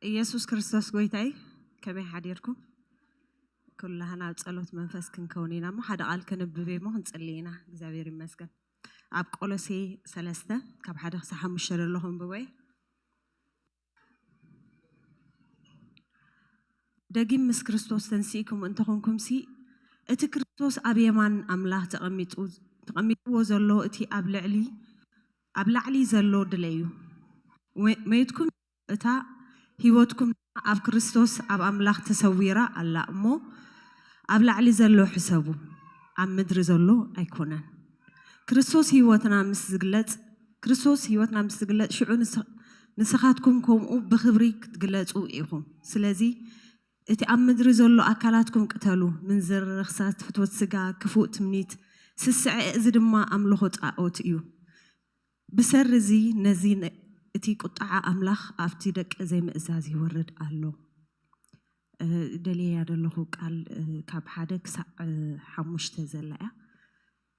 ኢየሱስ ክርስቶስ ጎይታይ፣ ከመይ ሓዲርኩም? ኩላህና ኣብ ጸሎት መንፈስ ክንከውን ኢና እሞ ሓደ ቃል ክንብብ እሞ ክንጽሊ ኢና። እግዚኣብሔር ይመስገን። ኣብ ቆሎሴ ሰለስተ ካብ ሓደ ክሳብ ሓሙሽተ ዘሎ ክንብቦ እየ። ደጊም ምስ ክርስቶስ ተንሲእኩም እንተኾንኩምሲ፣ እቲ ክርስቶስ ኣብ የማን ኣምላኽ ተቐሚጡ-፣ ተቐሚጥዎ ዘሎ እቲ ኣብ ልዕሊ፣ ኣብ ላዕሊ ዘሎ ድለዩ። ወ-፣ መይትኩም እታ ህይወትኩም ድማ ኣብ ክርስቶስ ኣብ ኣምላኽ ተሰዊራ ኣላ እሞ፣ ኣብ ላዕሊ ዘሎ ሕሰቡ፣ ኣብ ምድሪ ዘሎ ኣይኮነን። ክርስቶስ ህይወትና ምስ ዝግለጽ፣ ክርስቶስ ህይወትና ምስ ዝግለጽ፣ ሽዑ ንስ-፣ ንስኻትኩም ከምኡ ብኽብሪ ክትግለጹ ኢኹም። ስለዚ እቲ ኣብ ምድሪ ዘሎ ኣካላትኩም ቅተሉ፣ ምንዝር፣ ርኽሳት፣ ፍትወት ስጋ፣ ክፉእ ትምኒት፣ ስስዐ፣ እዚ ድማ ኣምልኾ ጣኦት እዩ። ብሰሪ እዚ ነዚ ነ-፣ እቲ ቁጥዓ ኣምላኽ ኣብቲ ደቂ ዘይምእዛዝ ይወርድ ኣሎ። እ፣ ደልየያ ዘለኹ ቃል፣ እ፣ ካብ ሓደ ክሳዕ፣ እ፣ ሓሙሽተ ዘላ እያ።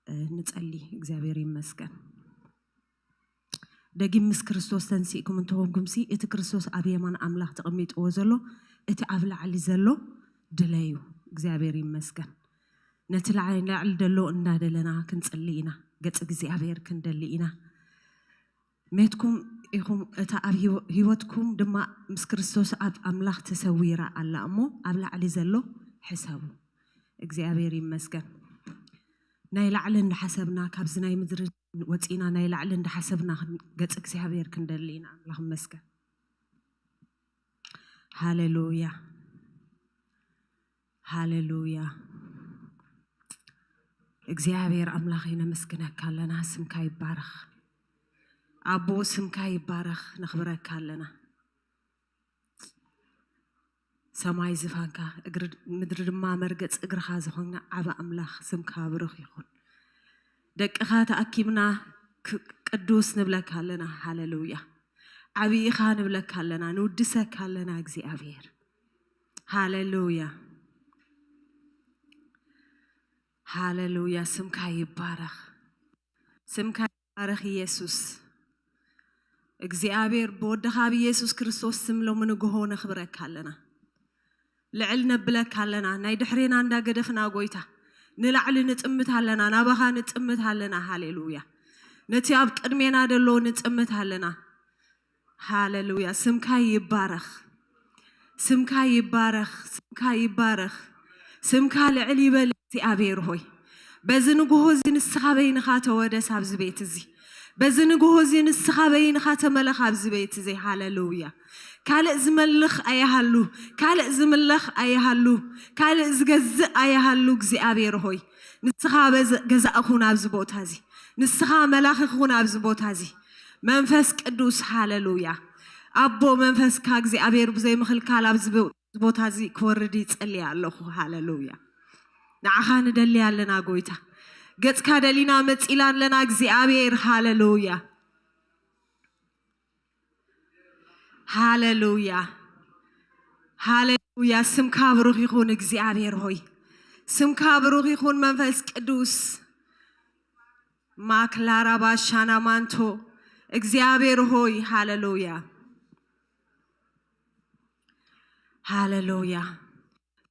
እ፣ ንጸሊ። እግዚኣብሔር ይመስገን። ደጊም ምስ ክርስቶስ ተንሲእኩም እንተኾንኩምሲ፣ እቲ ክርስቶስ ኣብ የማን ኣምላኽ ተቐሚጥዎ ዘሎ፣ እቲ ኣብ ላዕሊ ዘሎ ድለዩ። እግዚኣብሔር ይመስገን። ነቲ ላዕሊ፣ ላዕሊ ዘሎ እንዳደለና ክንጽሊ ኢና። ገጽ እግዚኣብሔር ክንደሊ ኢና። ሜትኩም ኢኹም፣ እታ ኣብ ህይወ-፣ ህይወትኩም ድማ ምስ ክርስቶስ ኣብ ኣምላኽ ተሰዊራ ኣላ እሞ፣ ኣብ ላዕሊ ዘሎ ሕሰቡ። እግዚኣብሔር ይመስገን። ናይ ላዕሊ እንዳሓሰብና፣ ካብዚ ናይ ምድሪ ወፂና፣ ናይ ላዕሊ እንዳሓሰብና ክን-፣ ገጽ እግዚኣብሔር ክንደሊ ኢና። ኣምላኽ ይመስገን። ሃሌሉያ፣ ሃሌሉያ። እግዚኣብሔር ኣምላኽ፣ ነመስግነካ ኣለና። ስምካ ይባረኽ ኣቦ፣ ስምካ ይባረኽ። ነኽብረካ ኣለና። ሰማይ ዝፋንካ፣ እግሪ፣ ምድሪ ድማ መርገጽ እግርኻ ዝኾንና ዓቢ ኣምላኽ፣ ስምካ ብሩኽ ይኹን። ደቅኻ ተኣኪብና ክ-፣ ቅዱስ ንብለካ ኣለና። ሃሌሉያ። ዓቢ ኢኻ ንብለካ ኣለና፣ ንውድሰካ ኣለና እግዚኣብሔር። ሃሌሉያ፣ ሃሌሉያ። ስምካ ይባረኽ፣ ስምካ ይባረኽ ኢየሱስ። እግዚኣብሔር፣ ብወድኻ ብኢየሱስ ክርስቶስ ስም ሎሚ ንግሆ ነኽብረካ ኣለና። ልዕል ነብለካ ኣለና። ናይ ድሕሬና እንዳገደፍና ጎይታ ንላዕሊ ንጥምት ኣለና፣ ናባኻ ንጥምት ኣለና። ሃሌሉያ። ነቲ ኣብ ቅድሜና ደሎ ንጥምት ኣለና። ሃሌሉያ። ስምካ ይባረኽ። ስምካ ይባረኽ። ስምካ ይባረኽ። ስምካ ልዕል ይበል እግዚኣብሔር ሆይ። በዚ ንግሆ እዚ ንስኻ በይንኻ ተወደስ ኣብዚ ቤት እዚ። በዚ ንግሆ እዚ ንስኻ በይንኻ ተመለኽ ኣብዚ ቤት እዚ። ሃሌሉያ። ካልእ ዝመልኽ ኣይሃሉ፣ ካልእ ዝምለኽ ኣይሃሉ፣ ካልእ ዝገዝእ ኣይሃሉ እግዚኣብሔር ሆይ። ንስኻ በዚ ገዛእ ኩን ኣብዚ ቦታ እዚ። ንስኻ መላኺ ኩን ኣብዚ ቦታ እዚ። መንፈስ ቅዱስ፣ ሃሌሉያ። ኣቦ መንፈስካ እግዚኣብሔር ብዘይ ምኽልካል ኣብዚ ቦ-፣ ቦታ እዚ ክወርድ ይጸልይ ኣለኹ። ሃሌሉያ። ንዓኻ ንደሊ ኣለና ጎይታ። ገጽካ ደሊና መጺና ኣለና እግዚኣብሔር። ሃሌሉያ። ሃሌሉያ። ሃሌሉያ። ስምካ ብሩኽ ይኹን እግዚኣብሔር ሆይ። ስምካ ብሩኽ ይኹን መንፈስ ቅዱስ። ማክላራ ባሻና ማንቶ እግዚኣብሔር ሆይ። ሃሌሉያ። ሃሌሉያ።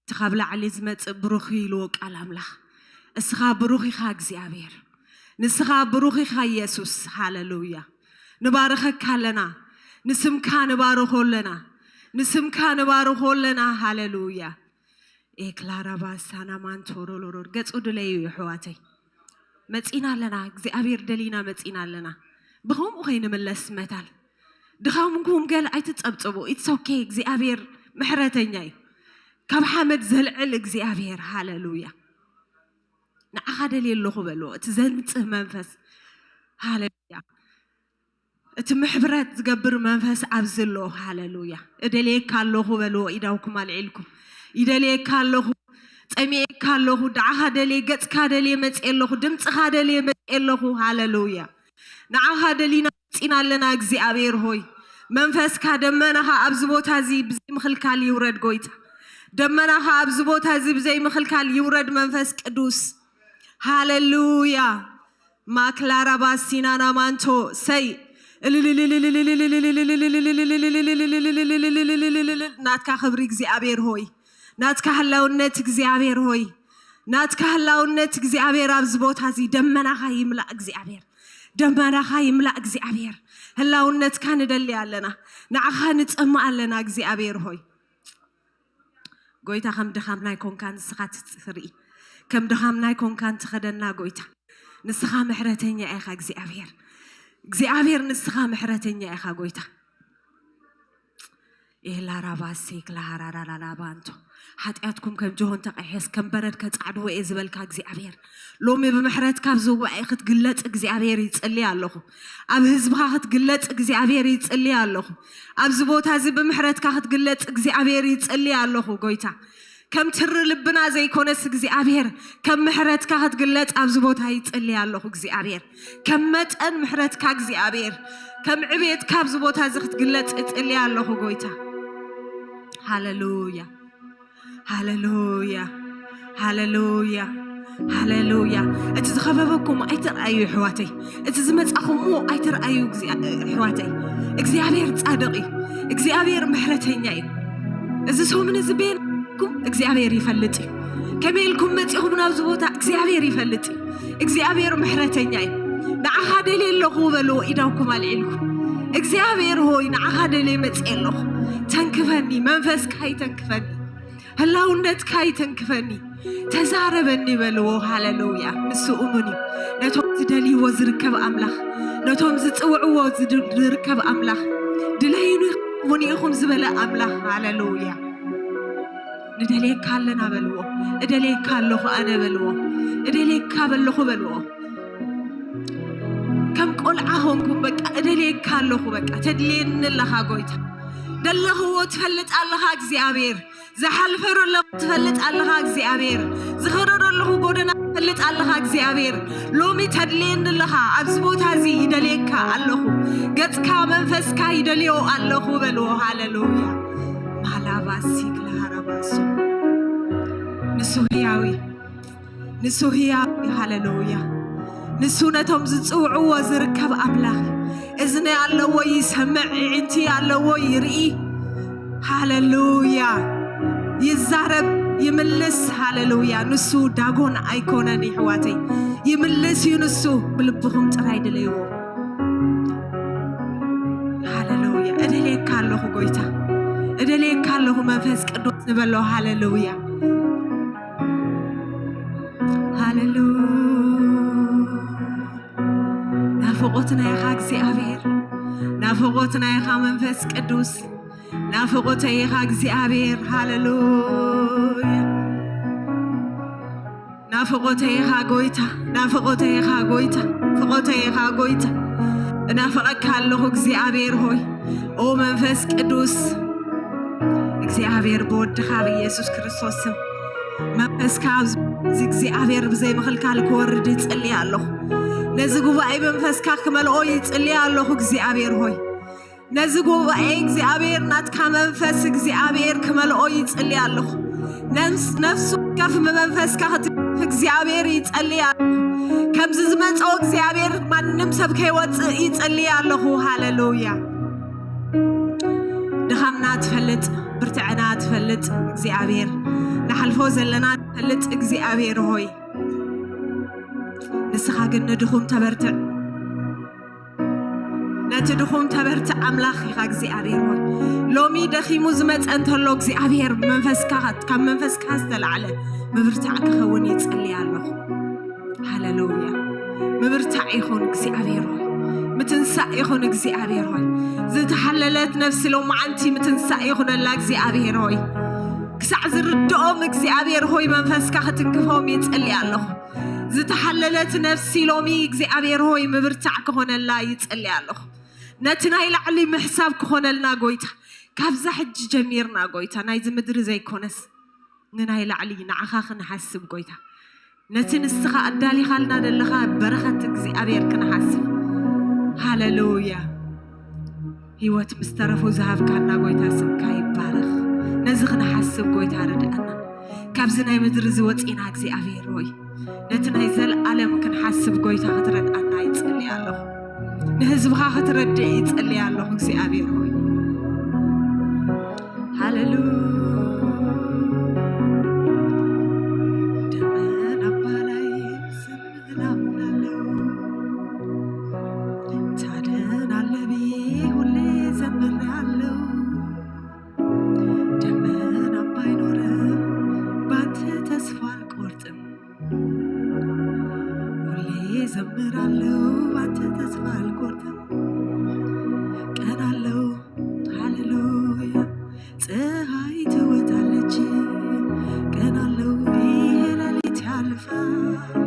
እቲ ካብ ላዕሊ ዝመጽእ ብሩኽ እዩ ኢልዎ ቃል ኣምላኽ። እስኻ ብሩኽ ኢኻ እግዚኣብሔር። ንስኻ ብሩኽ ኢኻ ኢየሱስ። ሃሌሉያ። ንባርኸካ ኣለና። ንስምካ ንባርኾ ኣለና። ንስምካ ንባርኾ ኣለና። ሃሌሉያ። ኤክላራባ ሳናማን ቶሮሎሮር። ገጹ ድለዩ የሕዋተይ። መጺና ኣለና። እግዚኣብሔር ደሊና መጺና ኣለና። ብኸምኡ ከይንምለስ መታል። ድኻምኩም ገል ኣይትጸብጽቡ። It's okay። እግዚኣብሔር ምሕረተኛ እዩ። ካብ ሓመድ ዘልዕል እግዚኣብሔር። ሃሌሉያ። ንዓኻ ደልየ ኣለኹ በልዎ። እቲ ዘንጽህ መንፈስ። ሃሌሉያ። እቲ ምሕብረት ዝገብር መንፈስ ኣብዚ ኣሎ። ሃሌሉያ። እደልየካ ኣለኹ በልዎ። ኢዳውኩም ኣልዒልኩም። ይደልየካ ኣለኹ። ጸሚኤካ ኣለኹ። ንዓኻ ደልየ፣ ገጽካ ደልየ መጽየ ኣለኹ። ድምጽኻ ደልየ መጽየ ኣለኹ። ሃሌሉያ። ንዓኻ ደሊና መጺና ኣለና እግዚኣብሔር ሆይ። መንፈስካ ደመናኻ ኣብዚ ቦታ እዚ ብዘይ ምኽልካል ይውረድ ጎይታ። ደመናኻ ኣብዚ ቦታ እዚ ብዘይ ምኽልካል ይውረድ መንፈስ ቅዱስ። ሃሌሉያ። ማክላራ ባሲናና ማንቶ ሰይ ናትካ ክብሪ እግዚኣብሔር ሆይ፣ ናትካ ህላውነት እግዚኣብሔር ሆይ፣ ናትካ ህላውነት እግዚኣብሔር ኣብዚ ቦታ እዚ ደመናኻ ይምላእ እግዚኣብሔር፣ ደመናኻ ይምላእ እግዚኣብሔር። ህላውነትካ ንደሊ ኣለና፣ ንዓኻ ንጸምእ ኣለና እግዚኣብሔር ሆይ። ጎይታ ከም ድኻምና ኣይኮንካ ንስኻ ትርኢ፣ ከም ድኻምና ኣይኮንካ ትኸደና ጎይታ። ንስኻ ምሕረተኛ ኢኻ እግዚኣብሔር፣ እግዚኣብሔር ንስኻ ምሕረተኛ ኢኻ ጎይታ። ኤላራባሴ ክላሃራራላባንቶ ሓጢኣትኩም ከም ጆሆን ተቐይሐስ ከም በረድ ከጻዕድዎ እየ ዝበልካ እግዚኣብሔር፣ ሎሚ ብምሕረትካ ኣብዚ ጉባኤ ክትግለጽ እግዚኣብሔር ይጽሊ ኣለኹ። ኣብ ህዝብኻ ክትግለጽ እግዚኣብሔር ይጽሊ ኣለኹ። ኣብዚ ቦታ እዚ ብምሕረትካ ክትግለጽ እግዚኣብሔር ይጽሊ ኣለኹ ጎይታ። ከም ትሪ ልብና ዘይኮነስ እግዚኣብሔር ከም ምሕረትካ ክትግለጽ ኣብዚ ቦታ ይጽሊ ኣለኹ እግዚኣብሔር። ከም መጠን ምሕረትካ እግዚኣብሔር ከም ዕቤትካ ኣብዚ ቦታ እዚ ክትግለጽ እጽሊ ኣለኹ ጎይታ። ሃሌሉያ። ሃሌሉያ፣ ሃሌሉያ፣ ሃሌሉያ። እቲ ዝኸበበኩም ኣይትርኣዩ ኣሕዋተይ፣ እቲ ዝመጻኹምዎ ኣይትርኣዩ። ኣሕዋተይ፣ እግዚኣብሔር ጻድቕ እዩ፣ እግዚኣብሔር ምሕረተኛ እዩ። እዚ ሰሙን እዚ በየናኩም እግዚኣብሔር ይፈልጥ እዩ። ከመይ ኢልኩም መጺኹም ናብዚ ቦታ እግዚኣብሔር ይፈልጥ እዩ። እግዚኣብሔር ምሕረተኛ እዩ። ንዓኻ ደልየ ኣለኹ በልዎ፣ ኢዳውኩም ኣልዒልኩም። እግዚኣብሔር ሆይ ንዓኻ ደልየ መጽየ ኣለኹ፣ ተንክፈኒ፣ መንፈስካ ይተንክፈኒ፣ ህላውነትካ ይተንክፈኒ፣ ተዛረበኒ በልዎ። ሃሌሉያ። ንሱ እሙን እዩ። ነቶም ዝደልይዎ ዝርከብ ኣምላኽ፣ ነቶም ዝጽውዕዎ ዝድ- ዝርከብ ኣምላኽ፣ ድለዩኒ ሙን ኢኹም ዝበለ ኣምላኽ። ሃሌሉያ። ንደልየካ ኣለና በልዎ። እደልየካ ኣለኹ ኣነ በልዎ። እደልየካ በለኹ በልዎ። ከም ቆልዓ ኾንኩም በቃ እደልየካ ኣለኹ፣ በቃ ተድልየኒ ኣለኻ ጎይታ። ደለኽዎ ትፈልጥ ኣለኻ እግዚኣብሔር። ዝሓልፈ ዘለኹ ትፈልጥ ኣለኻ እግዚኣብሔር። ዝኸዶ ዘለኹ ጎደና ትፈልጥ ኣለኻ እግዚኣብሔር። ሎሚ ተድልየኒ ኣለኻ። ኣብዚ ቦታ እዚ ይደልየካ ኣለኹ። ገጽካ መንፈስካ ይደልዮ ኣለኹ በልዎ። ሃሌሉያ። ማላባሲ ክላሃራባሱ ንሱ ህያዊ ንሱ ህያው እዩ። ሃሌሉያ። ንሱ ነቶም ዝጽውዕዎ ዝርከብ ኣምላኽ እዩ። እዝኒ ኣለዎ ይሰምዕ፣ ኣዒንቲ ኣለዎ ይርኢ። ሃሌሉያ። ይዛረብ፣ ይምልስ። ሃሌሉያ። ንሱ ዳጎን ኣይኮነን ይሕዋተይ። ይምልስ እዩ ንሱ። ብልብኹም ጥራይ ድለይዎ። ሃሌሉያ። እደልየካ ኣለኹ ጎይታ። እደልየካ ኣለኹ መንፈስ ቅዱስ ንበሎ። ሃሌሉያ። ሃሌሉያ። ናፍቖትና ኢኻ እግዚኣብሔር፣ ናፍቖትና ኢኻ መንፈስ ቅዱስ፣ ናፍቖተይ ኢኻ እግዚኣብሔር። ሃሌሉያ። ናፍቖተይ ኢኻ ጎይታ፣ ናፍቖተይ ኢኻ ጎይታ፣ ናፍቖተይ ኢኻ ጎይታ። እናፍቐካ ኣለኹ እግዚኣብሔር ሆይ። ኦ መንፈስ ቅዱስ፣ እግዚኣብሔር ብወድኻ ብኢየሱስ ክርስቶስ ስም መንፈስካ ኣብዚ እግዚኣብሔር ብዘይ ምኽልካል ክወርድ ይጽሊ ኣለኹ። ነዚ ጉባኤ መንፈስካ ክመልኦ ይጽሊ ኣለኹ እግዚኣብሔር ሆይ። ነዚ ጉባኤ እግዚኣብሔር ናትካ መንፈስ እግዚኣብሔር ክመልኦ ይጽሊ ኣለኹ። ነፍስ- ነፍሱ ከፍ ብመንፈስካ ክትፍ እግዚኣብሔር ይጸሊ ኣለኹ። ከምዚ ዝመጾ እግዚኣብሔር ማንም ሰብ ከይወጽእ ይጸሊ ኣለኹ። ሃሌሉያ። ድኻምና ትፈልጥ፣ ብርትዕና ትፈልጥ እግዚኣብሔር፣ ንሓልፎ ዘለና ትፈልጥ እግዚኣብሔር ሆይ፣ ንስኻ ግን ንድኹም ተበርትዕ። ነቲ ድኹም ተበርትዕ ኣምላኽ ኢኻ እግዚኣብሔር ሆይ። ሎሚ ደኺሙ ዝመጸ እንተሎ እግዚኣብሔር መንፈስካ፣ ካብ መንፈስካ ዝተላዕለ ምብርታዕ ክኸውን ይጽሊ ኣለኹ። ሃሌሉያ። ምብርታዕ ይኹን እግዚኣብሔር ሆይ። ምትንሳእ ይኹን እግዚኣብሔር ሆይ። ዝተሓለለት ነፍሲ ሎማዓንቲ ምትንሳእ ይኹነላ እግዚኣብሔር ሆይ። ክሳዕ ዝርድኦም እግዚኣብሔር ሆይ መንፈስካ ክትንክፎም ይጽሊ ኣለኹ። ዝተሓለለት ነፍሲ ሎሚ እግዚኣብሔር ሆይ ምብርታዕ ክኾነላ ይጽሊ ኣለኹ። ነቲ ናይ ላዕሊ ምሕሳብ ክኾነልና ጎይታ፣ ካብዛ ሕጂ ጀሚርና ጎይታ፣ ናይዚ ምድሪ ዘይኮነስ ንናይ ላዕሊ ንዓኻ ክንሓስብ ጎይታ፣ ነቲ ንስኻ ኣዳሊኻልና ዘለኻ በረኸት እግዚኣብሔር ክንሓስብ። ሃሌሉያ። ህይወት ምስ ተረፉ ዝሃብካና ጎይታ ስምካ ይባረኽ። ነዚ ክንሓስብ ጎይታ ርድኣና። ካብዚ ናይ ምድሪ እዚ ወፂና እግዚኣብሔር ሆይ ነቲ ናይ ዘለኣለም ክንሓስብ ጎይታ ክትረድኣና ይፅሊ ኣለኹ። ንህዝብኻ ክትረድእ ይጸልይ ኣለኹ እግዚኣብሔር ሆይ። ሃሌሉያ። ደመና ባላይ ዘምር ኣምናለሁ። ታድን ኣለ ብዬ ሁሌ ዘምራለሁ። ደመና ባይኖርም ባንተ ተስፋ አልቆርጥም። ሁሌ ዘምራለሁ ባንተ ተስፋ አልቆርጥም። ቀን አለው ሃሌሉያ፣ ፀሐይ ትወጣለች። ቀን አለው ይሄ ሌሊት ያልፋል።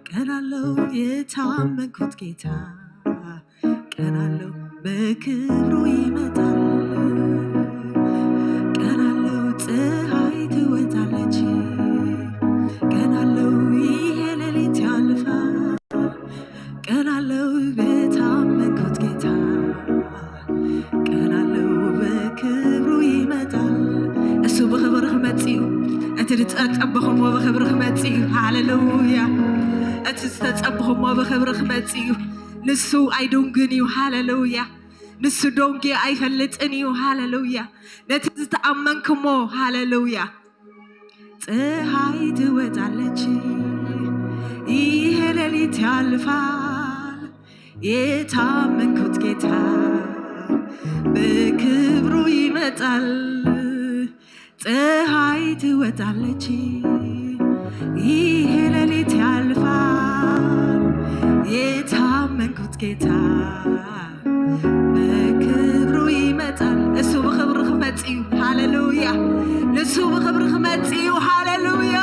ቀን አለው የታመንኩት ጌታ፣ ቀን አለው በክብሩ ይመጣል። ቀን አለው ፀሐይ ትወጣለች። ቀን አለው ይሄ ሌሊት ያልፋል። ቀን አለው በታመንኩት ጌታ፣ ቀን አለው በክብሩ ይመጣል። እሱ ብኽብሪ ክመጽእ እዩ። እቲ ዝጸበኹሞ ብኽብሪ ክመጽእ እዩ። ሃሌሉያ። እቲ ዝተጸበኹሞ ብኽብሪ ክመጽእ እዩ። ንሱ ኣይዱንግን እዩ። ሃሌሉያ። ንሱ ዶንጊ ኣይፈልጥን እዩ። ሃሌሉያ። ነቲ ዝተኣመንክሞ፣ ሃሌሉያ። ፀሐይ ትወጣለች፣ ይሄ ሌሊት ያልፋል። የታመንኩት ጌታ በክብሩ ይመጣል። ፀሐይ ትወጣለች፣ ይሄ ሌሊት ያልፋል። የታመንኩት ጌታ በክብሩ ይመጣል። እሱ ብኽብሪ ክመጽእ እዩ። ሃሌሉያ። ንሱ ብኽብሪ ክመጽእ እዩ። ሃሌሉያ።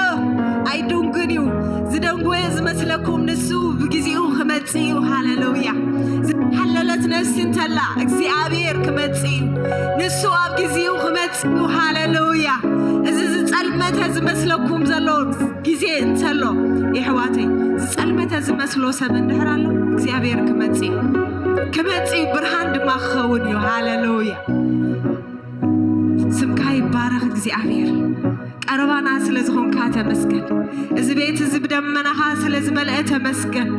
ኣይዱንግን እዩ። ዝደንጎየ ዝመስለኩም ንሱ ብግዜኡ ክመጽእ እዩ። ሃሌሉያ። ዝሓለለት ነፍሲ እንተላ እግዚኣብሔር ክመጽእ እዩ። ንሱ ኣብ ግዜኡ ክመጽእ እዩ። ሃሌሉያ። እዚ ዝጸልመተ ዝመስለኩም ዘሎ ግዜ እንተሎ፣ የሕዋተይ፣ ዝጸልመተ ዝመስሎ ሰብ እንድሕር ኣሎ፣ እግዚኣብሔር ክመጽእ እዩ። ክመጽእ እዩ፣ ብርሃን ድማ ክኸውን እዩ። ሃሌሉያ። ስምካ ይባረኽ እግዚኣብሔር። ቀረባና ስለ ዝኾንካ ተመስገን። እዚ ቤት እዚ ብደመናኻ ስለ ዝመልአ ተመስገን።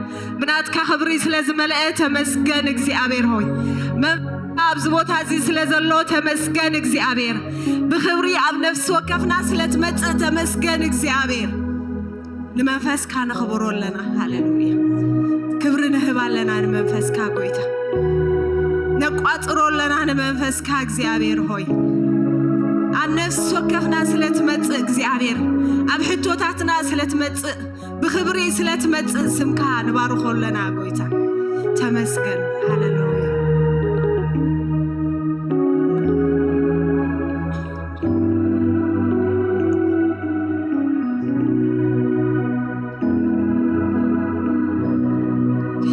ብናትካ ክብሪ ስለ ዝመልአ ተመስገን እግዚኣብሔር ሆይ። መ-፣ ኣብዚ ቦታ እዚ ስለ ዘሎ ተመስገን እግዚኣብሔር። ብኽብሪ ኣብ ነፍሲ ወከፍና ስለ ትመጽእ ተመስገን እግዚኣብሔር። ንመንፈስካ ነኽብሮ ኣለና። ሃሌሉያ። ክብሪ ንህብ ኣለና ንመንፈስካ ጎይታ። ነቋጽሮ ኣለና ንመንፈስካ እግዚኣብሔር ሆይ። ኣብ ነፍሲ ወከፍና ስለ ትመጽእ እግዚኣብሔር፣ ኣብ ሕቶታትና ስለ ትመጽእ፣ ብኽብሪ ስለ ትመጽእ ስምካ ንባርኾ ኣለና ጎይታ። ተመስገን። ሃሌሉያ።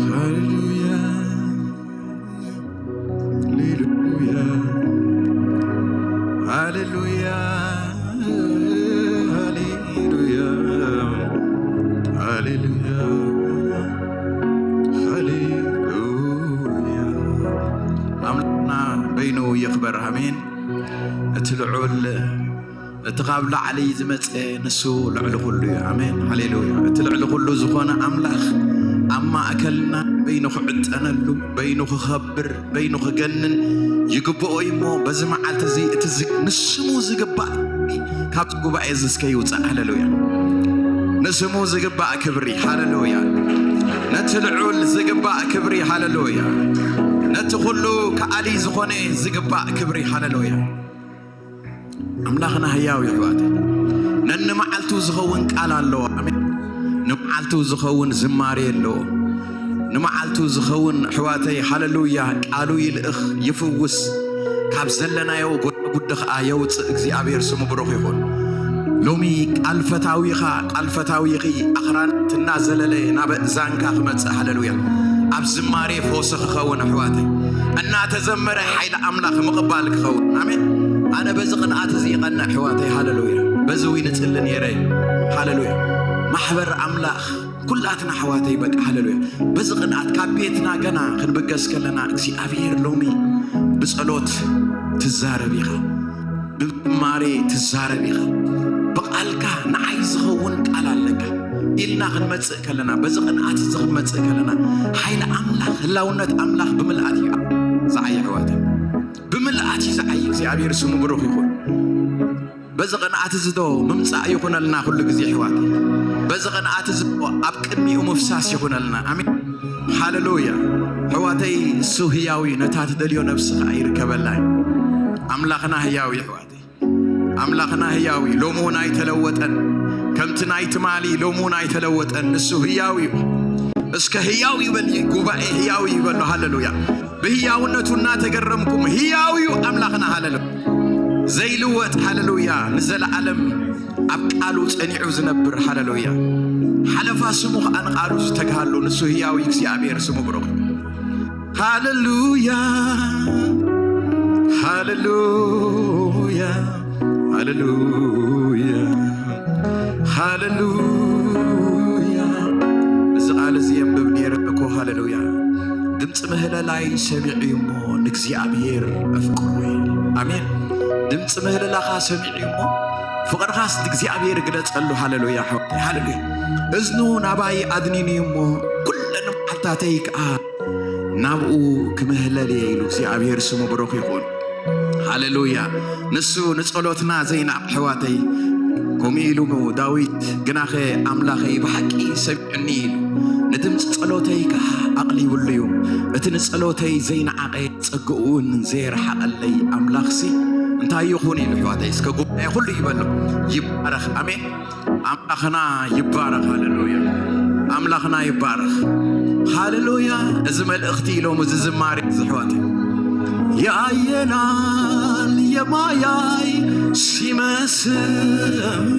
ሃሌሉያ፣ ሃሌሉያ፣ ሃሌሉያ፣ ሃሌሉያ፣ ሃሌሉያ፣ ሃሌሉያ። ኣምላኽና በይኑ ይኽበር። ኣሜን። እቲ ልዑል፣ እቲ ካብ ላዕሊ ዝመጸ ንሱ ልዕሊ ኩሉ እዩ። ኣሜን፣ ሃሌሉያ። እቲ ልዕሊ ኩሉ ዝኾነ ኣምላኽ ኣብ ማእከልና በይኑ ክዕጠነሉ፣ በይኑ ክኸብር፣ በይኑ ክገንን ይግብኦ እዩ። እሞ በዚ መዓልቲ እዚ እቲ ዝ-፣ ንስሙ ዝግባእ ክብሪ ካብዚ ጉባኤ እዚ እስከ ይውጻእ። ሃሌሉያ። ንስሙ ዝግባእ ክብሪ፣ ሃሌሉያ። ነቲ ልዑል ዝግባእ ክብሪ፣ ሃሌሉያ። ነቲ ኩሉ ከኣሊ ዝኾነ ዝግባእ ክብሪ፣ ሃሌሉያ። ኣምላኽና ህያው እዩ፣ ኣሕዋተይ። ነንመዓልቱ ዝኸውን ቃል ኣለዎ። ኣሜን። ንመዓልቱ ዝኸውን ዝማሬ ኣለዎ። ንመዓልቱ ዝኸውን፣ ኣሕዋተይ፣ ሃሌሉያ፣ ቃሉ ይልእኽ፣ ይፍውስ፣ ካብ ዘለናዮ ጎዳጉዲ ኸኣ የውፅእ። እግዚኣብሔር ስሙ ብሩኽ ይኹን። ሎሚ ቃል ፈታዊኻ፣ ቃል ፈታዊኺ ኣኽራናት እናዘለለ ናብ እዛንካ ክመጽእ፣ ሃሌሉያ፣ ኣብ ዝማሬ ፈውሲ ክኸውን፣ ኣሕዋተይ፣ እናተዘመረ ሓይሊ ኣምላኽ ምቕባል ክኸውን። ኣሜን። ኣነ በዚ ቅንኣት እዚ ይቐንእ፣ ኣሕዋተይ፣ ሃሌሉያ። በዚ እውን እጽሊ ነይረ፣ ሃሌሉያ። ማሕበር ኣምላኽ ኩላትና ኣሕዋተይ፣ በቃ፣ ሃሌሉያ። በዚ ቅንኣት ካብ ቤትና ገና ክንብገስ ከለና፣ እግዚኣብሔር ሎሚ ብጸሎት ትዛረብ ኢኻ፣ ብዝማሬ ትዛረብ ኢኻ። ብቓልካ ንዓይ ዝኸውን ቃል ኣለካ። ኢልና ክንመጽእ ከለና፣ በዚ ቅንኣት እዚ ክንመጽእ ከለና፣ ሓይሊ ኣምላኽ፣ ህላውነት ኣምላኽ ብምልኣት እዩ ዝዓይ፣ ኣሕዋተይ። ብምልኣት እዩ ዝዓይ። እግዚኣብሔር ስሙ ብሩኽ ይኹን። በዚ ቅንኣት እዚ ዶ ምምጻእ ይኹነልና ኩሉ ግዜ፣ ኣሕዋተይ? በዚ ቅንኣት እዚ ዶ ኣብ ቅድሚኡ ምፍሳስ ይኹነልና? ኣሜን። ሃሌሉያ። ኣሕዋተይ፣ እሱ ህያው እዩ። ነታ ትደልዮ ነፍሲ ኸኣ ይርከበላ እዩ። ኣምላኽና ህያው እዩ፣ ኣሕዋተይ። ኣምላኽና ህያው እዩ። ሎሚ እውን ኣይተለወጠን። ከምቲ ናይ ትማሊ ሎሚ እውን ኣይተለወጠን። ንሱ ህያው እዩ። እስከ ህያው ይበል ጉባኤ፣ ህያው ይበሉ። ሃሌሉያ። ብህያውነቱ እናተገረምኩም፣ ህያው እዩ ኣምላኽና። ሃሌሉያ። ዘይልወጥ፣ ሃሌሉያ፣ ንዘለዓለም ኣብ ቃሉ ጸኒዑ ዝነብር፣ ሃሌሉያ። ሓለፋ ስሙ ኸኣ ንቓሉ ዝተግሃሉ፣ ንሱ ህያው እዩ። እግዚኣብሔር ስሙ ብሩኽ። ሃሌሉያ፣ ሃሌሉያ፣ ሃሌሉያ፣ ሃሌሉያ። እዚ ቃል እዚ የንብብ ነይረ እኮ፣ ሃሌሉያ። ድምፂ ምህለላይ ሰሚዑ እዩ እሞ ንእግዚኣብሔር ኣፍቅሮ ይብል። ኣሜን። ድምፂ ምህለላኻ ሰሚዑ እዩ እሞ ፍቕርኻስ ንእግዚኣብሔር ግለጸሉ። ሃሌሉያ፣ ኣሕዋተይ፣ ሃሌሉያ። እዝኑ ናባይ ኣድኒኑ እዩ እሞ ኩለን መዓልታተይ ከኣ ናብኡ ክምህለል እየ ኢሉ። እግዚኣብሔር ስሙ ብሩኽ ይኹን። ሃሌሉያ። ንሱ ንጸሎትና ዘይንዓቕ፣ ኣሕዋተይ። ከምኡ ኢሉ ዳዊት፣ "ግናኸ ኣምላኸይ ብሓቂ ሰሚዑኒ" ኢሉ። "ንድምፂ ጸሎተይ ከኣ ኣቕሊቡሉ እዩ። እቲ ንጸሎተይ ዘይነዓቐ፣ ጸግኡ እውን ዘይረሓቐለይ ኣምላኽሲ እንታይ ይኹን?" ኢሉ። ኣሕዋተይ፣ እስከ ጉባኤ ኩሉ ይበሎ። ይባረኽ። ኣሜን። ኣምላኽና ይባረኽ። ሃሌሉያ። ኣምላኽና ይባረኽ። ሃሌሉያ። እዚ መልእኽቲ ኢሎም እዚ ዝማሬ ዝሕዋት፣ ያየናል የማያይ ሲመስል፣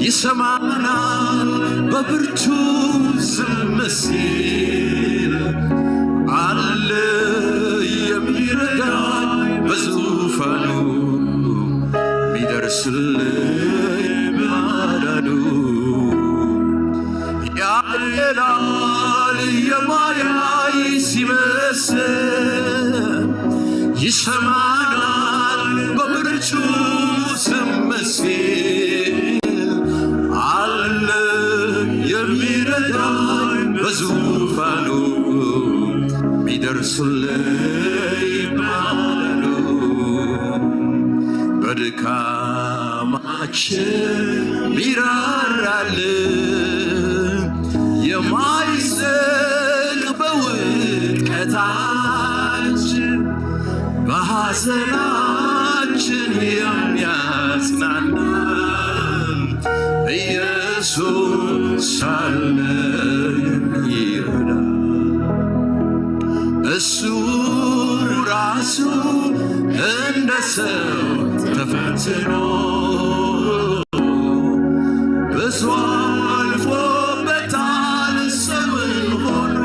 ይሰማናል በብርቱ ዝም ሲል፣ አለ የሚረዳኝ በዙፋኑ፣ የሚደርስልኝ በማዳኑ። ያየናል የማያይ ሲመስል፣ ይሰማናል በብርቱ ዝም ሲል፣ አለ የሚረዳኝ በዙፋኑ፣ የሚደርስልኝ በማዳኑ። በድካማችን ሚራራልን፣ የማይዘልቅ በውድቀታችን፣ በሐዘናችን የሚያጽናናን ኢየሱስ አለ የሚረዳ። እሱ ራሱ እንደ ሰው ተፈትኖ፣ ብዙ አልፎበታል ሰውን ሆኖ፣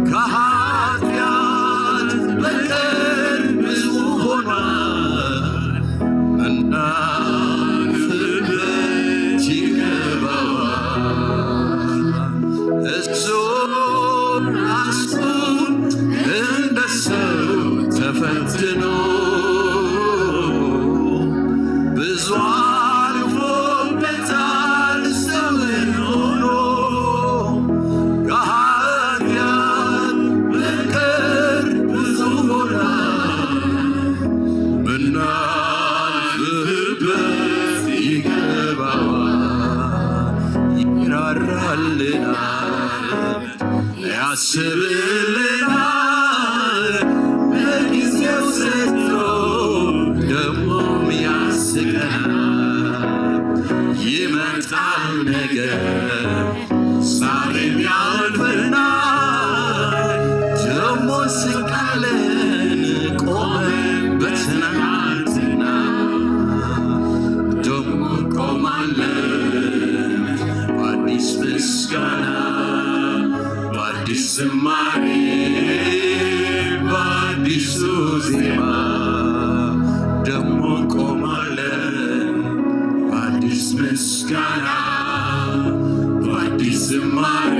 ከኃጢአት በቀር ብዙ ሆኗል። እናልፍበት ይገባዋል። እሱ ራሱ እንደ ሰው ተፈትኖ፣ ብዙ አልፎበታል ሰውን ሆኖ፣ ከኃጢአት በቀር ብዙ ሆና፣ ምናልፍበት ይገባዋል፣ ይራራልናል፣ ያስብልናል። በጊዜው ሰጥቶ ደግሞም ያስቀናል። ይመጣል ነገር ዛሬም ያልፈና፣ ደሞ ስቃለን ቆመን በትናንትና፣ ደሞ ቆማለን በአዲስ ምስጋና፣ በአዲስ ዝማሬ፣ በአዲሱ ዜማ፣ ደሞ ቆማለን በአዲስ ምስጋና፣ በአዲስ ዝማሬ፣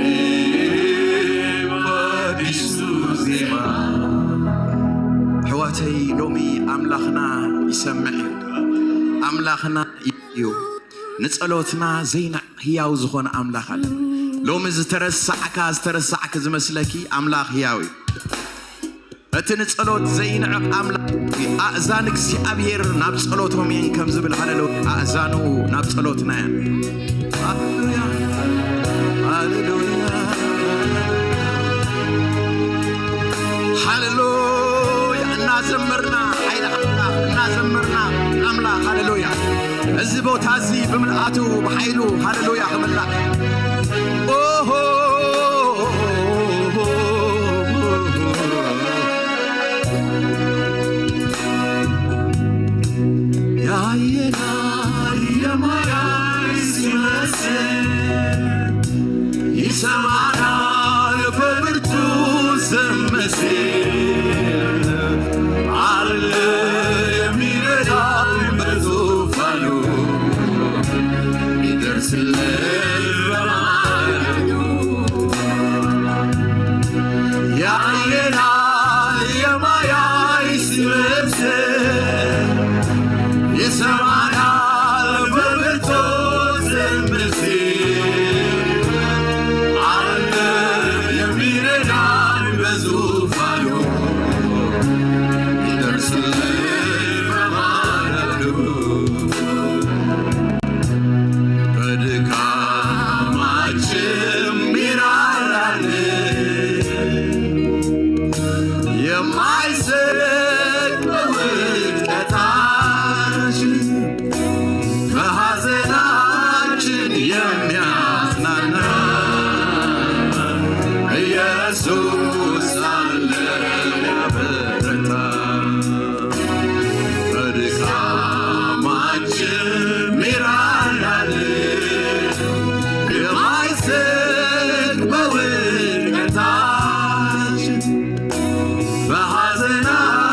በአዲሱ ዜማ። ኣሕዋተይ፣ ሎሚ ኣምላኽና ይሰምዕ እዩ። ኣምላኽና እዩ። ንጸሎትና ዘይንዕቕ ህያው ዝኾነ ኣምላኽ ኣለ። ሎሚ ዝተረሳዕካ፣ ዝተረሳዕኪ ዝመስለኪ ኣምላኽ ህያው እዩ። እቲ ንጸሎት ዘይንዕቕ ኣምላኽ፣ ኣእዛን እግዚኣብሔር ናብ ጸሎቶም እየን ከም ዝብል፣ ሃሌሉያ፣ ኣእዛኑ ናብ ጸሎትና እየን። ሃሌሉያ፣ ሃሌሉያ፣ ሃሌሉያ። እናዘመርና ሓይሊ ኣምላኽ፣ እናዘመርና ኣምላኽ፣ ሃሌሉያ። እዚ ቦታ እዚ ብምልኣቱ ብሓይሉ፣ ሃሌሉያ፣ ክምላእ። ኦሆ፣ ያየናል የማያይ ሲመስል፣ ይሰማናል በብርቱ ዝም ሲል፣ አለ የሚረዳን በዙፋኑ፣ ይደርስልን በማለዱ። ያየናል የማያይ ሲመስል፣ ይሰማናል በብርቱ ዝም ሲል፣ አለ የሚረዳን በዙፋኑ፣ ይደርስልን በማለዱ። በድካማችን ሚራራልን የማይሰጥ በውድቀታችን፣ በሐዘናችን የሚያጽናና ኢየሱስ አለ ያበረታ። በድካማችን ሚራራልን የማይሰጥ በውድቀታችን፣ በሐዘናችን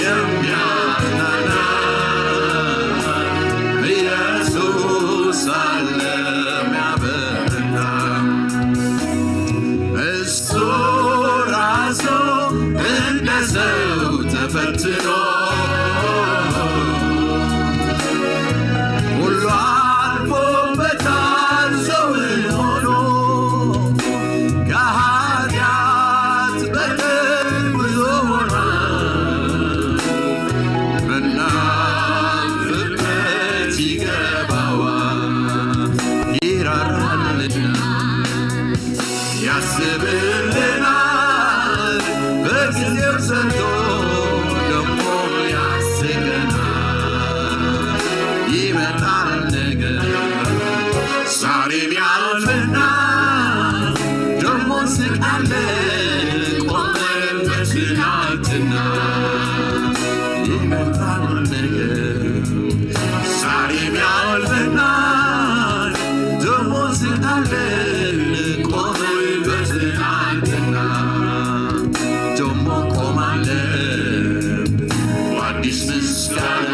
የሚያጽናና ኢየሱስ አለ የሚያበረታ። እሱ ራሱ እንደ ሰው ተፈትኖ፣ ሁሉ አልፎበታል ሰው ሆኖ፣ ከኃጢአት በደል ብዙ ሆኖ፣ መናፍቅነት ይገባዋል፣ ይራራልና፣ ያስብልናል፣ በጊዜው ሰርቶ ደግሞ ያስቀናል። ይመጣል ነገ ዛሬም ያልፍና፣ ደግሞ ስቃለ ቆመን በትናንትና። ይመጣል ነገ ዛሬም ያልፍና፣ ደግሞ ስቃለ ቆመን በትናንትና። ደግሞ ቆማለን በአዲስ ምስጋና፣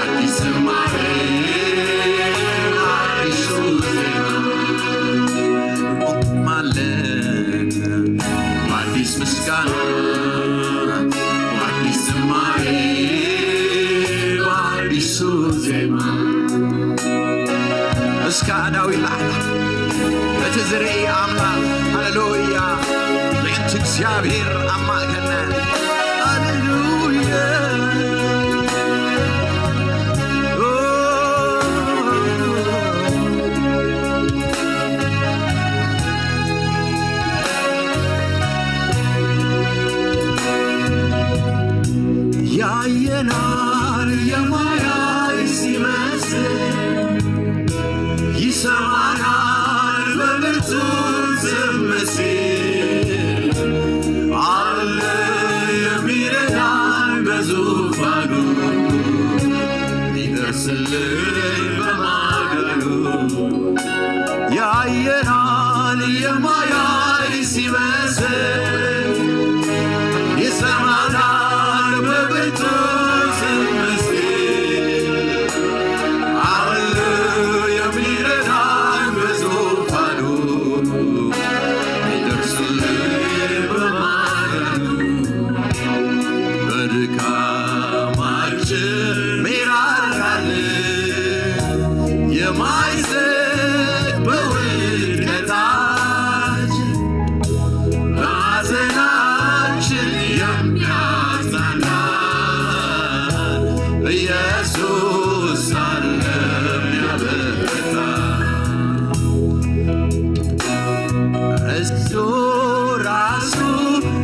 አዲስ ዝማሬ፣ አዲሱ ዜማ። እንቆማለን በአዲስ ምስጋና፣ በአዲስ ዝማሬ፣ በአዲሱ ዜማ። እስከ ኣእዳው ይለዓላ። እቲ ዝርኢ ኣምላኽ፣ ሃሌሉያ። ምእንቲ እግዚኣብሔር ኣብ ማእከልና። ሃሌሉያ። ኦ። ያየናል የማያይ ሲመስል፣ ይሰማናል በብርቱ ዝም ሲል፣ አለ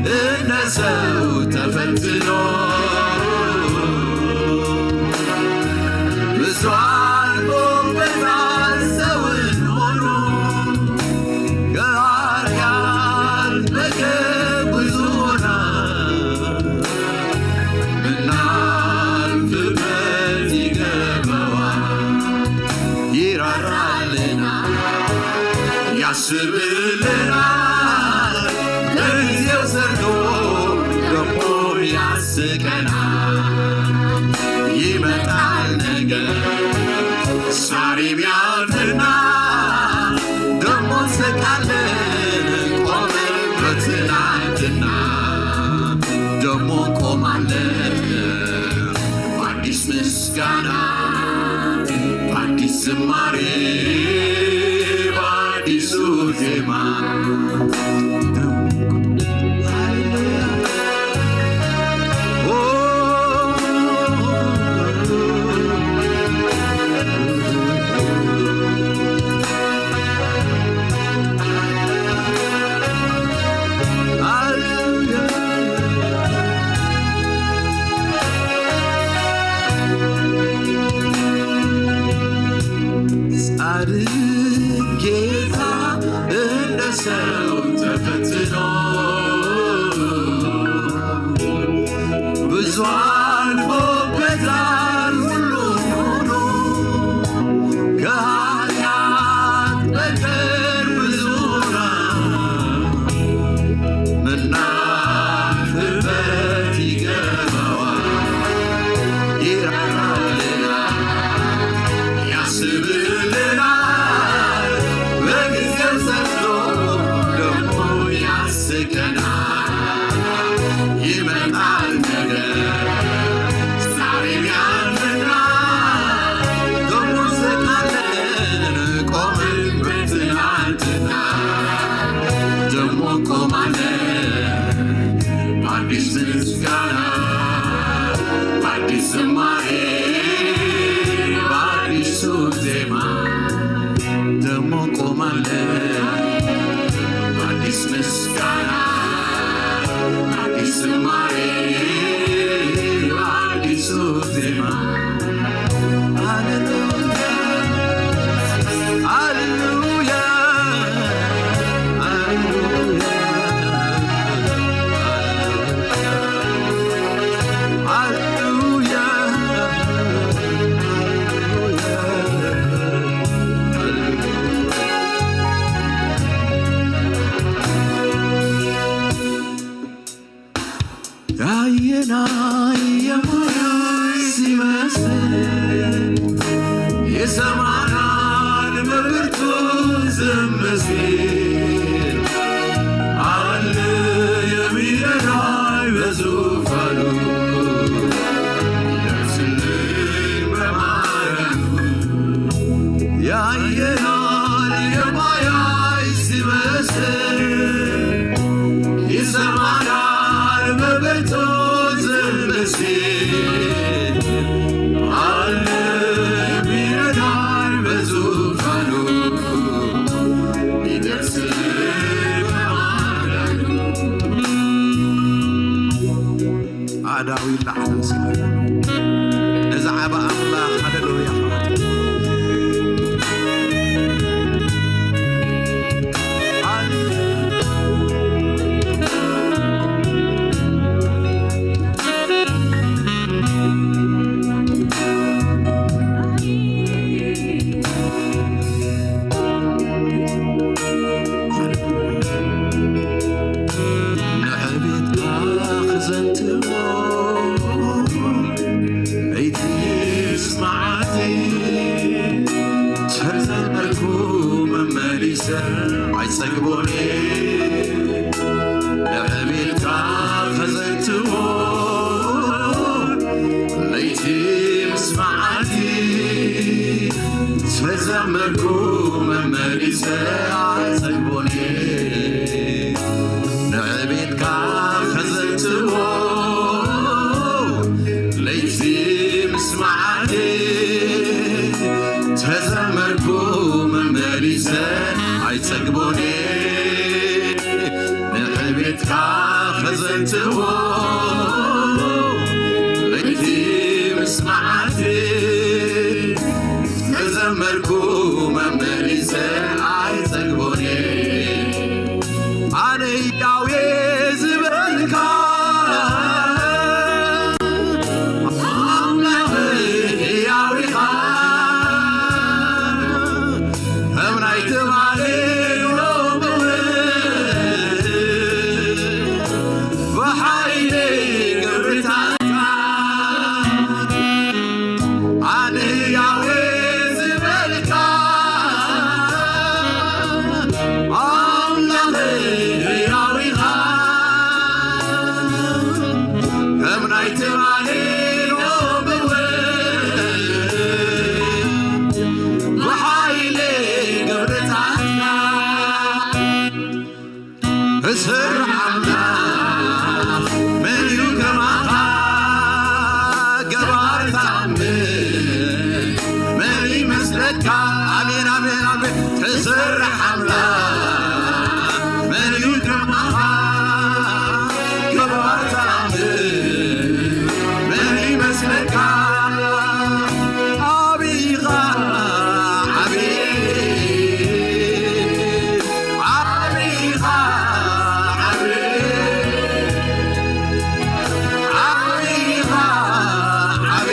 እንደ ሰው ተፈትኖ ብዙ አልፎበታል ሰውን ሆኖ ከኃጢአት በቀር ብዙ ሆና ምናልፍበት ይገባዋል፣ ይራራልናል፣ ያስብልናል፣ በጊዜው ሰርቶ ደግሞ ያስቀናል። ይመጣል ነገ ዛሬም ያልፍና ደግሞ እንስቃለን ቆመን በትናንትና ደግሞ እንቆማለን በአዲስ ምስጋና በአዲስ ዝማሬ በአዲሱ ዜማ። ጻድቅ ጌታ እንደ ሰው ተፈትኖ ብዙ አልፎበታል ሁሉም ሆኖ ከኃጢአት በቀር ብዙ ነው ምናልፍበት ይገባዋል፣ ይራራልናል፣ ያስብልናል፣ በጊዜው ሰርቶ ደግሞ ያስቀናል። ይመጣል ነገ ዛሬም ያልፍና ደግሞ እንስቃለን ቆመን በትናንትና ደግሞ እንቆማለን በአዲስ ምስጋና በአዲስ ዝማሬ በአዲሱ ዜማ ደግሞ እንቆማለን በአዲስ ምስጋና በአዲስ ዝማሬ በአዲሱ ዜማ። ሃሌሉያ፣ ሃሌሉያ፣ ሃሌሉያ፣ ሃሌሉያ፣ ሃሌሉያ። ያየናይ የማያይ ሲመስል የሰማናን በብርቱ ዝም ሲል አለ የሚረዳኝ በዙፋኑ ይደርስልኝ በማረፉ። ያየናል የማያይ ሲመስል ይሰማናል በብርቱ ዝም ሲል አለ የሚረዳን በዙፋኑ ይደርስልኝ በማረፉ። ኣእዳው ይለዓል እስከ ነዚ ዓቢ ኣምላኽ። ሃሌሉያ። ንዕቤትካ ክዘንትዎ ለይቲ ምስ መዓልቲ ተዘመርኩ መመሊሰ ኣይጸግቦን እየ። ንዕቤትካ ከዘንትዎ ለይቲ ምስ መዓልቲ ተዘመርኩ መመሊሰ ኣይጸግቦን እየ። ንዕቤትካ ከዘንትዎ ለይቲ ምስ መዓልቲ ተዘመርኩ መመሊሰ ኣይጸግቦን እየ። ንዕቤትካ ከዘንትዎ ለይቲ ምስ መዓልቲ መዘመርኩ መመሊሰ ኣይጸግቦን። ኣነ ያዌ ዝበልካ ኣምላኽ ሕያው ኢኻ። ከም ናይ ትማሊ ሎሚ እውን ብሓይሊ ግብርታትካ ኣነ ያዌ ዝበልካ ኣምላኽ ሕያው ኢኻ። ከም ናይ ትማሊ ሎሚ እውን ብሓይሊ ግብርታትካ እሰርሕ ኣምላኽ መን እዩ ከማኻ ገባር ተኣምር መን ይመስለካ? ኣሜን፣ ኣሜን፣ ኣሜን። ትሰርሕ ኣምላኽ መን እዩ ከማኻ ገባር ተኣምር መን ይመስለካ? ዓቢኻ ዓቢ ዓቢኻ ዓቢ ዓቢኻ ዓቢ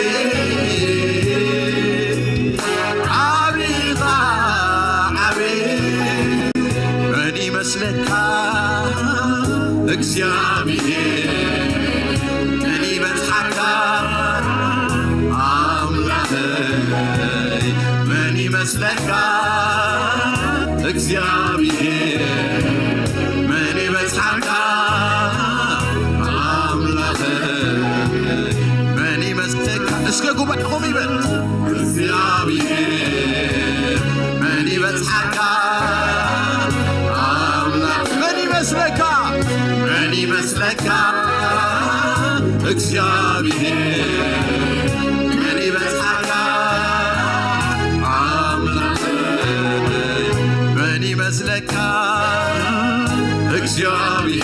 ዓቢኻ ዓቢ መን ይመስለካ እግዚኣብሔር መን ይበጽሓካ ኣምላኸይ መን ይመስለካ እግዚኣብሔር መን ይበጽሓካ ኣምላኸይ መን ይመስለካ እስከ ጉባኤኹም ይበል እግዚኣብሔር መን ይበጽሓካ ኣምላኽ መን ይመስለካ መን ይመስለካ እግዚኣብሔር መን ይበጽሓካ ኣምላኽ መን ይመስለካ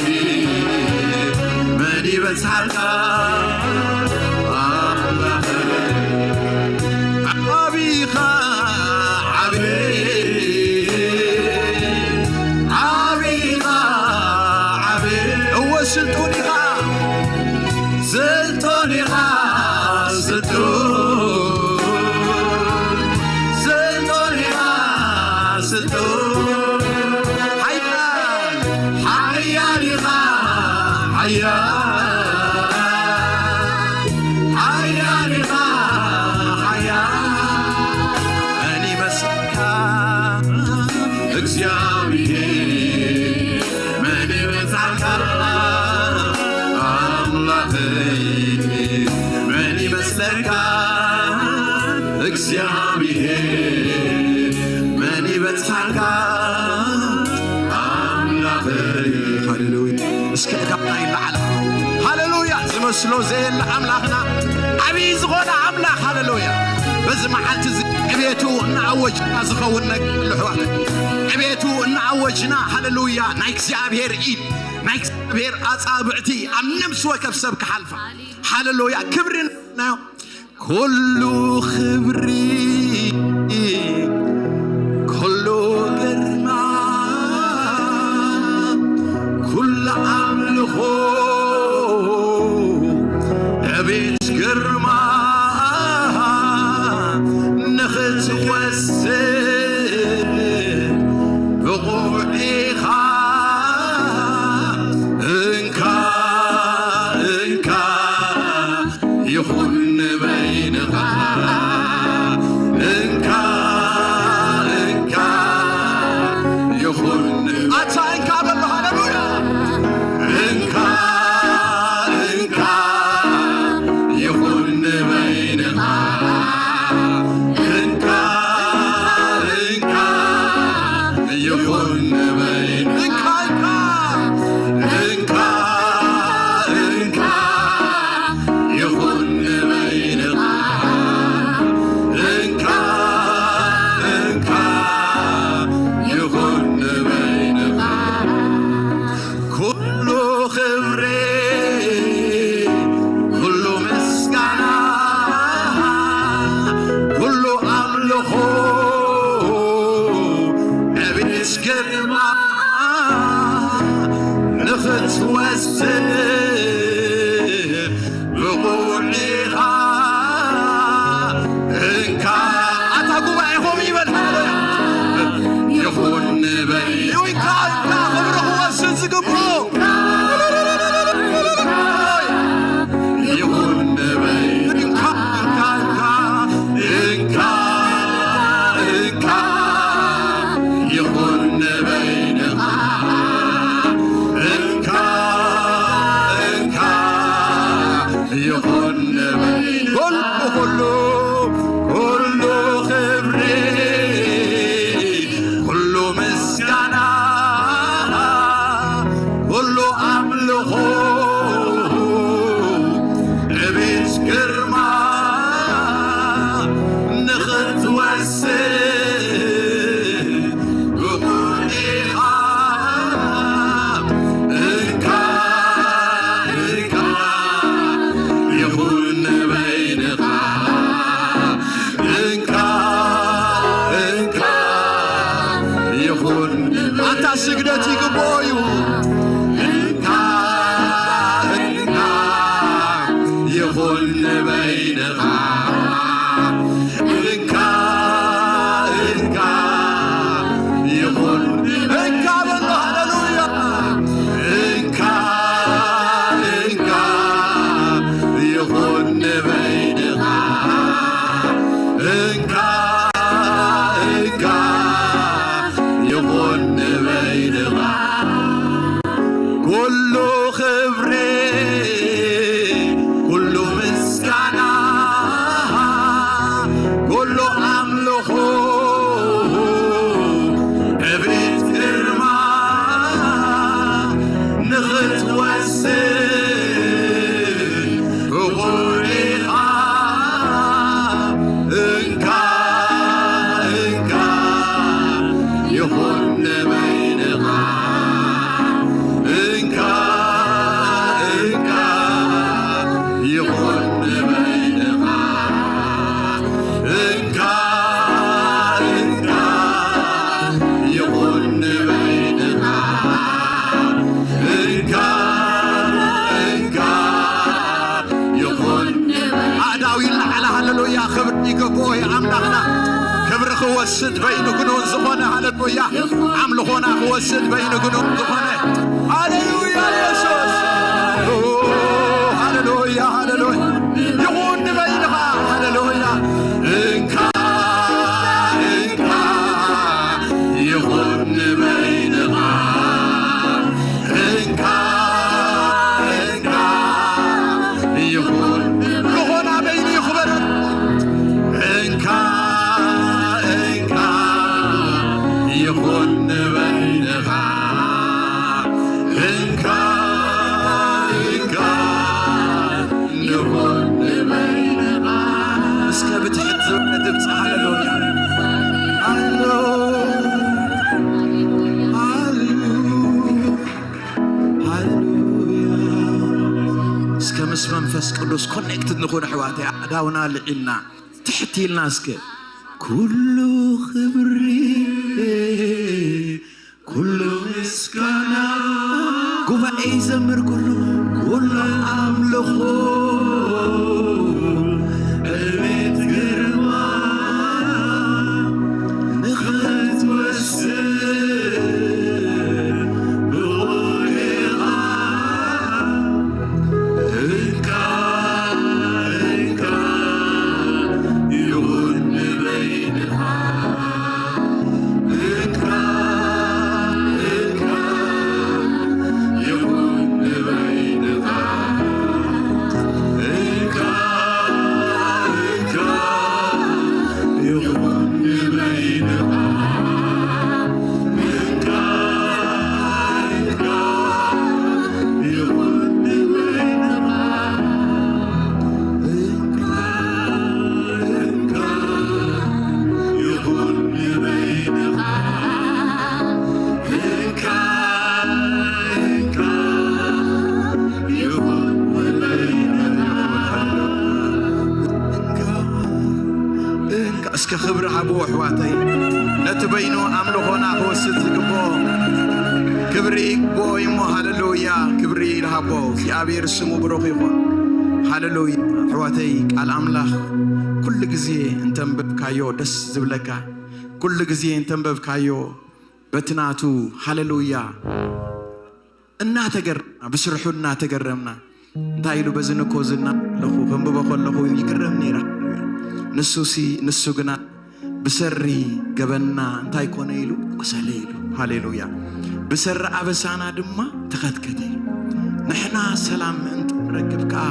እግዚኣብሔር መን ይበጽሓካ ኣምላኽ ዓቢኻ ዓቢ ዓቢኻ ዓቢ እወ ስልጡን ኢኻ ስልጡን ኢኻ ስልጡን ስልጡን ኢኻ ስልጡን ሓያል ሓያል ኢኻ ሓያል ሓያል ኢኻ ሓያል መን ይመስለካ እግዚኣብሔር መን ይበጽሓካ ኣምላኸይ መን ይመስለካ እግዚኣብሔር መን ይበጽሓካ ኣምላኸይ ሃሌሉያ እስከ እዳና ይለዓል ሃሌሉያ ዝመስሎ ዘየለ ኣምላኽና ዓብዪ ዝኾነ ኣምላኽ ሃሌሉያ በዚ መዓልቲ እዚ ዕቤቱ እናኣወጅና ዝኸውን ነገር ኣሎ ኣሕዋት ዕቤቱ እናኣወጅና ሃሌሉያ ናይ እግዚኣብሔር ኢድ ናይ እግዚኣብሔር ኣጻብዕቲ ኣብ ነፍሲ ወከፍ ሰብ ክሓልፋ ሃሌሉያ ክብሪ ናዮ ኩሉ ክብሪ ኩሉ ግርማ ኩሉ ኣምልኾ ዕቤት ግርማ ንኽትወስድ ብቑዕ ኢኻ እንካ እንካ ይኹን ንበይንኻ እንካ እንካ ይኹን ኣታ እንካ በሎ ሃሌሉያ እንካ እንካ ይኹን ክወስድ በይኑ ግኑን ዝኾነ፣ ሃሌሉያ፣ ኣምልኾና ክወስድ በይኑ ግኑን ዝኾነ፣ ሃሌሉያ፣ ኢየሱስ። ኦ፣ ሃሌሉያ፣ ሃሌሉያ። ይኹን ንበይንኻ፣ ሃሌሉያ። እንካ፣ እንካ፣ ይኹን ንበይንኻ። እንካ፣ እንካ፣ ይኹን፣ ኣምልኾና በይኑ ይኽበር። እንካ፣ እንካ፣ ይኹን ንበይንኻ። እንካ፣ እንካ፣ ይኹን ንበይንኻ። እስከ ብትሕት ዝበለ ድምፂ ሃሌሉያ። ሃሌሉያ። ሃሌሉያ። እስከ ምስ መንፈስ ቅዱስ ኮኔክትድ ንኹን ኣሕዋተይ፣ ኣእዳውና ልዒልና ትሕት ኢልና እስከ ኩሉ ክብሪ፣ ኩሉ ምስጋና፣ ጉባኤ ይዘምር ኩሉ፣ ኩሉ ኣምልኾ ዕቤት ግርማ ንኽትወስድ ብቑዕ ኢኻ። እንካ፣ እንካ፣ ይኹን ንበይንኻ። እንካ፣ እንካ፣ ይኹን ንበይንኻ። እንካ፣ እንካ፣ ይኹን ንበይንኻ። እንካ፣ እንካ፣ ይኹን ንበይንኻ። እንካ፣ እንካ፣ ይኹን ንበይንኻ። እንካ፣ እንካ፣ ይኹን ንበይንኻ። እንካ፣ እስከ ክብሪ ሃብዎ ኣሕዋተይ፣ ነቲ በይኑ ኣምልኾና ክወስድ ዝግብኦ ክብሪ ይግብኦ እዩ እሞ፣ ሃሌሉያ፣ ክብሪ ይሃቦ። እግዚኣብሔር ስሙ ብሩኽ ይኹን። ሃሌሉያ። ኣሕዋተይ፣ ቃል ኣምላኽ ኩሉ ግዜ እንተንበብካዮ ደስ ዝብለካ፣ ኩሉ ግዜ እንተንበብካዮ በቲ ናቱ፣ ሃሌሉያ፣ እናተገረምና፣ ብስርሑ እናተገረምና፣ እንታይ ኢሉ፣ በዚ ንኮዝና ኣለኹ፣ ከንብቦ ከለኹ ይግረም ነይረ። ንሱሲ፣ ንሱ ግና ብሰሪ ገበንና እንታይ ኮነ ኢሉ፣ ቆሰለ ኢሉ። ሃሌሉያ። ብሰሪ ኣበሳና ድማ ተኸትከተ። ንሕና ሰላም ምእንቲ ንረክብ ከኣ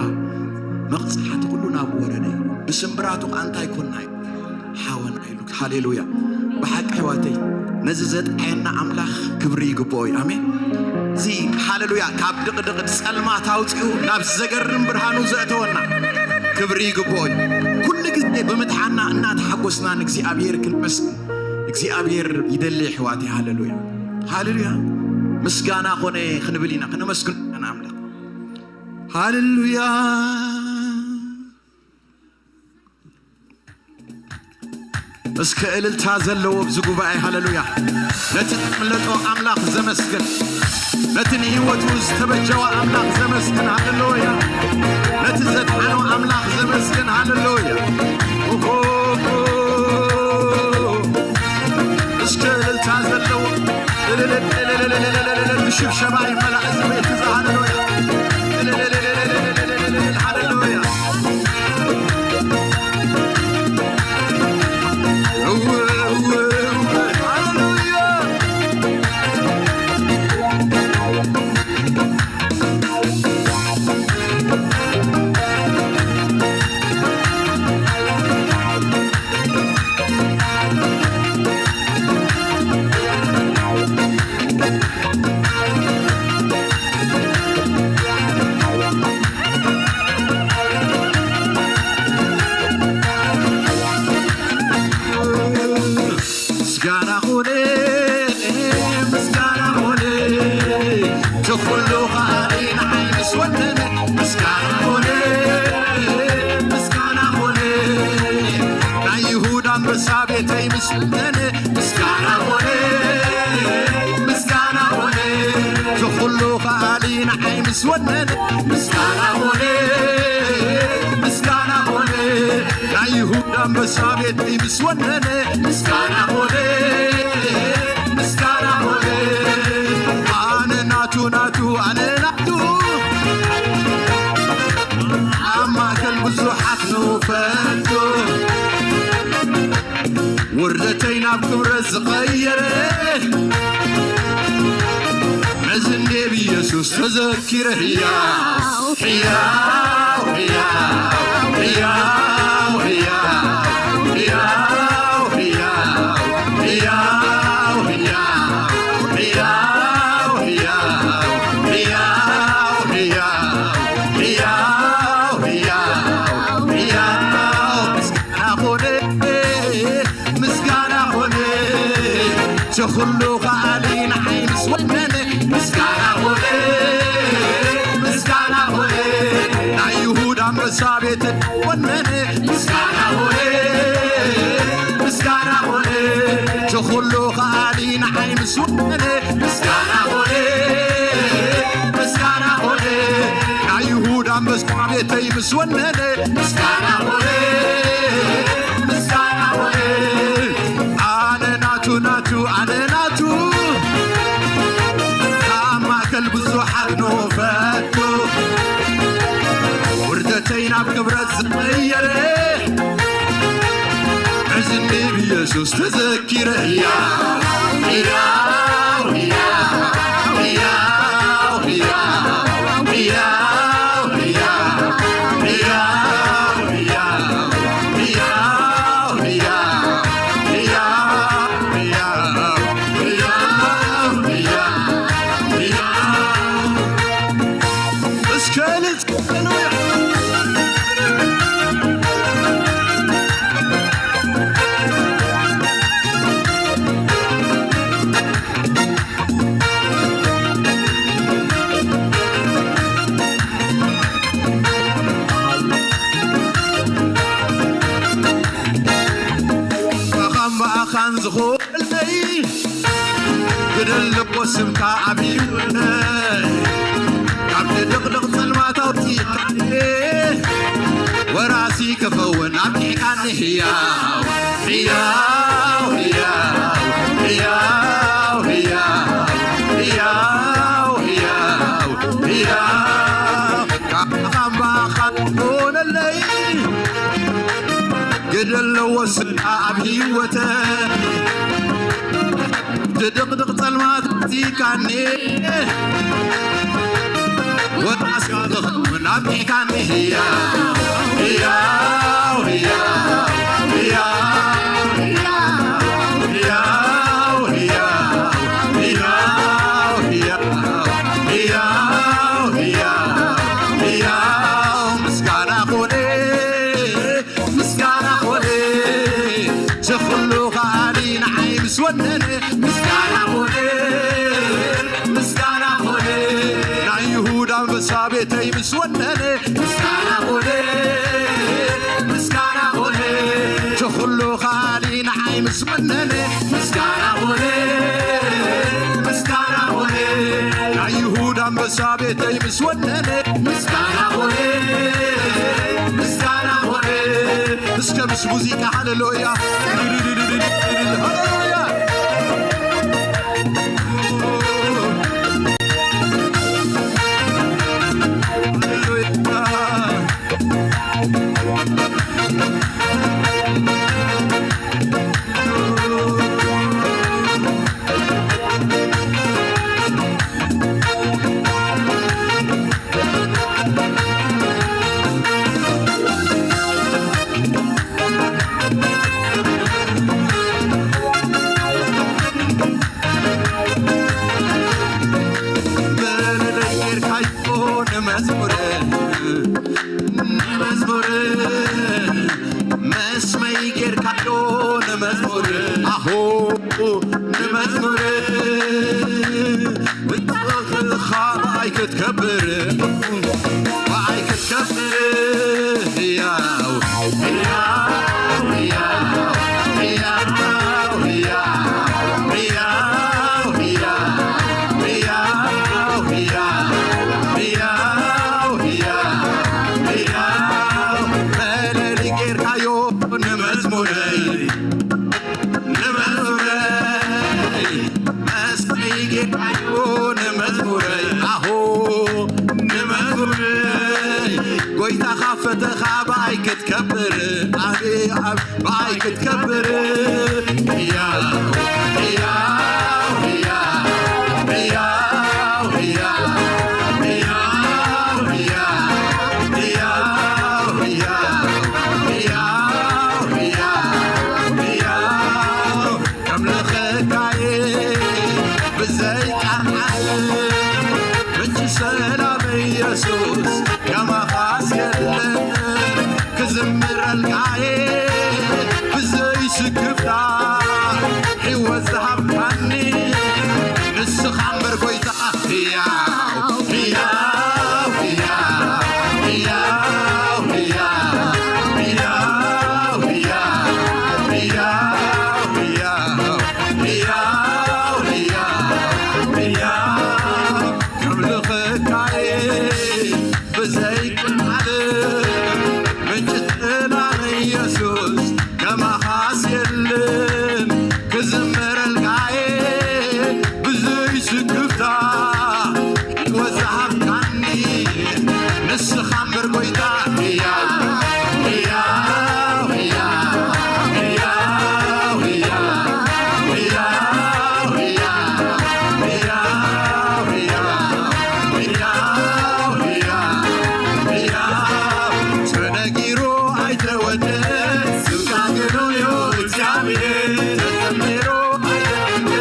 መቕጻዕቲ ኩሉ ናብ ወረደ ኢሉ። ብስምብራቱ ከኣ እንታይ ኮና ኢሉ፣ ሓወና ኢሉ። ሃሌሉያ። ብሓቂ ኣሕዋተይ፣ ነዚ ዘጥዓየና ኣምላኽ ክብሪ ይግብኦ እዩ። ኣሜን። እዚ ሃሌሉያ፣ ካብ ድቕድቕ ጸልማት ኣውጺኡ ናብ ዘገርም ብርሃኑ ዘእተወና ክብሪ ይግብኦ እዩ። ኩሉ ግዜ ብምድሓና እናተሓጎስና ንእግዚኣብሔር ክንመስል እግዚኣብሔር ይደሊ ኣሕዋተይ። ሃሌሉያ፣ ሃሌሉያ። ምስጋና ኮነ ክንብል ኢና፣ ክነመስግን ኢና ንኣምላኽ። ሃሌሉያ። እስከ እልልታ ዘለዎ ኣብዚ ጉባኤ፣ ሃሌሉያ። ነቲ ዘምለጦ ኣምላኽ ዘመስግን፣ ነቲ ንህይወቱ ዝተበጀወ ኣምላኽ ዘመስግን፣ ሃሌሉያ። ነቲ ዘድሓኖ ኣምላኽ ዘመስግን፣ ሃሌሉያ። ኦሆ፣ እስከ እልልታ ዘለዎ፣ እልልልልልልልልልልል፣ ብሽብሸባ ይመላእ እዚ ቤት እዚ፣ ሃሌሉያ። እልልልልልልልልልል፣ ሃሌሉያ። ምስጋና ኾነ፣ ምስጋና ኾነ፣ እቲ ኩሉ ኸኣሊ ንዓይ ምስ ወነነ። ምስጋና ኾነ፣ ምስጋና ኾነ፣ ናይ ይሁዳ ኣንበሳ ቤተይ ምስ ወነነ። ምስጋና ኾነ፣ ምስጋና ኾነ፣ እቲ ኩሉ ኸኣሊ ንዓይ ምስ ወነነ። ምስጋና ኾነ፣ ምስጋና ኾነ፣ ናይ ይሁዳ ኣንበሳ ቤተይ ምስ ወነነ ምስጋና ኾነ፣ ምስጋና ኾነ። ኣነ ናቱ፣ ናቱ፣ ኣነ ናቱ። ኣብ ማእከል ብዙሓት ንውፈቱ። ውርደተይ ናብ ክብረት ዝቐየረ። ነዚ እንዴ ብኢየሱስ ተዘኪረ። ሕያው፣ ሕያው፣ ሕያው፣ ምስጋና ኾነ፣ ምስጋና ኾነ፣ እቲ ኹሉ ከኣሊ ንዓይ ምስ ወነነ። ምስጋና ኾነ፣ ምስጋና ኾነ፣ ናይ ይሁዳ ኣንበሳ ቤት ወነነ። ምስጋና ኾነ፣ ምስጋና ኾነ፣ እቲ ኹሉ ከኣሊ ንዓይ ምስ ወነነ። ምስጋና ኾነ፣ ምስጋና ኾነ፣ ናይ ይሁዳ ኣንበሳ ቤተይ ምስ ወነነ። ምስጋና ኾነ፣ ምስጋና ኾነ፣ ኣነ ናቱ፣ ናቱ፣ ኣነ ናቱ። ካብ ማእከል ብዙሓት ንውፈቱ። ውርደተይ ናብ ክብረት ዝቐየረ። እዚ ብኢየሱስ ተዘኪረ። ሕያው፣ ሕያው፣ እስከ ልጽ-፣ ሃሌሉያ። ብኣኻን ብኣኻን ዝኾነለይ ግደ ኣለዎ ስምካ ኣብ ህይወተይ ካብ ድቕድቕ ጸልማት ኣውጺእካኒ ወራሲ ክኸውን ኣብቂዕካኒ ህያው ህያው ህያው ህያው ህያው ህያው ህያው ህያው ካብ ብኣኻን ዝኾነለይ ግደ ኣለዎ ስምካ ኣብ ህይወተይ ድቕድቕ ጸልማት ኣውጺእካኒ ወራሲ ክኸውን ኣብቂዕካኒ ህያው ህያው ህያው ምስጋና ኾነ ምስጋና ኾነ እቲ ኹሉ ከኣሊ ንዓይ ምስ ወነነ ምስጋና ኾነ ምስጋና ኾነ ናይ ይሁዳ ኣንበሳ ቤተይ ምስ ወነነ ምስጋና ኾነ ምስጋና ኾነ እቲ ኹሉ ከኣሊ ንዓይ ምስ ወነነ ምስጋና ኾነ ምስጋና ኾነ ናይ ይሁዳ ኣንበሳ ቤተይ ምስ ወነነ ምስጋና ኾነ ምስጋና ኾነ እስከ ምስ ሙዚቃ ሃሌሉያ ሃሌሉያ በለለይ ጌርካዮ ንመዝሙር ንመዝሙር መስመይ ጌርካዮ ንመዝሙር ኣሆ ንመዝሙር ብትኽኻ ብኣይ ክትከብር ብኣይ ክትከብር ህያው ጎይታኻ ፈተኻ ብኣይ ክትከብር፣ ኣቤ ኣብ ብኣይ ክትከብር። ህያው፣ ህያው፣ ህያው፣ ህያው፣ ህያው፣ ከምልኸካየ ብዘይ ቃል ምንጪ ሰላም ኢየሱስ ከማኻስ የለን። ክዝምረልካየ ብዘይ ስክፍታ ሕይወት ዝሃብካኒ ንስኻ እምበር ጎይታ። ህያው፣ ህያው፣ ህያው፣ ህያው፣ ህያው፣ ከምልኸካየ ብዘይ ቃል ምንጭ ጥና ኢየሱስ ከማኻስ የለን። ክዝምረልካየ ብዘይ ስክፍታ ሕይወት ዝሃብካኒ ንስኻ እምበር ጎይታ። ህያው፣ ህያው፣ ህያው፣ ተነጊሩ ኣይተወደን ስምካ ግኑን እዩ እግዚኣብሔር። ተዘሚሩ ኣይተወደን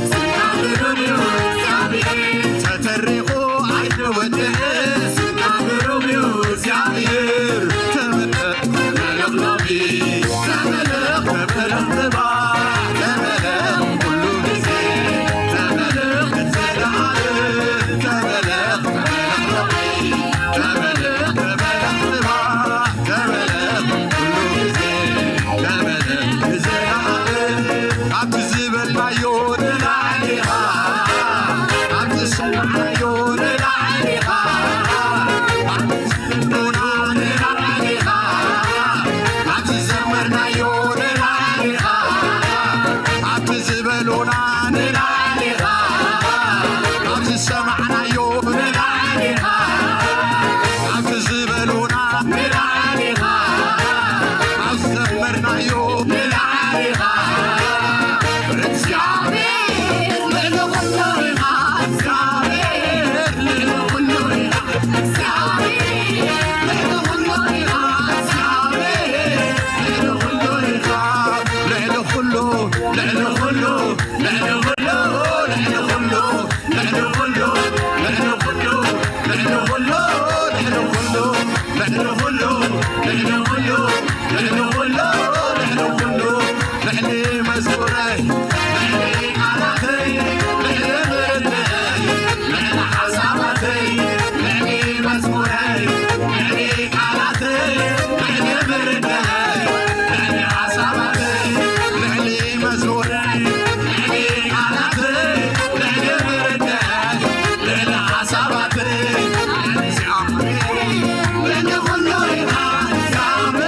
ስምካ ግኑን እዩ እግዚኣብሔር። ተተሪኹ ኣይተወደን ስምካ ግሩም እዩ እግዚኣብሔር። ተመለኽ፣ ተመለኽ ሎሚ፣ ተመለኽ፣ ተመለኽ ጽባሕ፣ ተመለኽ ኩሉ ግዜ፣ ተመለኽ ንዘለዓለም፣ ተመለኽ፣ ተመለኽ ሎሚ፣ ተመለኽ፣ ተመለኽ ጽባሕ፣ ተመለኽ ኩሉ ግዜ፣ ተመለኽ ንዘለዓለም። ኣብቲ ዝበልናዮ ንላዕሊ ኢኻ፣ ኣብቲ ዝሰማዕናዮ ንላዕሊ ኢኻ፣ ኣብቲ ዝበልናዮ ንላዕሊ ኢኻ፣ ኣብቲ ዝዘመርናዮ ንላዕሊ ኢኻ፣ ኣብቲ ዝበሉና ንላዕሊ ኢኻ፣ ኣብቲ ዝሰማዕናዮ ንላዕሊ ኢኻ፣ ኣብቲ ዝበሉና ንላዕሊ ኢኻ፣ ኣብ ዝዘመርናዮ ንላዕሊ ኢኻ። እግዚኣብሔር ልዕሊ ኩሉ ኢኻ፣ እግዚኣብሔር ልዕሊ ኩሉ ኢኻ፣ እግዚኣብሔር ልዕሊ ኩሉ ኢኻ፣ እግዚኣብሔር ልዕሊ ኩሉ ኢኻ፣ ልዕሊ ኩሉ፣ ልዕሊ ኩሉ፣ ልዕሊ ኩሉ፣ ልዕሊ ኩሉ፣ ልዕሊ ኩሉ፣ ልዕሊ ኩሉ፣ ልዕሊ ኩሉ፣ ልዕሊ ኩሉ፣ ልዕሊ ኩሉ፣ ልዕሊ ኩሉ፣ ልዕሊ ኩሉ፣ ልዕሊ ኩሉ፣ ልዕሊ መዝሙረይ፣ ልዕሊ ቃላተይ፣ ልዕሊ ምርድእይ፣ ልዕሊ ሓሳባተይ፣ ልዕሊ መዝሙረይ፣ ልዕሊ ቃላተይ፣ ልዕሊ ምርድእይ፣ ልዕሊ ሓሳባተይ፣ ልዕሊ መዝሙረይ፣ ልዕሊ ቃላተይ፣ ልዕሊ ምርድእይ፣ ልዕሊ ሓሳባተይ፣ ልዕሊ ዚኣመይ፣ ልዕሊ ኩሉ ኢኻ ዚኣመይ።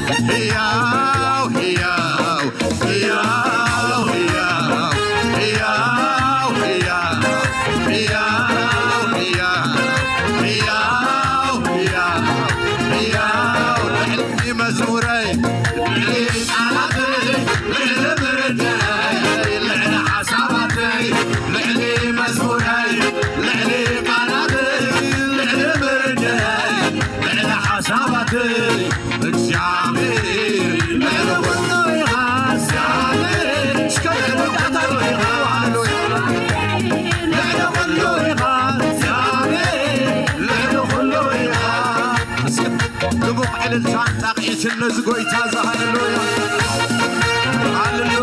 ህያው፣ ህያው፣ ህያው፣ ህያው፣ ህያው፣ ህያው፣ ህያው፣ ህያው፣ ህያው፣ ህያው፣ ልዕሊ መዝሙረይ፣ ልዕሊ ቃላተይ፣ ልዕሊ ምርዳይ፣ ልዕሊ ሓሳባተይ፣ ልዕሊ መዝሙረይ፣ ልዕሊ ቃላተይ፣ ልዕሊ ምርዳይ፣ ልዕሊ ሓሳባተይ፣ እግዚኣብሔር ልዕሊ ኩሉ ኢኻ፣ እግዚኣብሔር እስከ ልዕሊ ኩሉ ኢኻ፣ ሃሌሉያ። ልዕሊ ኩሉ ኢኻ፣ እግዚኣብሔር ልዕሊ ኩሉ ኢኻ። እስከ ድሙቕ ዕልልታን ጣቕዒትን ነዚ ጎይታ እዚ፣ ሃሌሉያ፣ ሃሌሉያ።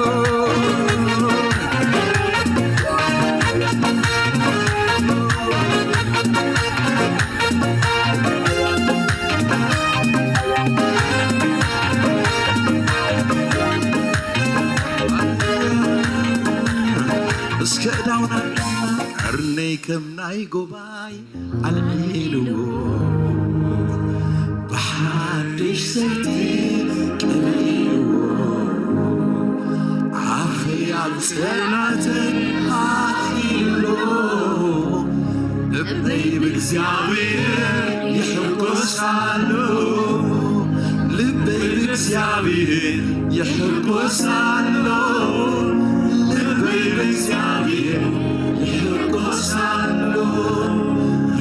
እስከ እዳውና ቀርነይ ከም ናይ ጎባይ ኣልዒልዎ፣ ብሓድሽ ዘይቲ ቀብእዎ፣ ኣፈይ ኣብ ጸናትን ኣኺሎ፣ ልበይ ብእግዚኣብሔር ይሕጎስ ኣሎ። ልበይ ብእግዚኣብሔር ይሕጎስ ኣሎ። ልበይ ብእግዚኣብሔር ይሕጎስ ኣሎ።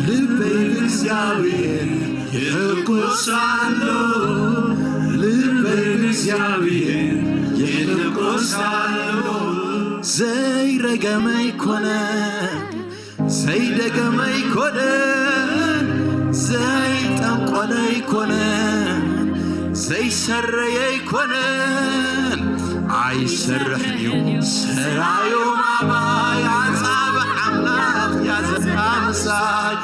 ልበይ ብእግዚኣብሔር ይሕጎስ ኣሎ። ልበይ ብእግዚኣብሔር ይሕጎስ ኣሎ። ዘይረገመ ኣይኮነን፣ ዘይደገመ ኣይኮነን፣ ዘይጠንቆለ ኣይኮነን፣ ዘይሰረየ ኣይኮነን። ኣይሰርሕን እዩ ሰራዮም ኣባይ፣ ኣጻብዕ ኣምላኽ ያዘላ ምሳይ።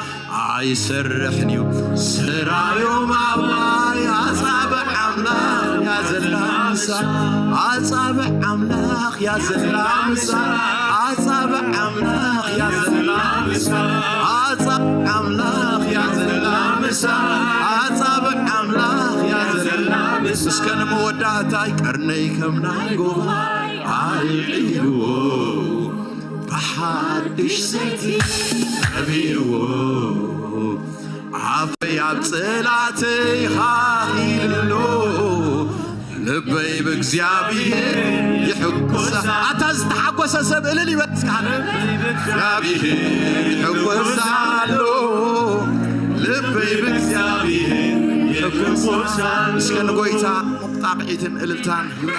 ኣይሰርሕን እዩ ሰራዮም ኣባይ፣ ኣጻብዕ ኣምላኽ ያዘላ ምሳይ። ኣጻብዕ ኣምላኽ ያዘላ ምሳይ፣ ኣጻብዕ ኣምላኽ ያዘላ ምሳይ፣ ኣጻብዕ ኣምላኽ ያዘላ ምሳይ፣ ኣጻብዕ ኣምላኽ ያዘላ ምሳይ። እስከ ንመወዳእታይ ቀርነይ ከም ናይ ጎባይ ኣልዒልዎ፣ ብሓድሽ ዘይቲ ቀብእዎ፣ ኣፈይ ኣብ ጸላእተይ ሃኺልሎ፣ ልበይ ብእግዚኣብሔር ይሕጎሳ። ኣታ ዝተሓጎሰ ሰብ እልል ይበል እስከ። እግዚኣብሔር ይሕጎሳ ኣሎ፣ ልበይ ብእግዚኣብሔር ይሕጎሳ። እስከ ንጎይታ ጣቕዒትን እልልታን ይብላ።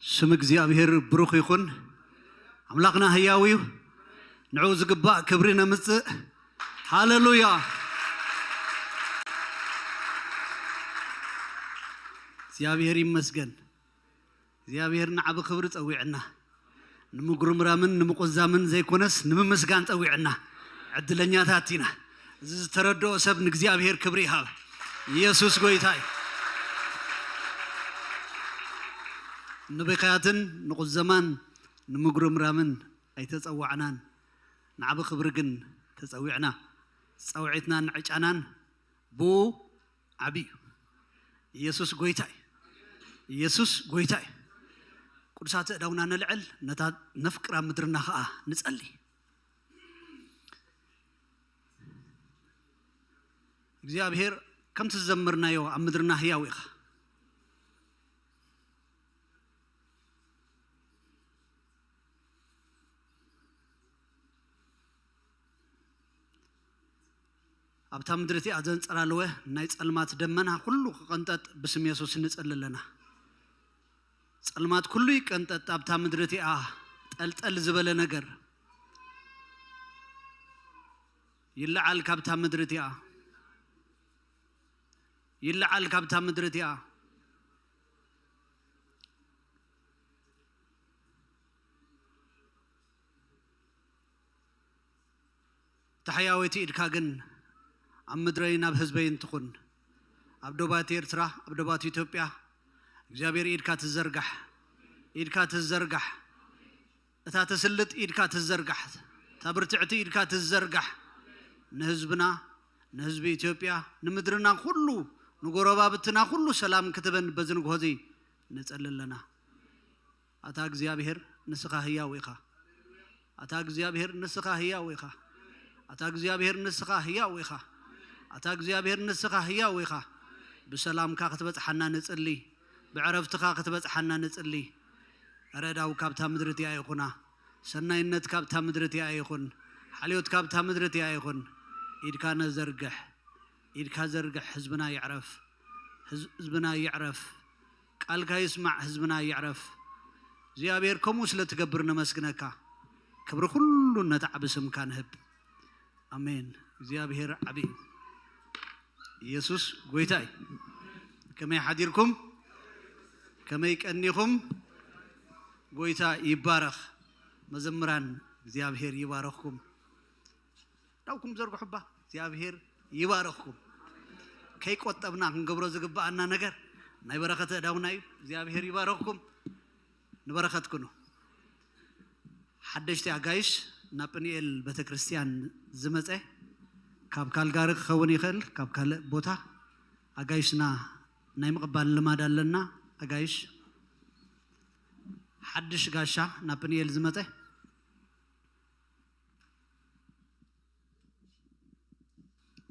ስም እግዚኣብሔር ብሩኽ ይኹን። ኣምላኽና ህያው እዩ። ንዕኡ ዝግባእ ክብሪ ነምጽእ። ሃሌሉያ። እግዚኣብሔር ይመስገን። እግዚኣብሔር ንዓቢ ክብሪ ጸዊዕና። ንምጉርምራምን ንምቁዛምን ዘይኮነስ ንምምስጋን ጸዊዕና። ዕድለኛታት ኢና። እዚ ዝተረድኦ ሰብ ንእግዚኣብሔር ክብሪ ይሃብ። ኢየሱስ ጎይታ እዩ። ንብኽያትን ንቁዘማን ንምጉርምራምን ኣይተጸዋዕናን። ንዓቢ ክብሪ ግን ተጸዊዕና። ጸውዒትናን ዕጫናን ብኡ ዓቢ እዩ። ኢየሱስ ጎይታ እዩ። ኢየሱስ ጎይታ እዩ። ቅዱሳት ኣእዳውና ነልዕል፣ ነታ ነፍቅራ ምድርና ኸኣ ንጸሊ። እግዚኣብሔር ከምቲ ዝዘመርናዮ ኣብ ምድርና ህያው ኢኻ። ኣብታ ምድሪ እቲኣ ዘንጸላለወ ናይ ጸልማት ደመና ኩሉ ክቐንጠጥ ብስም የሱስ ንጸሊ ኣለና። ጸልማት ኩሉ ይቀንጠጥ። ኣብታ ምድሪ እቲኣ ጠልጠል ዝበለ ነገር ይለዓል ካብታ ምድሪ እቲኣ፣ ይለዓል ካብታ ምድሪ እቲኣ። ታሕያወይቲ ኢድካ ግን ኣብ ምድረይን ኣብ ህዝበይን ትኹን። ኣብ ዶባት ኤርትራ፣ ኣብ ዶባት ኢትዮጵያ እግዚኣብሔር ኢድካ ትዘርጋሕ፣ ኢድካ ትዘርጋሕ። እታ ትስልጥ ኢድካ ትዘርጋሕ፣ እታ ብርትዕቲ ኢድካ ትዘርጋሕ። ንህዝብና፣ ንህዝቢ ኢትዮጵያ፣ ንምድርና ኩሉ፣ ንጎረባብትና ኩሉ ሰላም ክትበን በዚ ንግሆ እዚ ንጸሊ ኣለና። ኣታ እግዚኣብሔር ንስኻ ህያው ኢኻ። ኣታ እግዚኣብሔር ንስኻ ህያው ኢኻ። ኣታ እግዚኣብሔር ንስኻ ህያው ኢኻ። ኣታ እግዚኣብሔር ንስኻ ህያው ኢኻ። ብሰላምካ ክትበጽሓና ንጽሊ። ብዕረፍትኻ ክትበጽሓና ንጽሊ። ረዳው ካብታ ምድሪ እቲኣ ይኹና። ሰናይነት ካብታ ምድሪ እቲኣ ይኹን። ሓልዮት ካብታ ምድሪ እቲኣ ይኹን። ኢድካ ነዘርግሕ። ኢድካ ዘርግሕ፣ ህዝብና ይዕረፍ። ህዝ-፣ ህዝብና ይዕረፍ። ቃልካ ይስማዕ፣ ህዝብና ይዕረፍ። እግዚኣብሔር ከምኡ ስለ ትገብር ነመስግነካ። ክብሪ ኩሉ ነቲ ዓቢ ስምካ ንህብ። ኣሜን። እግዚኣብሔር ዓቢ እዩ። ኢየሱስ ጎይታ እዩ። ከመይ ሓዲርኩም? ከመይ ቀኒኹም? ጎይታ ይባረኽ። መዘምራን እግዚኣብሔር ይባረኽኩም። ዳውኩም ዘርግሑባ እግዚኣብሔር ይባረኽኩም። ከይቆጠብና ክንገብሮ ዝግብኣና ነገር ናይ በረኸት ኣእዳውና እዩ። እግዚኣብሔር ይባረኽኩም። ንበረኸት ኩኑ። ሓደሽቲ ኣጋይሽ ናብ ጵንኤል ቤተክርስትያን ዝመጸ ካብ ካልጋሪ ክኸውን ይኽእል፣ ካብ ካልእ ቦታ ኣጋይሽና ናይ ምቕባል ልማድ ኣለና። ኣጋይሽ ሓድሽ ጋሻ ናብ ጵንኤል ዝመጸ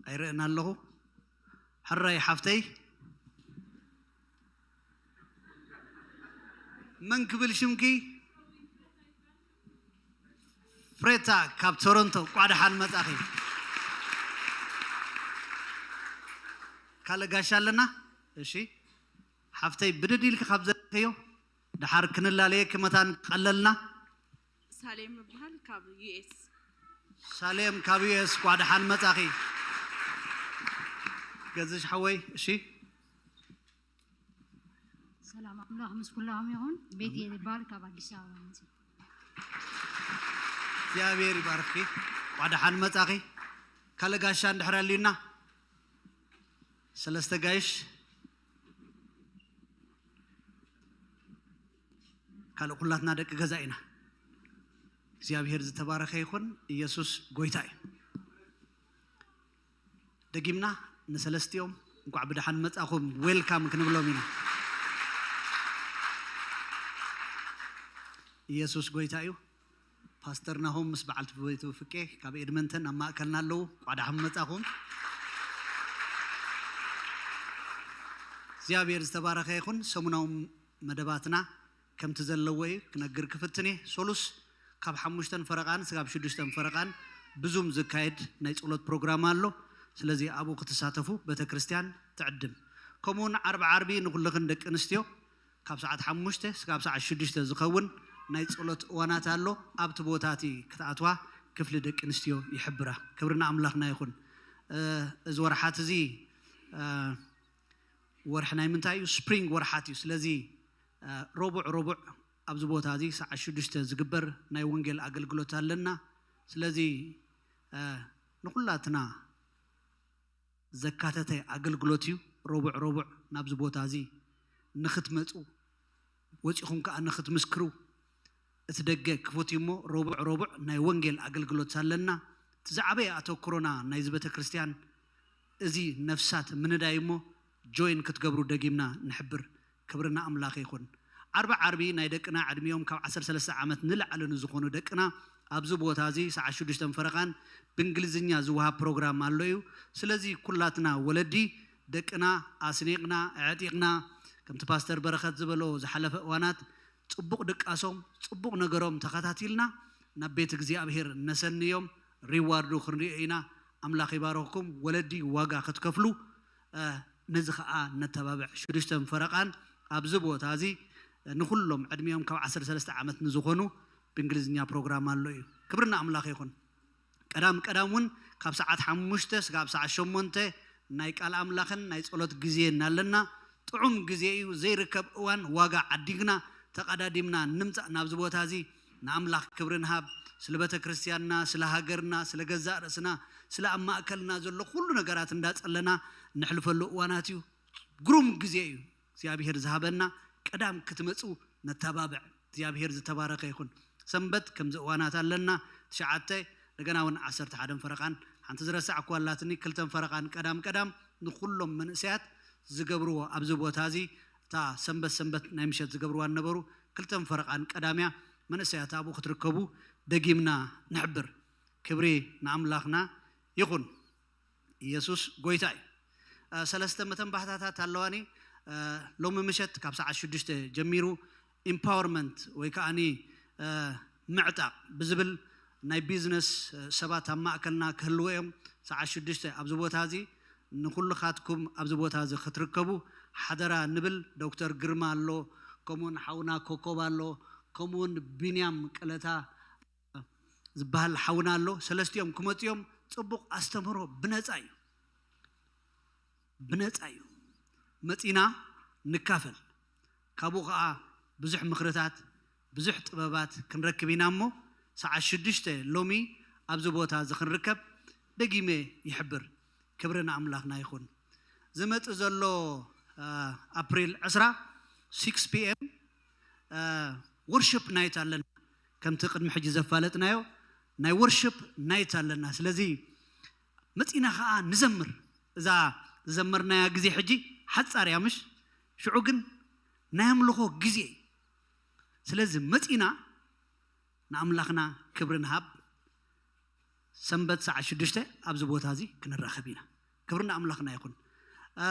ኣይርእን ኣለኹ። ሕራይ ሓፍተይ፣ መን ክብል ሽምኪ? ፍሬታ ካብ ቶሮንቶ፣ ቋ ደሓን መጻኺ። ካልእ ጋሻ ኣለና? እሺ ሓፍተይ፣ ብድድ ኢልኪ ካብ ዘለኽዮ፣ ደሓር ክንላለየኪ መታን ቀለልና። ሳሌም እበሃል ካብ ዩ ኤስ። ሳሌም ካብ ዩ ኤስ፣ ኳ ደሓን መጻኺ። ገዝሽ ሓወይ፣ እሺ። ሰላም ኣምላኽ ምስ ኩላኹም ይኹን። ቤት ይበሃል ካብ ኣዲስ ኣበባ መጽእ። እግዚኣብሔር ይባርኽኪ። ኳ ደሓን መጻኺ። ካልእ ጋሻ እንድሕር ኣልዩና፣ ሰለስተ ጋይሽ። ካልእ ኩላትና ደቂ ገዛ ኢና። እግዚኣብሔር ዝተባረኸ ይኹን። ኢየሱስ ጎይታ እዩ። ደጊምና ንሰለስቲኦም እንኳዕ ብደሓን መጻኹም፣ ዌልካም ክንብሎም ኢና። ኢየሱስ ጎይታ እዩ። ፓስተር ናሆም ምስ በዓልቲ ቤቱ ፍቄ ካብ ኤድመንተን ኣብ ማእከልና ኣለዉ። እንኳዕ ደሓን መጻኹም። እግዚኣብሔር ዝተባረኸ ይኹን። ሰሙናዊ መደባትና ከምቲ ዘለዎ እዩ ክነግር ክፍትን እየ። ሶሉስ ካብ ሓሙሽተን ፈረቓን ስጋብ ሽዱሽተን ፈረቓን ብዙም ዝካየድ ናይ ጸሎት ፕሮግራም ኣሎ። ስለዚ ኣብኡ ክትሳተፉ ቤተክርስትያን ትዕድም። ከምኡውን ዓርቢ ዓርቢ ንኹልኽን ደቂ ኣንስትዮ ካብ ሰዓት ሓሙሽተ ስጋብ ሰዓት ሽዱሽተ ዝኸውን ናይ ጸሎት እዋናት ኣሎ። ኣብቲ ቦታ እቲ ክትኣትዋ ክፍሊ ደቂ ኣንስትዮ ይሕብራ። ክብሪ ንኣምላኽና ይኹን። እ፣ እዚ ወርሓት እዚ፣ እ፣ ወርሒ ናይ ምንታይ እዩ? ስፕሪንግ ወርሓት እዩ። ስለዚ፣ እ፣ ረቡዕ ረቡዕ ኣብዚ ቦታ እዚ ሰዓት ሽዱሽተ ዝግበር ናይ ወንጌል ኣገልግሎት ኣለና። ስለዚ፣ እ፣ ንኹላትና ዘካተተ ኣገልግሎት እዩ። ረቡዕ ረቡዕ ናብዚ ቦታ እዚ ንኽትመጹ፣ ወጺኹም ከኣ ንኽትምስክሩ፣ እቲ ደገ ክፉት እዩ እሞ፣ ረቡዕ ረቡዕ ናይ ወንጌል ኣገልግሎት ኣለና። እቲ ዝዓበየ ኣተኩሮና ናይዚ ቤተ ክርስቲያን እዚ ነፍሳት ምንዳይ እሞ፣ ጆይን ክትገብሩ ደጊምና ንሕብር። ክብሪ ንኣምላኽ ይኹን። ዓርቢ ዓርቢ ናይ ደቅና ዕድሚኦም ካብ ዓሰርተ ሰለስተ ዓመት ንላዕሊ ንዝኾኑ ደቅና ኣብዚ ቦታ እዚ ሰዓት ሽዱሽተ ፈረቓን ብእንግሊዝኛ ዝወሃብ ፕሮግራም ኣሎ እዩ። ስለዚ ኩላትና ወለዲ ደቅና ኣስኒቕና፣ ኣዕጢቕና፣ ከምቲ ፓስተር በረኸት ዝበሎ ዝሓለፈ እዋናት ጽቡቕ ድቃሶም፣ ጽቡቕ ነገሮም ተኸታቲልና ናብ ቤት እግዚኣብሔር ነሰንዮም፣ ሪዋርዱ ክንሪኦ ኢና። ኣምላኽ ይባርኽኩም። ወለዲ ዋጋ ክትከፍሉ፣ እ፣ ነዚ ኸኣ ነተባብዕ። ሽዱሽተ ፈረቓን ኣብዚ ቦታ እዚ ንኹሎም ዕድሚኦም ካብ ዓሰርተ ሰለስተ ዓመት ንዝኾኑ ብእንግሊዝኛ ፕሮግራም ኣሎ እዩ። ክብሪ ንኣምላኽ ይኹን። ቀዳም ቀዳም እውን ካብ ሰዓት ሓሙሽተ ስጋብ ሰዓት ሸሞንተ ናይ ቃል ኣምላኽን ናይ ጸሎት ግዜ እናለና፣ ጥዑም ግዜ እዩ። ዘይርከብ እዋን ዋጋ ዓዲግና ተቐዳዲምና ንምጻእ ናብዚ ቦታ እዚ። ንኣምላኽ ክብሪ ንሃብ። ስለ ቤተ ክርስቲያንና፣ ስለ ሃገርና፣ ስለ ገዛእ ርእስና፣ ስለ ኣብ ማእከልና ዘሎ ኩሉ ነገራት እንዳጸለና ንሕልፈሉ እዋናት እዩ። ግሩም ግዜ እዩ እግዚኣብሔር ዝሃበና። ቀዳም ክትመጹ ነተባብዕ። እግዚኣብሔር ዝተባረኸ ይኹን። ሰንበት ከምዚ እዋናት ኣለና። ትሽዓተ፣ እንደገና እውን ዓሰርተ ሓደን ፈረቓን፣ ሓንቲ ዝረሳዕኩዋ ኣላትኒ፣ ክልተን ፈረቓን ቀዳም ቀዳም ንኹሎም መንእሰያት ዝገብርዎ ኣብዚ ቦታ እዚ፣ እታ ሰንበት ሰንበት ናይ ምሸት ዝገብርዋ ነበሩ። ክልተን ፈረቓን ቀዳምያ መንእሰያት ኣብኡ ክትርከቡ ደጊምና ንሕብር። ክብሪ ንኣምላኽና ይኹን። ኢየሱስ ጎይታ እዩ። እ፣ ሰለስተ መተንባህታታት ኣለዋኒ። እ፣ ሎሚ ምሸት ካብ ሰዓት ሽዱሽተ ጀሚሩ ኢምፓወርመንት ወይ ከዓኒ፣ እ፣ ምዕጣቕ ብዝብል ናይ ቢዝነስ፣ እ፣ ሰባት ኣብ ማእከልና ክህልዉ እዮም። ሰዓት ሽዱሽተ ኣብዚ ቦታ እዚ ንኹልኻትኩም ኣብዚ ቦታ እዚ ክትርከቡ ሓደራ ንብል። ዶክተር ግርማ ኣሎ፣ ከምኡውን ሓውና ኮኮብ ኣሎ፣ ከምኡውን ቢንያም ቀለታ ዝበሃል ሓውና ኣሎ። ሰለስቲኦም ክመጹ እዮም። ጽቡቕ ኣስተምህሮ ብነጻ እዩ፣ ብነጻ እዩ። መጺና ንካፈል። ካብኡ ኸዓ ብዙሕ ምኽርታት፣ ብዙሕ ጥበባት ክንረክብ ኢና እሞ፣ ሰዓት ሽዱሽተ ሎሚ ኣብዚ ቦታ እዚ ክንርከብ ደጊመ ይሕብር። ክብሪ ንኣምላኽና ይኹን። ዝመጽእ ዘሎ፣ እ፣ ኣፕሪል ዕስራ፣ ሲክስ ፒ ኤም፣ እ፣ ወርሺፕ ናይት ኣለና። ከምቲ ቅድሚ ሕጂ ዘፋለጥናዮ ናይ ወርሺፕ ናይት ኣለና። ስለዚ መጺና ኸዓ ንዘምር። እዛ ዝዘመርናያ ግዜ ሕጂ ሓጻር እያ፣ ምሽ? ሽዑ ግን ናይ ኣምልኾ ግዜ እዩ። ስለዚ መጺና ንኣምላኽና ክብሪ ንሃብ። ሰንበት ሰዓት ሽዱሽተ ኣብዚ ቦታ እዚ ክንራኸብ ኢና። ክብሪ ንኣምላኽና ይኹን። እ፣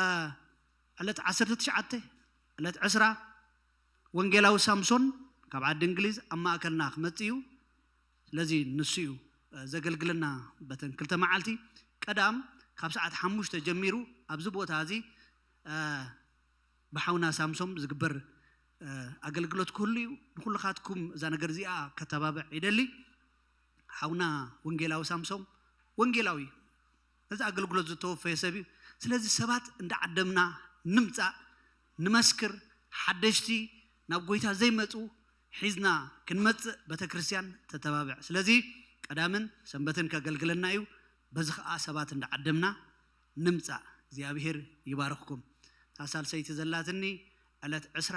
ዕለት ዓሰርተ ትሽዓተ፣ ዕለት ዕስራ፣ ወንጌላዊ ሳምሶን ካብ ዓዲ እንግሊዝ ኣብ ማእከልና ክመጽእ እዩ። ስለዚ ንሱ እዩ፣ እ፣ ዘገልግለና በተን ክልተ መዓልቲ። ቀዳም ካብ ሰዓት ሓሙሽተ ጀሚሩ ኣብዚ ቦታ እዚ፣ እ፣ ብሓውና ሳምሶም ዝግበር፣ እ፣ ኣገልግሎት ክህሉ እዩ። ንኹልኻትኩም እዛ ነገር እዚኣ ከተባብዕ ይደሊ። ሓውና ወንጌላዊ ሳምሶም ወንጌላዊ እዩ። ነዚ ኣገልግሎት ዝተወፈየ ሰብ እዩ። ስለዚ ሰባት እንዳዓደምና ንምጻእ፣ ንመስክር፣ ሓደሽቲ ናብ ጎይታ ዘይመጹ ሒዝና ክንመጽእ ቤተክርስትያን ተተባብዕ። ስለዚ ቀዳምን ሰንበትን ከገልግለና እዩ። በዚ ኸዓ ሰባት እንዳዓደምና ንምጻእ። እግዚኣብሔር ይባርኽኩም። እታ ሳልሰይቲ ዘላትኒ ዕለት ዕስራ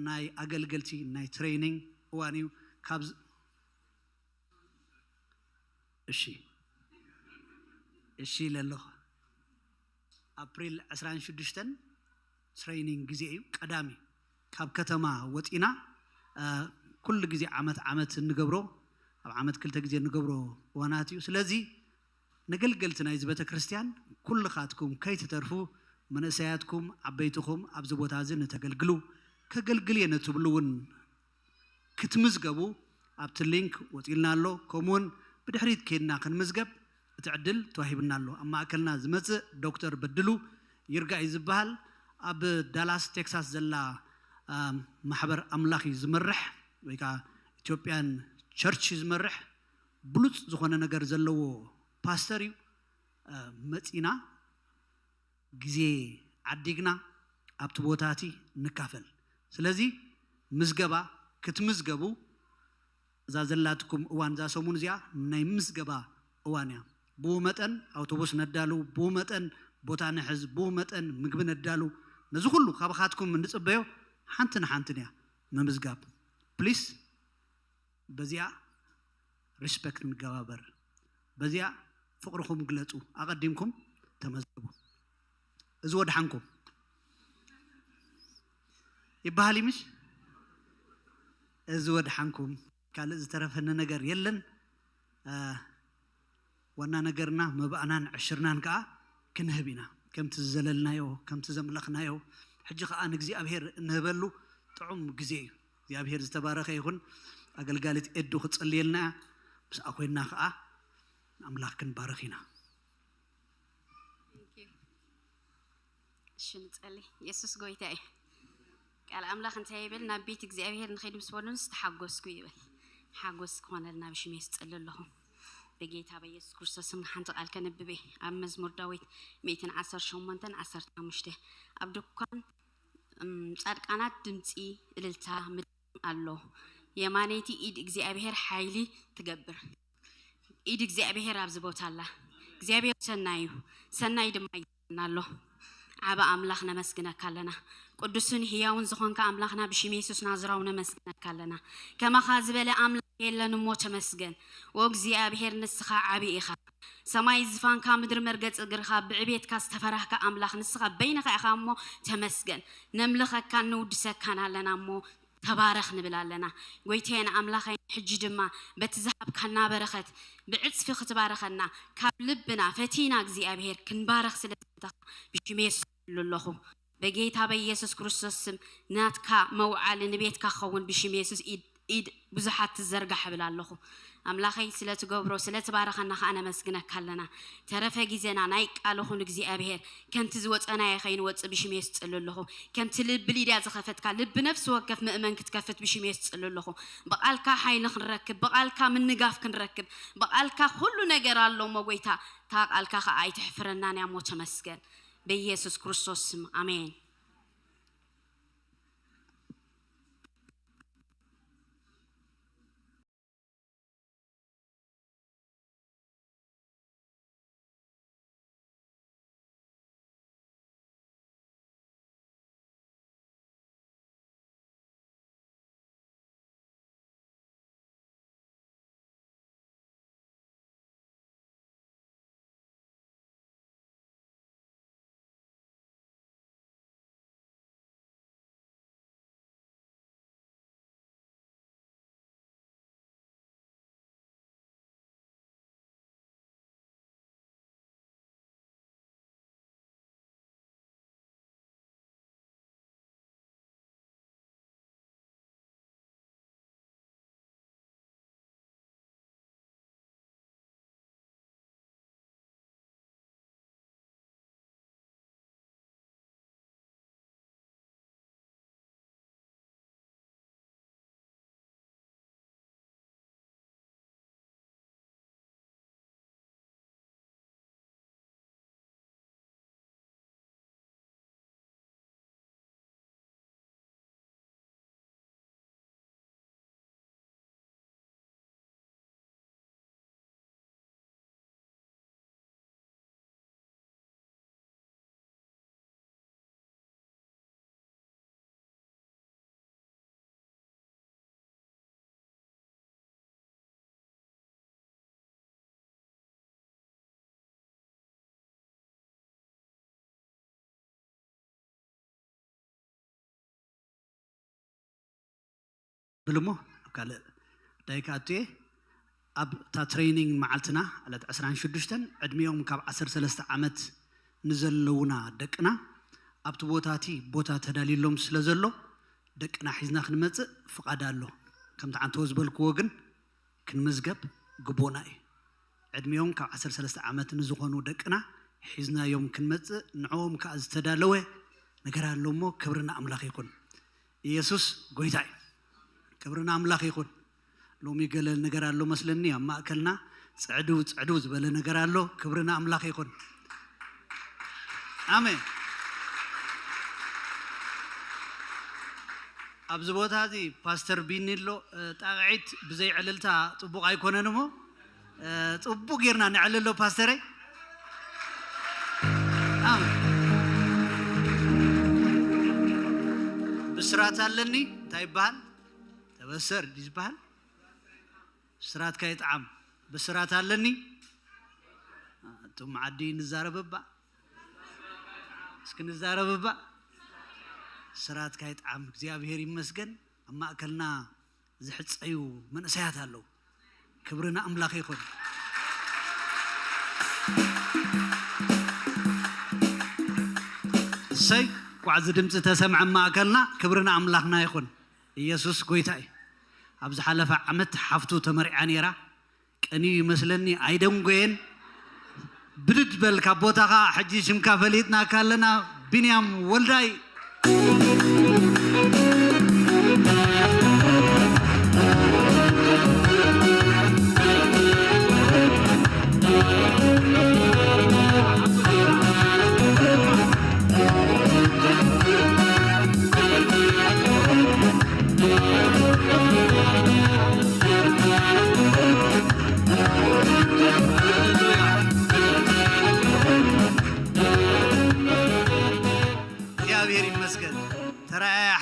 ናይ ኣገልገልቲ ናይ ትሬኒንግ እዋን እዩ። ካብ እሺ፣ እሺ ኢለ ኣለኹ። ኣፕሪል ዕስራን ሽዱሽተን ትሬኒንግ ግዜ እዩ፣ ቀዳም እዩ። ካብ ከተማ ወፂና፣ እ፣ ኩሉ ግዜ ዓመት ዓመት እንገብሮ፣ ኣብ ዓመት ክልተ ግዜ እንገብሮ እዋናት እዩ። ስለዚ ነገልገልቲ ናይዚ ቤተ ክርስቲያን ኩልኻትኩም ከይትተርፉ፣ መንእሰያትኩም፣ ዓበይትኹም ኣብዚ ቦታ እዚ ንተገልግሉ፣ ከገልግል እየ ንትብሉ እውን ክትምዝገቡ ኣብቲ ሊንክ ወፂልና ኣሎ። ከምኡውን ብድሕሪት ኬድና ክንምዝገብ እቲ ዕድል ተዋሂብና ኣሎ። ኣብ ማእከልና ዝመፅእ ዶክተር በድሉ ይርጋ እዩ ዝበሃል። ኣብ ዳላስ ቴክሳስ ዘላ፣ አ፣ ማሕበር ኣምላኽ እዩ ዝመርሕ፣ ወይ ከዓ ኢትዮጵያን ቸርች እዩ ዝመርሕ። ብሉፅ ዝኾነ ነገር ዘለዎ ፓስተር እዩ። አ፣ መፂና ግዜ ዓዲግና ኣብቲ ቦታ እቲ ንካፈል። ስለዚ ምዝገባ ክትምዝገቡ እዛ ዘላትኩም እዋን፣ እዛ ሰሙን እዚኣ ናይ ምዝገባ እዋን እያ። ብኡ መጠን ኣውቶቡስ ነዳሉ፣ ብኡ መጠን ቦታ ንሕዝ፣ ብኡ መጠን ምግቢ ነዳሉ። ነዚ ኩሉ ካባኻትኩም እንጽበዮ ሓንቲ ንሓንትን እያ፣ ምምዝጋብ። ፕሊስ በዚኣ ሪስፔክት ንገባበር። በዚኣ ፍቕርኹም ግለጹ። ኣቐዲምኩም ተመዝገቡ። እዚ ወድሓንኩም ይበሃል እዩ፣ ምሽ? እዚ ወድሓንኩም። ካልእ ዝተረፈኒ ነገር የለን። አ፣ ዋና ነገርና መባእናን ዕሽርናን ከኣ ክንህብ ኢና። ከምቲ ዝዘለልናዮ፣ ከምቲ ዘምለኽናዮ፣ ሕጂ ከኣ ንእግዚኣብሔር እንህበሉ ጥዑም ግዜ እዩ። እግዚኣብሔር ዝተባረኸ ይኹን። ኣገልጋሊት ኤዱ ክትጸልየልና እያ። ምስኣ ኮይንና ከኣ ንኣምላኽ ክንባርኽ ኢና። Thank you። እሺ ንጸሊ። የሱስ ጎይታ እዩ። ቃል ኣምላኽ እንታይ ይብል? ናብ ቤት እግዚኣብሔር ንኸይድ ምስ በሉንስ ተሓጎስኩ ይብል። ሓጎስ ክኾነልና ብሽም የሱስ ጸሊ ኣለኹ። በጌታ በኢየሱስ ክርስቶስ ስም ሓንቲ ቃል ከንብብ እየ። ኣብ መዝሙር ዳዊት ሚእትን ዓሰርተ ሸሞንተን ዓሰርተ ሓሙሽተ፣ ኣብ ድኳን፣ እም፣ ጻድቃናት ድምጺ እልልታ ምድርን ኣሎ። የማነይቲ ኢድ እግዚኣብሔር ሓይሊ ትገብር። ኢድ እግዚኣብሔር ኣብዚ ቦታ ኣላ። እግዚኣብሔር ሰናይ እዩ፣ ሰናይ ድማ ይገብረና ኣሎ። ዓቢ ኣምላኽ ነመስግነካ ኣለና። ቅዱስን ህያውን ዝኾንካ ኣምላኽና ብሽም የሱስ ናዝራዊ ነመስግነካ ኣለና። ከማኻ ዝበለ ኣምላኽ የለን እሞ ተመስገን። ወእግዚኣብሔር ንስኻ ዓቢ ኢኻ። ሰማይ ዝፋንካ ምድሪ መርገጺ እግርኻ ብዕቤትካ ዝተፈራህካ ኣምላኽ ንስኻ በይንኻ ኢኻ እሞ ተመስገን። ነምልኸካን ንውድሰካን ኣለና እሞ ተባረኽ ንብል ኣለና። ጎይታዬን ኣምላኸይን ሕጂ ድማ በቲ ዝሃብካና በረኸት ብዕጽፊ ክትባርኸና ካብ ልብና ፈቲና እግዚኣብሔር ክንባረኽ ስለ ዝፈተኻ ብሽም የሱስ እብሉ ኣለኹ። በጌታ በኢየሱስ ክርስቶስ ስም ናትካ መውዓሊ ንቤትካ ክኸውን ብሽም የሱስ ኢድ ኢድ ብዙሓት ትዘርጋሕ እብል ኣለኹ። ኣምላኸይ ስለ ትገብሮ ስለ ትባረኸና ከኣ ነመስግነካ ኣለና። ተረፈ ግዜና ናይ ቃልኹን እግዚኣብሔር ከምቲ ዝወጸናዮ ከይንወጽእ ብሽም የሱስ ጽሊ ኣለኹ። ከምቲ ልቢ ሊድያ ዝኸፈትካ ልቢ ነፍሲ ወከፍ ምእመን ክትከፍት ብሽም የሱስ ጽሊ ኣለኹ። ብቓልካ ሓይሊ ክንረክብ፣ ብቓልካ ምንጋፍ ክንረክብ፣ ብቓልካ ኩሉ ነገር ኣሎ እሞ ጎይታ እታ ቃልካ ከኣ ኣይትሕፍረናን እያ እሞ ተመስገን። በኢየሱስ ክርስቶስ ስም ኣሜን። ብልሞ ኣብ ካልእ ዳይ ክኣቱ እየ። ኣብ እታ ትሬይኒንግ መዓልትና ዕለት ዕስራን ሽዱሽተን ዕድሚኦም ካብ ዓሰርተ ሰለስተ ዓመት ንዘለዉና ደቅና ኣብቲ ቦታ እቲ ቦታ ተዳልዩሎም ስለ ዘሎ ደቅና ሒዝና ክንመጽእ ፍቓድ ኣሎ። ከምቲ ዓንተዎ ዝበልክዎ ግን ክንምዝገብ ግቡእና እዩ። ዕድሚኦም ካብ ዓሰርተ ሰለስተ ዓመት ንዝኾኑ ደቅና ሒዝናዮም ክንመጽእ ንዕኦም ከኣ ዝተዳለወ ነገር ኣሎ እሞ ክብሪ ንኣምላኽ ይኹን። ኢየሱስ ጎይታ እዩ። ክብሪ ንኣምላኽ ይኹን። ሎሚ ገለ ነገር ኣሎ መስለኒ ኣብ ማእከልና ጽዕድው ጽዕድው ዝበለ ነገር ኣሎ። ክብሪ ንኣምላኽ ይኹን። ኣሜን። ኣብዚ ቦታ እዚ ፓስተር ቢኒ ኣሎ። እ፣ ጣቕዒት ብዘይ ዕልልታ ጽቡቕ ኣይኮነን እሞ፣ እ፣ ጽቡቕ ጌርና ነዕልሎ ፓስተረይ። ኣሜን። ብስራት ኣለኒ። እንታይ ይበሃል? ተበሰር ድዩ ዝበሃል? ብስራትካ ይጥዓም። ብስራት ኣለኒ። እቶም ዓዲ ንዛረብ እባ። እስኪ ንዛረብ እባ። ብስራትካ ይጥዓም። እግዚኣብሔር ይመስገን። ኣብ ማእከልና ዝሕጸዩ መንእሰያት ኣለዉ። ክብሪ ንኣምላኽ ይኹን። እሰይ፣ ኳዕ እዚ ድምፂ ተሰምዐ ማእከልና። ክብሪ ንኣምላኽና ይኹን። ኢየሱስ ጎይታ እዩ። ኣብ ዝሓለፈ ዓመት ሓፍቱ ተመርዕያ ነይራ። ቀንዩ ይመስለኒ ኣይደንጎየን። ብድድ በል ካብ ቦታኻ፣ ሕጂ ሽምካ ፈሊጥናካ ኣለና። ቢንያም ወልዳይ።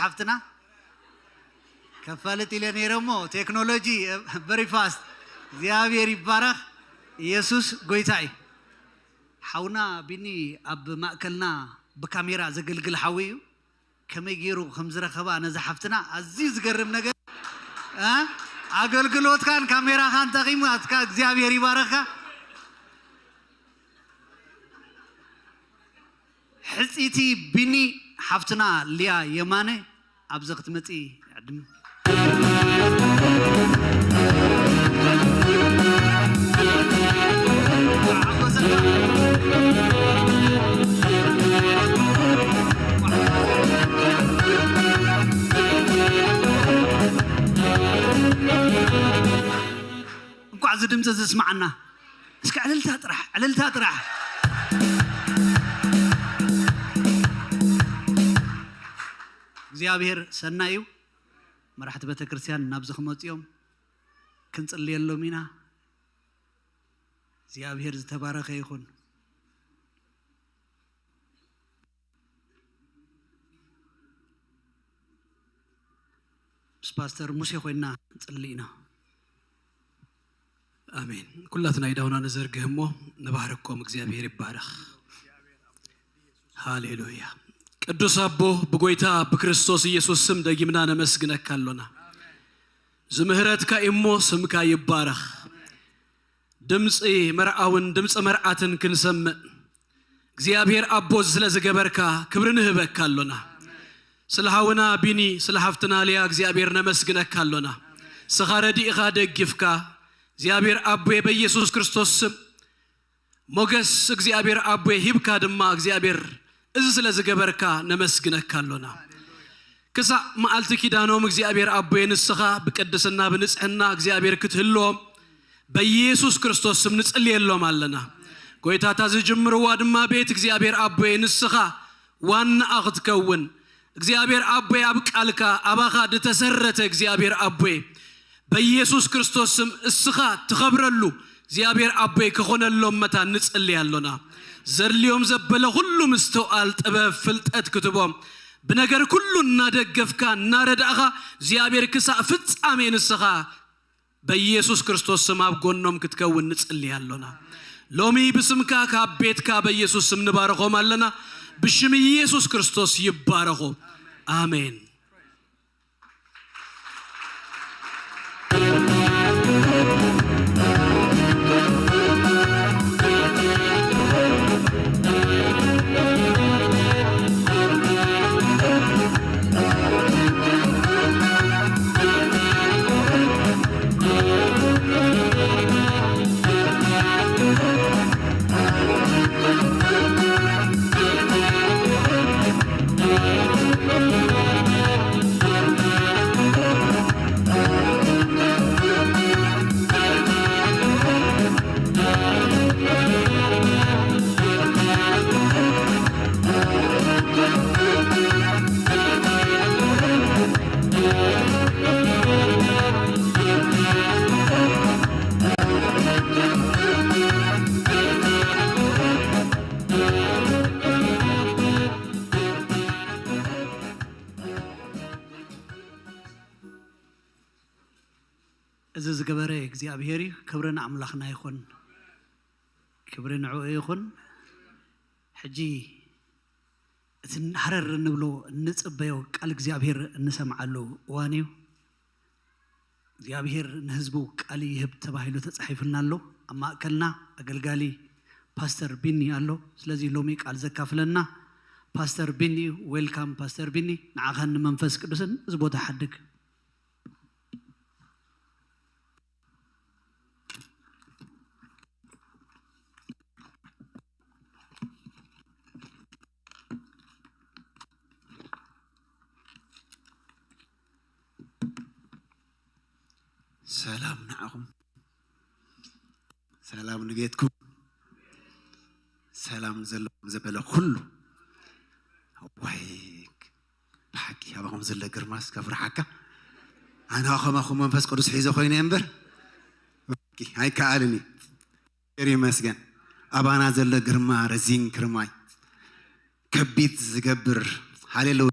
ሓፍትና ከፋልጥ ኢለ ነይረ እሞ ቴክኖሎጂ very fast። እግዚኣብሔር ይባረኽ። ኢየሱስ ጎይታ እዩ። ሓውና ቢኒ ኣብ ማእከልና ብካሜራ ዘገልግል ሓዊ እዩ። ከመይ ገይሩ ከም ዝረኸባ ነዛ ሓፍትና ኣዝዩ ዝገርም ነገር እ? ኣገልግሎትካን ካሜራኻን ጠቒሙ ኣትካ እግዚኣብሔር ይባረኻ። ሕጽይቲ ቢኒ ሓፍትና ሊያ የማነ ኣብዚ ክትመጺ ዕድም እንኳዕ እዚ ድምፂ ዝስማዓና። እስኪ ዕልልታ ጥራሕ፣ ዕልልታ ጥራሕ። እግዚኣብሔር ሰናይ እዩ። መራሕቲ ቤተክርስትያን ናብዚ ክመፅኦም ክንፅልየሎም ኢና። እግዚኣብሔር ዝተባረኸ ይኹን። ምስ ፓስተር ሙሴ ኮይና ንጽሊ ኢና። ኣሜን። ኩላትና ኢዳውና ንዘርግህ እሞ ንባርኮም። እግዚኣብሔር ይባረኽ። ሃሌሉያ። ቅዱስ ኣቦ፣ ብጎይታ ብክርስቶስ ኢየሱስ ስም ደጊምና ነመስግነካ ኣሎና። ዝምህረትካ እሞ ስምካ ይባረኽ። ድምፂ መርዓውን ድምፂ መርዓትን ክንሰምዕ እግዚኣብሔር ኣቦ ስለ ዝገበርካ ክብሪ ንህበካ ኣሎና። ስለ ሓውና ቢኒ፣ ስለ ሓፍትና ሊያ እግዚኣብሔር ነመስግነካ ኣሎና። ስኻ ረዲእኻ ደጊፍካ እግዚኣብሔር ኣቦየ በኢየሱስ ክርስቶስ ስም ሞገስ እግዚኣብሔር ኣቦየ ሂብካ ድማ እግዚኣብሔር እዚ ስለ ዝገበርካ ነመስግነካ ኣሎና። ክሳዕ መዓልቲ ኪዳኖም እግዚኣብሔር ኣቦየ ንስኻ ብቅድስና ብንጽሕና እግዚኣብሔር ክትህልዎም በኢየሱስ ክርስቶስ ስም ንጽልየሎም ኣለና። ጎይታታ ዝጅምርዋ ድማ ቤት እግዚኣብሔር ኣቦየ ንስኻ ዋናኣ ክትከውን እግዚኣብሔር ኣቦየ ኣብ ቃልካ ኣባኻ ዝተሰረተ እግዚኣብሔር ኣቦየ በኢየሱስ ክርስቶስ ስም እስኻ ትኸብረሉ እግዚኣብሔር ኣቦይ ክኾነሎም መታን ንጽሊ ኣሎና። ዘድልዮም ዘበለ ኩሉ ምስትውዓል ጥበብ ፍልጠት ክትቦም ብነገር ኩሉ እናደገፍካ እናረዳእኻ እግዚኣብሔር ክሳእ ፍጻሜ ንስኻ በኢየሱስ ክርስቶስ ስም ኣብ ጎኖም ክትከውን ንጽሊ ኣሎና። ሎሚ ብስምካ ካብ ቤትካ በኢየሱስ ስም ንባረኾም ኣለና። ብሽም ኢየሱስ ክርስቶስ ይባረኹ። ኣሜን። እዚ ዝገበረ እግዚኣብሔር እዩ። ክብሪ ንኣምላኽና ይኹን። ክብሪ ንዕኡ ይኹን። ሕጂ እቲ ሃረር እንብሎ እንጽበዮ ቃል እግዚኣብሔር እንሰምዓሉ እዋን እዩ። እግዚኣብሔር ንህዝቡ ቃል ይህብ ተባሂሉ ተጻሒፉልና ኣሎ። ኣብ ማእከልና ኣገልጋሊ ፓስተር ቢኒ ኣሎ። ስለዚ ሎሚ ቃል ዘካፍለና ፓስተር ቢኒ እዩ። ዌልካም ፓስተር ቢኒ፣ ንዓኻን ንመንፈስ ቅዱስን እዚ ቦታ ሓድግ። ሰላም ንዓኹም፣ ሰላም ንቤትኩም፣ ሰላም ንዘለኹም ዘበለ ኩሉ። እዋይ ብሓቂ ኣባኹም ዘሎ ግርማስ ከፍርሓካ። ኣነ ከማኹም መንፈስ ቅዱስ ሒዘ ኮይነ እምበር ብሓቂ ኣይከኣልን እዩ። እግዚኣብሔር ይመስገን። ኣባና ዘሎ ግርማ ረዚን ግርማይ ከቢድ ዝገብር ሃሌሉያ።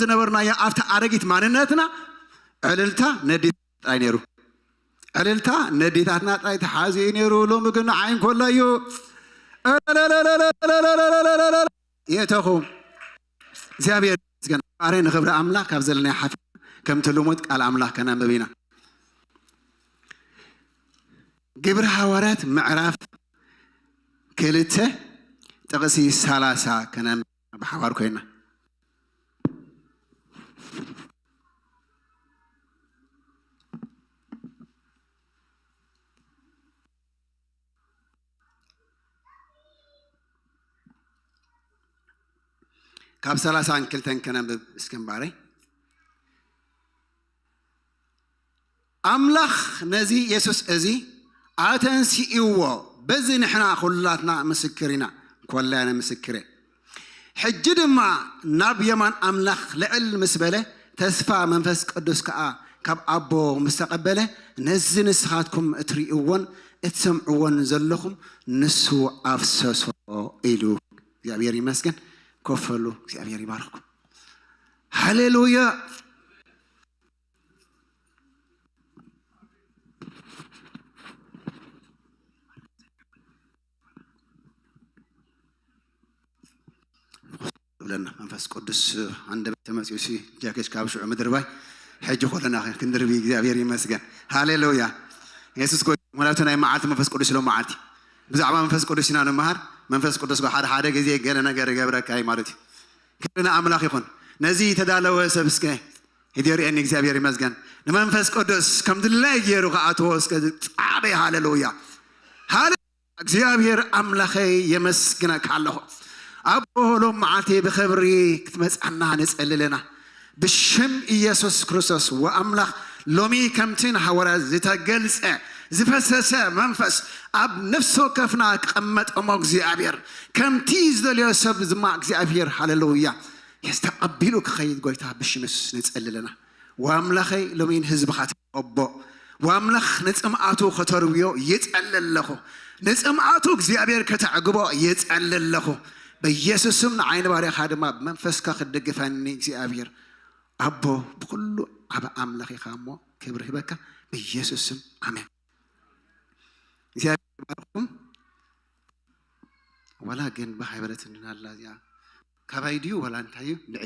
ዝነበርናዮ ኣብቲ ኣረጊት ማንነትና ዕልልታ ነዴታትና ጥራይ ነይሩ። ዕልልታ ነዴታትና ጥራይ ተሓዚ እዩ ነይሩ። ሎሚ ግን ንዓይ እንኮላ እዩ። የተኹም እግዚኣብሔር ይመስገን። ባሬ ንኽብሪ ኣምላኽ ካብ ዘለና ሓፍ ከምቲ ልሙድ ቃል ኣምላኽ ከነንብብ ኢና። ግብሪ ሃዋርያት ምዕራፍ ክልተ ጥቕሲ ሰላሳ ከነንብብ ብሓባር ኮይና። ካብ ሰላሳን ክልተን ከነንብብ እስከ እምባረይ። ኣምላኽ ነዚ የሱስ እዚ ኣተንሲእዎ፣ በዚ ንሕና ኹላትና ምስክር ኢና። ኮላያነ ምስክር እየ። ሕጂ ድማ ናብ የማን ኣምላኽ ልዕል ምስ በለ፣ ተስፋ መንፈስ ቅዱስ ከኣ ካብ ኣቦ ምስ ተቐበለ፣ ነዚ ንስኻትኩም እትርእይዎን እትሰምዕዎን ዘለኹም ንሱ ኣፍሰሶ ኢሉ። እግዚኣብሔር ይመስገን። ኮፈሉ። እግዚኣብሔር ይባርኽኩም። ሃሌሉያ። ብለና መንፈስ ቅዱስ ኣንደበት ተመጺኡ ሲ ጃኬሽ ካብ ሽዑ ምድርባይ ሕጂ ኮለና ክንድርቢ እግዚኣብሔር ይመስገን። ሃሌሉያ። የሱስ ጎይታ። ምክንያቱ ናይ መዓልቲ መንፈስ ቅዱስ ኢሎም መዓልቲ ብዛዕባ መንፈስ ቅዱስ ኢና ንምሃር። መንፈስ ቅዱስ ሓደ ሓደ ግዜ ገለ ነገር ይገብረካ እዩ ማለት እዩ። ክብሪ ንኣምላኽ ይኹን። ነዚ ተዳለወ ሰብ እስከ ይደርእየኒ እግዚኣብሔር ይመስገን። ንመንፈስ ቅዱስ ከም ድላይ ገይሩ ክኣትዎ እስከ ጻዕበይ። ሃሌሉያ። ሃሌ እግዚኣብሔር ኣምላኸይ የመስግነካ ኣለኹ። ኣቦ ሎም መዓልቲ ብኽብሪ ክትመጻና ንጸልለና ብሽም ኢየሱስ ክርስቶስ ወኣምላኽ ሎሚ ከምቲ ንሃዋርያት ዝተገልጸ ዝፈሰሰ መንፈስ ኣብ ነፍሲ ወከፍና ክቐመጥ እሞ እግዚኣብሔር ከምቲ ዝደልዮ ሰብ ድማ እግዚኣብሔር ሃሌሉያ የስተቐቢሉ ክኸይድ ጎይታ ብሽምስ ንጸልለና። ወኣምላኸይ ሎሚን ህዝብኻ ተቐቦ። ወኣምላኽ ንጽምኣቱ ከተርውዮ ይጸሊ ኣለኹ። ንጽምኣቱ እግዚኣብሔር ከተዕግቦ ይጸሊ ኣለኹ። በኢየሱስ ስም ንዓይኒ ባርያኻ ድማ ብመንፈስካ ክትድግፈኒ እግዚኣብሔር ኣቦ ብኩሉ ዓቢ ኣምላኽ ኢኻ እሞ ክብሪ ሂበካ በኢየሱስ ስም ኣሜን። እግዚኣብሔር ይባርኩም። ዋላ ግን ብሃይበለትንና ኣላ እዚኣ ካባይ ድዩ ዋላ እንታይ እዩ ንዒ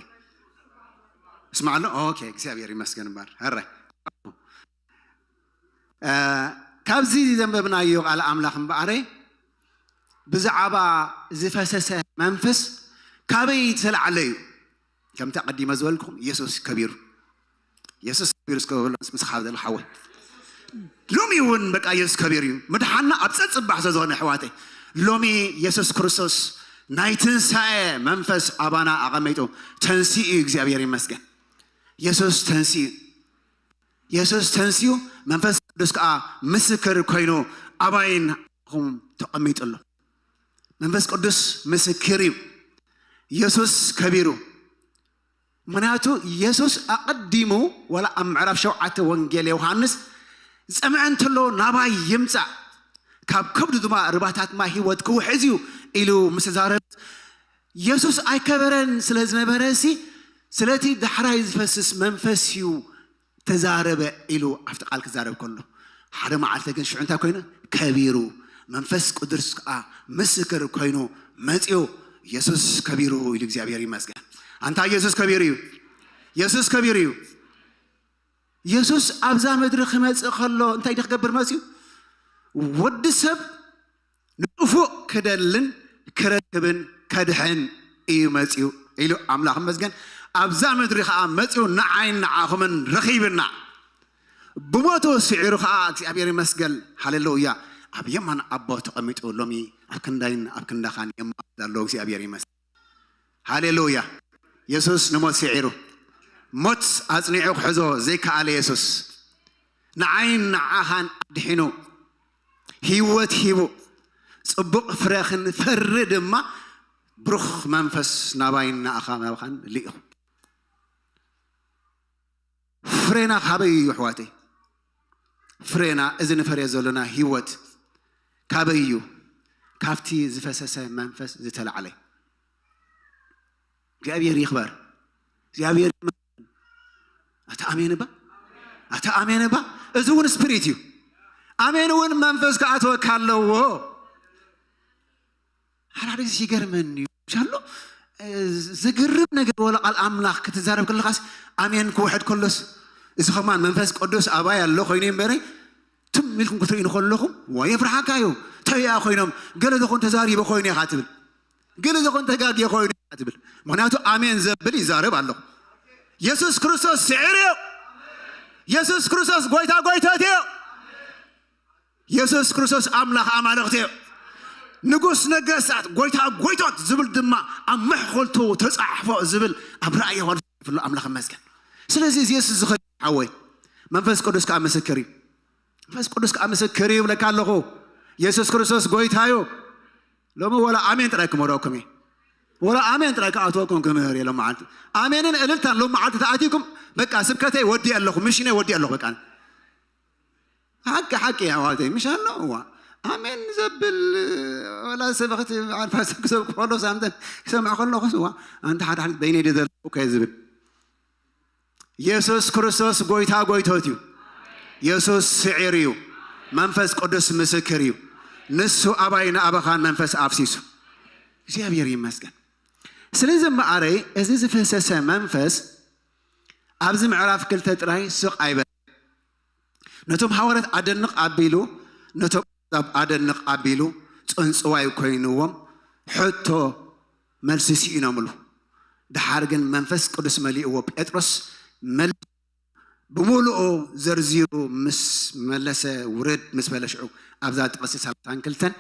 እስማዕ ኣሎ። ኦኬ እግዚኣብሔር ይመስገን እምበር ሀራይ እ፣ ካብዚ ዘንበብናዮ ቃል ኣምላኽ እምበኣረ ብዛዕባ ዝፈሰሰ መንፈስ ካበይ ዝተላዕለ እዩ? ከምቲ ኣቐዲመ ዝበልኩኹም፣ የሱስ ከቢሩ። የሱስ ከቢሩ እስከ በሎ ምስ፣ ምስ ሓው ዘሎ ሓወይ። ሎሚ እውን በቃ የሱስ ከቢሩ እዩ። ምድሓንና ኣብ ጸጽባሕ ስለ ዝኾነ፣ ኣሕዋተይ፣ ሎሚ የሱስ ክርስቶስ ናይ ትንሳኤ መንፈስ ኣባና ኣቐሚጡ ተንሲኡ እዩ። እግዚኣብሔር ይመስገን። የሱስ ተንሲኡ። የሱስ ተንሲኡ፣ መንፈስ ቅዱስ ከኣ ምስክር ኮይኑ ኣባይን ኣኹም ተቐሚጡ ኣሎ። መንፈስ ቅዱስ ምስክር እዩ። የሱስ ከቢሩ። ምኽንያቱ የሱስ ኣቐዲሙ፣ ዋላ ኣብ ምዕራፍ ሸውዓተ ወንጌል ዮሃንስ፣ ዝጸምዐ እንተሎ ናባይ ይምጻእ፣ ካብ ከብዱ ድማ ርባታት ማይ ህይወት ክውሕዝ እዩ ኢሉ ምስ ተዛረበ፣ የሱስ ኣይከበረን ስለ ዝነበረ ሲ፣ ስለቲ ዳሕራይ ዝፈስስ መንፈስ እዩ ተዛረበ ኢሉ ኣብቲ ቃል ክዛረብ ከሎ፣ ሓደ መዓልቲ ግን ሽዑ እንታይ ኮይኑ? ከቢሩ። መንፈስ ቅዱስ ከኣ ምስክር ኮይኑ መጺኡ፣ የሱስ ከቢሩ ኢሉ። እግዚኣብሔር ይመስገን። ኣንታ የሱስ ከቢሩ እዩ። የሱስ ከቢሩ እዩ። የሱስ ኣብዛ ምድሪ ክመጽእ ከሎ እንታይ ድዩ ክገብር መጺኡ? ወዲ ሰብ ንጥፉእ ክደልን ክረክብን ከድሕን እዩ መጺኡ ኢሉ። ኣምላኽ ይመስገን። ኣብዛ ምድሪ ከኣ መጺኡ ንዓይን ንዓኹምን ረኺብና። ብሞቱ ስዒሩ ከኣ እግዚኣብሔር ይመስገን። ሃሌሉያ። ኣብ የማን ኣቦ ተቐሚጡ ሎሚ ኣብ ክንዳይን ኣብ ክንዳኻን የማን ዘሎ እግዚኣብሔር ይመስገን። ሃሌሉያ። የሱስ ንሞት ስዒሩ፣ ሞት ኣጽኒዑ ክሕዞ ዘይከኣለ የሱስ፣ ንዓይን ንዓኻን ኣድሒኑ፣ ህይወት ሂቡ፣ ጽቡቕ ፍረ ክንፈሪ ድማ ብሩኽ መንፈስ ናባይን ናኣኻ ናባኻን ልኢኹ። ፍሬና ካበይ እዩ ኣሕዋተይ? ፍሬና፣ እዚ ንፈርዮ ዘለና ህይወት ካበይ እዩ? ካብቲ ዝፈሰሰ መንፈስ ዝተላዕለ። እግዚኣብሔር ይኽበር። እግዚኣብሔር ይመስገን። ኣታ ኣሜን እባ፣ ኣታ ኣሜን እባ። እዚ እውን ስፒሪት እዩ። ኣሜን እውን መንፈስ ክኣትወካ ኣለዎ። ሓደ ሓደ ግዜ ይገርመኒ እዩ። ሻሎ፣ እ፣ ዘገርም ነገር፣ ወላ ቃል ኣምላኽ ክትዛረብ ከለኻስ ኣሜን ክውሕድ ከሎስ፣ እዚ ኸማን መንፈስ ቅዱስ ኣባይ ኣሎ ኮይኑ እምበረይ፣ ትም ኢልኩም ክትርእዩ ከለኹም፣ ዋ፣ የፍርሓካ እዩ። እንታይ እያ ኮይኖም፣ ገለ ዝኾን ተዛሪበ ኮይኑ ኢኻ ትብል። ገለ ዝኾን ተጋግየ ኮይኑ ኢኻ ትብል። ምኽንያቱ ኣሜን ዘብል ይዛረብ ኣሎ። የሱስ ክርስቶስ ስዒር እዩ። የሱስ ክርስቶስ ጎይታ ጎይቶት እዩ። የሱስ ክርስቶስ ኣምላኽ ኣማልኽቲ እዩ። ንጉስ ነገስታት፣ ጎይታ ጎይቶት ዝብል ድማ ኣብ መሕኮልቱ ተጻሕፎ ዝብል ኣብ ራእይ ዮሃንስ ጽሒፍሉ። ኣምላኽ ይመስገን። ስለዚ እዚ የሱስ ዝኸ-፣ ሓወይ፣ መንፈስ ቅዱስ ከኣ ምስክር እዩ። መንፈስ ቅዱስ ከኣ ምስክር እዩ ይብለካ ኣለኹ። የሱስ ክርስቶስ ጎይታ እዩ። ሎሚ ወላ ኣሜን ጥራይ ክመርኦኩም እየ። ወላ ኣሜን ጥራይ ክኣትወኩም ክምህር እየ ሎም መዓልቲ። ኣሜንን እልልታን ሎም መዓልቲ ተኣቲኩም፣ በቃ ስብከተይ ወዲእ ኣለኹ፣ ምሽነይ ወዲእ ኣለኹ፣ በቃ። ሓቂ ሓቂ እያ ኣሕዋተይ፣ ምሽ ኣሎ? እዋ። ኣሜን ዘብል፣ ወላ ሰበኽቲ በዓል ፓስተር ክሰብክ ከሎ ሳምተን ክሰምዕ ከለኹስ፣ እዋ፣ ኣንተ ሓደ ሓደ በይነይ ድየ ዘለኹ እኮ እየ ዝብል። የሱስ ክርስቶስ ጎይታ ጎይቶት እዩ። የሱስ ስዒር እዩ። መንፈስ ቅዱስ ምስክር እዩ። ንሱ ኣባይ ንኣባኻን መንፈስ ኣፍሲሱ። እግዚኣብሔር ይመስገን። ስለዚ እምበኣረይ፣ እዚ ዝፈሰሰ መንፈስ ኣብዚ ምዕራፍ ክልተ ጥራይ ስቕ ኣይበለ። ነቶም ሃዋርያት ኣደንቕ ኣቢሉ፣ ነቶም ኣሕዛብ ኣደንቕ ኣቢሉ፣ ጽንጽዋይ ኮይንዎም፣ ሕቶ መልሲ ስኢኖምሉ። ደሓር ግን መንፈስ ቅዱስ መሊእዎ፣ ጴጥሮስ መል-፣ ብምሉኡ ዘርዚሩ ምስ መለሰ፣ ውርድ ምስ በለ፣ ሽዑ ኣብዛ ጥቕሲ ሰላሳን ክልተን፣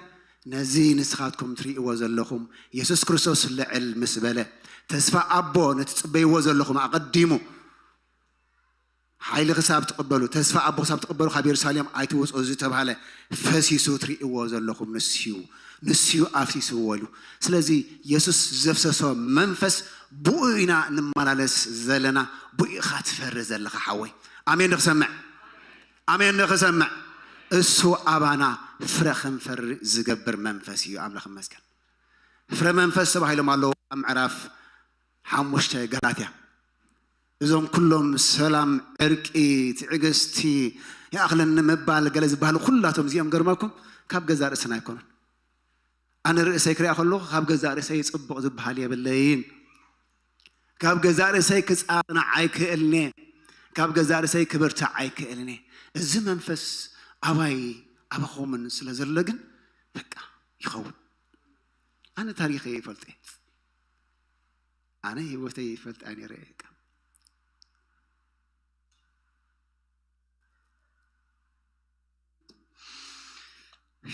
ነዚ ንስኻትኩም ትርእይዎ ዘለኹም የሱስ ክርስቶስ ልዕል ምስ በለ፣ ተስፋ ኣቦ ነቲ ትጽበይዎ ዘለኹም ኣቐዲሙ ሓይሊ ክሳብ ትቕበሉ፣ ተስፋ ኣቦ ክሳብ ትቕበሉ ካብ የሩሳሌም ኣይትውጽኡ ዝተባህለ ፈሲሱ ትርእይዎ ዘለኹም ንሱ እዩ፣ ንሱ እዩ ኣፍሲስዎ ኢሉ። ስለዚ የሱስ ዘፍሰሶ መንፈስ ብኡ ኢና ንመላለስ ዘለና፣ ብኡ ኢኻ ትፈሪ ዘለኻ ሓወይ። ኣሜን ንኽሰምዕ፣ ኣሜን ንኽሰምዕ። እሱ ኣባና ፍረ ክንፈሪ ዝገብር መንፈስ እዩ። ኣምላኽ ይመስገን። ፍረ መንፈስ ተባሂሎም ኣለዉ ኣብ ምዕራፍ ሓሙሽተ ገላትያ። እዞም ኩሎም ሰላም፣ ዕርቂ፣ ትዕግስቲ፣ ይኣኽለኒ ምባል፣ ገለ ዝበሃሉ ኩላቶም እዚኦም ገርመኩም ካብ ገዛእ ርእስና ኣይኮኑን። ኣነ ርእሰይ ክሪኣ ከለኹ ካብ ገዛእ ርእሰይ ጽቡቕ ዝበሃል የብለይን። ካብ ገዛእ ርእሰይ ክጻቕናዕ ኣይክእልን'የ። ካብ ገዛእ ርእሰይ ክብርታዕ ኣይክእልን'የ። እዚ መንፈስ ኣባይ ኣባኾምን ስለ ዘሎ ግን በቃ ይኸውን። ኣነ ታሪኸ ይፈልጠ፣ ኣነ ህይወተይ ይፈልጣ ነይረ። በቃ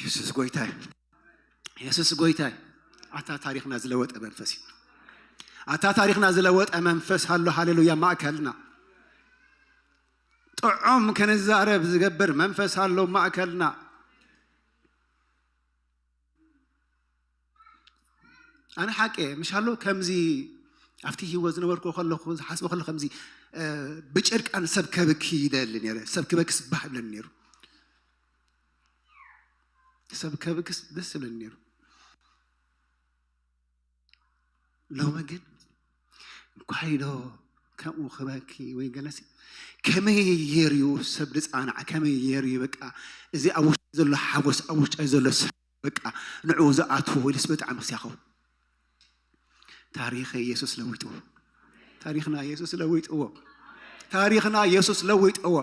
የሱስ ጎይታይ፣ የሱስ ጎይታይ። ኣታ ታሪኽና ዝለወጠ መንፈስ እዩ። ኣታ ታሪኽና ዝለወጠ መንፈስ ኣሎ። ሃሌሉያ። ማእከልና ጥዑም ክንዛረብ ዝገብር መንፈስ ኣሎ ማእከልና። ኣነ ሓቂ ምሽ ኣሎ ከምዚ ኣብቲ ህይወት ዝነበርኩ ከለኹ ዝሓስበ ከለኹ ከምዚ ብጭርቃን ሰብ ከብኪ ይደሊ ነይረ። ሰብ ክበክስ ባህ ይብለኒ ነይሩ። ሰብ ከብክስ ደስ ይብለኒ ነይሩ። ሎሚ ግን እንኳይ ዶ ከምኡ ክበኪ ወይ ገለሲ ከመይ ገይሩ እዩ ሰብ ዝፃናዕ? ከመይ ገይሩ እዩ በቃ እዚ ኣብ ውሽጢ ዘሎ ሓጎስ ኣብ ውሽጢ ዘሎ ሰብ በቃ ንዕኡ ዝኣትዎ ኢልስ ብጣዕሚ ክስያኸው። ታሪኸ ኢየሱስ ለዊጥዎ። ታሪኽና ኢየሱስ ለዊጥዎ። ታሪኽና ኢየሱስ ለዊጥዎ።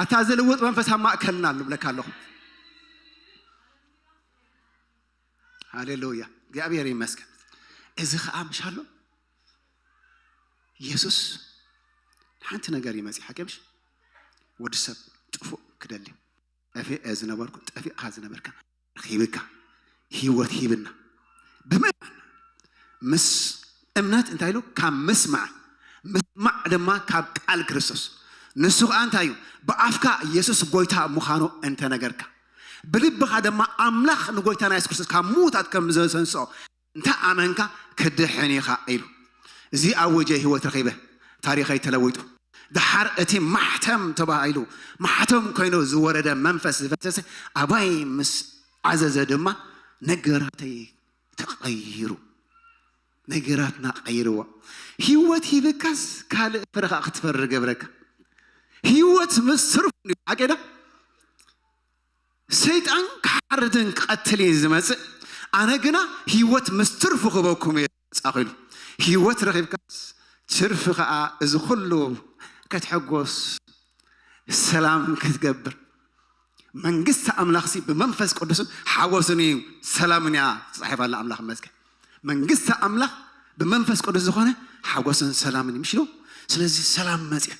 ኣታ ዝልውጥ መንፈስ ኣብ ማእከልና ኣሎ ብለካ ኣለኹ። ሃሌሉያ። እግዚኣብሔር ይመስገን። እዚ ኸዓ ምሽ ኣሎ ኢየሱስ ሓንቲ ነገር ይመጽእ ሓቂ ምሽ ወዲ ሰብ ጥፉእ ክደሊ ጠፊእ ዝነበርኩ ጠፊእካ ዝነበርካ ረኺብካ ህይወት ሂብና ብምእማን ምስ እምነት እንታይ ኢሉ ካብ ምስማዕ ምስማዕ ድማ ካብ ቃል ክርስቶስ ንሱ ከዓ እንታይ እዩ ብኣፍካ ኢየሱስ ጎይታ ምዃኑ እንተነገርካ ብልብኻ ድማ ኣምላኽ ንጎይታና የሱስ ክርስቶስ ካብ ምዉታት ከም ዘተንስኦ እንተ ኣመንካ ክድሕን ኢኻ ኢሉ። እዚ ኣወጀ ህይወት ረኺበ፣ ታሪኸይ ተለዊጡ። ደሓር እቲ ማሕተም ተባሂሉ ማሕተም ኮይኑ ዝወረደ መንፈስ ዝፈሰሰ ኣባይ ምስ ዓዘዘ ድማ ነገራተይ ተቐይሩ። ነገራትና ቀይርዎ። ህይወት ሂብካስ ካልእ ፍረኻ ክትፈሪ ገብረካ። ህይወት ምስ ትርፉ ሓቄዳ ሰይጣን ክሓርድን ክቐትልን ዝመጽእ ኣነ ግና ህይወት ምስ ትርፉ ክበኩም እየ ዝመጻኹ ኢሉ። ህይወት ረኺብካስ ትርፊ ከኣ እዚ ኩሉ ክትሕጎስ ሰላም ክትገብር መንግስቲ ኣምላኽሲ ብመንፈስ ቅዱስን ሓጎስን እዩ ሰላምን እያ ተጻሒፋ ኣላ። ኣምላኽ ይመስገን። መንግስቲ ኣምላኽ ብመንፈስ ቅዱስ ዝኾነ ሓጎስን ሰላምን እዩ ምሽ ኢሉ። ስለዚ ሰላም መጽዩ፣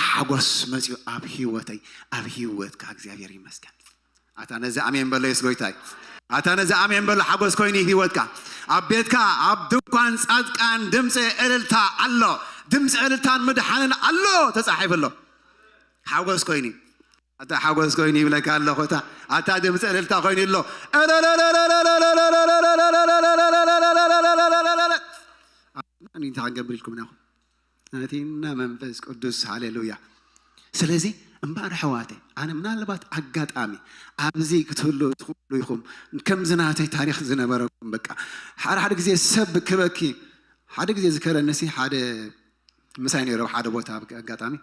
ሓጎስ መጽዩ ኣብ ህይወተይ፣ ኣብ ህይወትካ እግዚኣብሔር ይመስገን። ኣታ ነዚ ኣሜን በሎ የስ ጎይታይ። ኣታ ነዚ ኣሜን በሎ ሓጎስ ኮይኑ ህይወትካ ኣብ ቤትካ ኣብ ድንኳን ጻድቃን ድምፂ እልልታ ኣሎ። ድምፂ እልልታን ምድሓንን ኣሎ ተጻሒፉ ኣሎ። ሓጎስ ኮይኑ ኣታ ሓጎስ ኮይኑ ይብለካ ኣለኹ። እታ ኣታ ድምፂ እልልታ ኮይኑ ኣሎ። ኣነ እንታይ ክንገብር ኢልኩም ናኹም ናቲና መንፈስ ቅዱስ ሃሌሉያ። ስለዚ እምበኣር ኣሕዋተይ ኣነ ምናልባት ኣጋጣሚ ኣብዚ ክትህሉ ትኽእሉ ኢኹም። ከምዚ ናተይ ታሪኽ ዝነበረኩም በቃ ሓደ ሓደ ግዜ ሰብ ክበኪ ሓደ ግዜ ዝከረንሲ ሓደ ምሳይ ነይሩ ሓደ ቦታ ኣጋጣሚ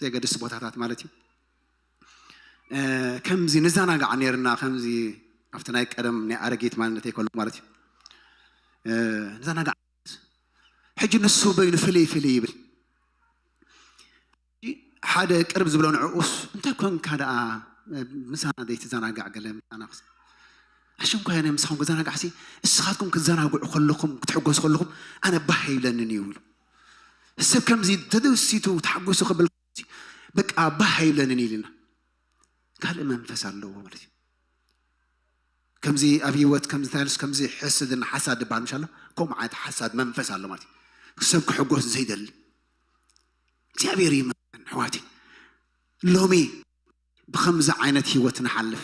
ዘይገድስ ቦታታት ማለት እዩ። ከምዚ ንዘናጋዕ ነይርና ከምዚ ኣብቲ ናይ ቀደም ናይ ኣረጊት ማንነተይ ከሎ ማለት እዩ። ንዘናጋዕ ሕጂ ንሱ በይኑ ፍልይ ፍልይ ይብል። ሓደ ቅርብ ዝብሎ ንዕኡስ እንታይ ኮንካ ደኣ ምሳና ዘይትዘናጋዕ ገለ ምሳና ክስ ኣሸንኳ ናይ ምሳኹም ክዘናጋዕሲ እስኻትኩም ክትዘናግዑ ከለኹም ክትሕጎሱ ከለኹም ኣነ ባህ ይብለንን እዩ ይብሉ። ሰብ ከምዚ ተደሲቱ ተሓጒሱ ክብል በቃ ባህ ኣይብለንን ኢልና ካልእ መንፈስ ኣለዎ ማለት እዩ። ከምዚ ኣብ ህይወት ከምዚ ታይልስ ከምዚ ሕስድና ሓሳድ ዝበሃል ምሽ ኣሎ ከምኡ ዓይነት ሓሳድ መንፈስ ኣሎ ማለት እዩ። ሰብ ክሕጎስ ዘይደሊ እግዚኣብሔር ይመስገን ኣሕዋቲ። ሎሚ ብከምዚ ዓይነት ህይወት ንሓልፍ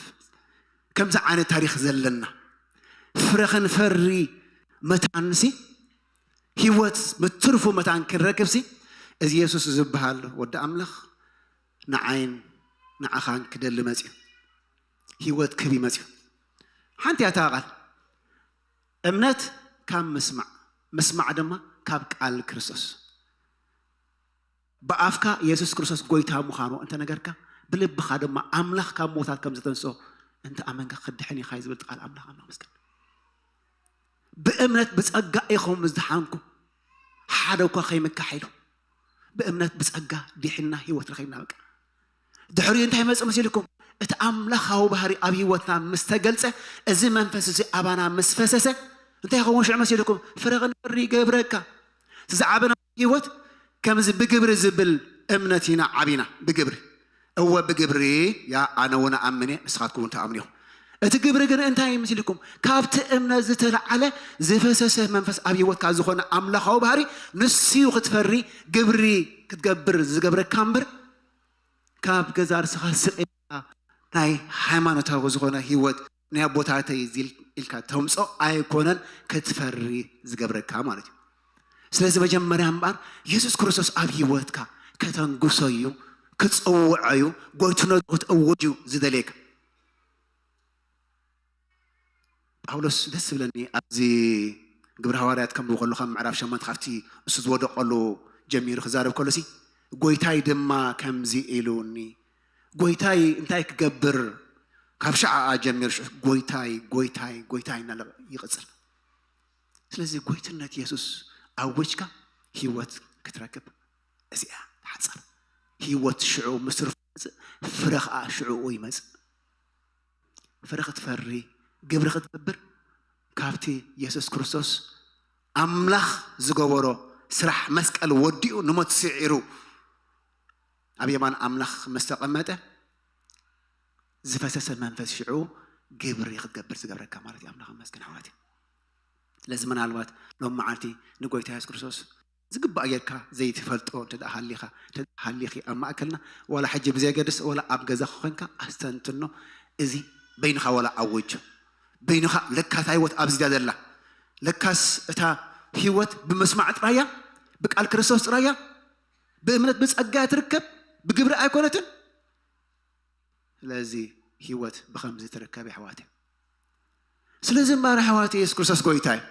ከምዚ ዓይነት ታሪክ ዘለና ፍረ ክንፈሪ መታንሲ ህይወት ብትርፉ መታን ክንረክብሲ እዚ የሱስ ዝበሃል ወዲ ኣምላኽ ንዓይን ንዓኻን ክደሊ መፅዩ ህይወት ክህብ መፅዩ ሓንቲ ያታ ቃል እምነት ካብ ምስማዕ ምስማዕ ድማ ካብ ቃል ክርስቶስ ብኣፍካ የሱስ ክርስቶስ ጎይታ ምዃኑ እንተነገርካ ብልብኻ ድማ ኣምላኽ ካብ ሞታት ከም ዘተንስኦ እንተ ኣመንካ ክድሕን ኢኻ ዝብል ቃል ኣምላኽ ኣምላኽ መስገን ብእምነት ብጸጋ ኢኹም ዝደሓንኩ ሓደ እኳ ከይምካሕ ኢሉ ብእምነት ብጸጋ ዲሕና ህይወት ረኺብና በቃ ድሕሪኡ እንታይ ይመጽእ መሲልኩም? እቲ ኣምላኻዊ ባህሪ ኣብ ህይወትና ምስ ተገልጸ፣ እዚ መንፈስ እዚ ኣባና ምስ ፈሰሰ፣ እንታይ ይኸውን ሽዑ መሲልኩም? ፍረ ክንፈሪ ይገብረካ። እቲ ዝዓበና ህይወት ከምዚ ብግብሪ ዝብል እምነት ኢና ዓቢና። ብግብሪ፣ እወ ብግብሪ፣ ያ ኣነ እውን ኣምን እየ፣ ንስኻትኩም እውን ትኣምኑ ኢኹም። እቲ ግብሪ ግን እንታይ እዩ መሲልኩም? ካብቲ እምነት ዝተለዓለ ዝፈሰሰ መንፈስ ኣብ ህይወትካ ዝኾነ ኣምላኻዊ ባህሪ ንሱ እዩ ክትፈሪ፣ ግብሪ ክትገብር ዝገብረካ እምበር፣ ካብ ገዛ ርስኻ ስቕ ኢልካ ናይ ሃይማኖታዊ ዝኾነ ህይወት ናይ ኣቦታተይ እዚ ኢልካ ተምጾ ኣይኮነን ክትፈሪ ዝገብረካ ማለት እዩ። ስለዚ መጀመርያ እምበኣር የሱስ ክርስቶስ ኣብ ህይወትካ ከተንግሶ እዩ፣ ክጽውዖ እዩ፣ ጎይትነቱ ክትእውጅ እዩ ዝደልየካ። ጳውሎስ ደስ ዝብለኒ ኣብዚ ግብረ ሃዋርያት ከንብብ ከሎ ካብ ምዕራፍ ሸሞንተ ካብቲ እሱ ዝወደቀሉ ጀሚሩ ክዛረብ ከሎ ሲ፣ ጎይታይ ድማ ከምዚ ኢሉኒ፣ ጎይታይ እንታይ ክገብር፣ ካብ ሸዓኣ ጀሚሩ ሽዑ ጎይታይ፣ ጎይታይ፣ ጎይታይ እናለ ይቕጽል። ስለዚ ጎይትነት የሱስ ኣወጅካ ህይወት ክትረክብ እዚኣ ትሓጽር። ህይወት ሽዑ ምስ ትርፉ ይመጽእ፣ ፍረ ኸኣ ሽዑኡ ይመጽእ። ፍረ ክትፈሪ፣ ግብሪ ክትገብር፣ ካብቲ የሱስ ክርስቶስ ኣምላኽ ዝገበሮ ስራሕ መስቀል ወዲኡ ንሞት ስዒሩ ኣብ የማን ኣምላኽ ምስ ተቐመጠ ዝፈሰሰ መንፈስ ሽዑ ግብሪ ክትገብር ዝገብረካ ማለት እዩ። ኣምላኽ ይመስገን ኣሕዋት። ስለዚ ምናልባት ሎም መዓልቲ ንጎይታ የሱስ ክርስቶስ ዝግባእ ጌርካ ዘይትፈልጦ እንተ ደኣ ሃሊኻ፣ እንተ ደኣ ሃሊኺ ኣብ ማእከልና፣ ዋላ ሕጂ ብዘየገድስ፣ ዋላ ኣብ ገዛኻ ኮይንካ ኣስተንትኖ። እዚ በይንኻ ዋላ ኣውጆ። በይንኻ ለካ እታ ህይወት ኣብዚ ድያ ዘላ። ለካስ እታ ህይወት ብምስማዕ ጥራይ እያ፣ ብቃል ክርስቶስ ጥራይ እያ፣ ብእምነት ብጸጋ እያ ትርከብ፣ ብግብሪ ኣይኮነትን። ስለዚ ህይወት ብኸምዚ ትርከብ የሕዋት። ስለዚ እምበኣር ኣሕዋት የሱስ ክርስቶስ ጎይታ እዩ።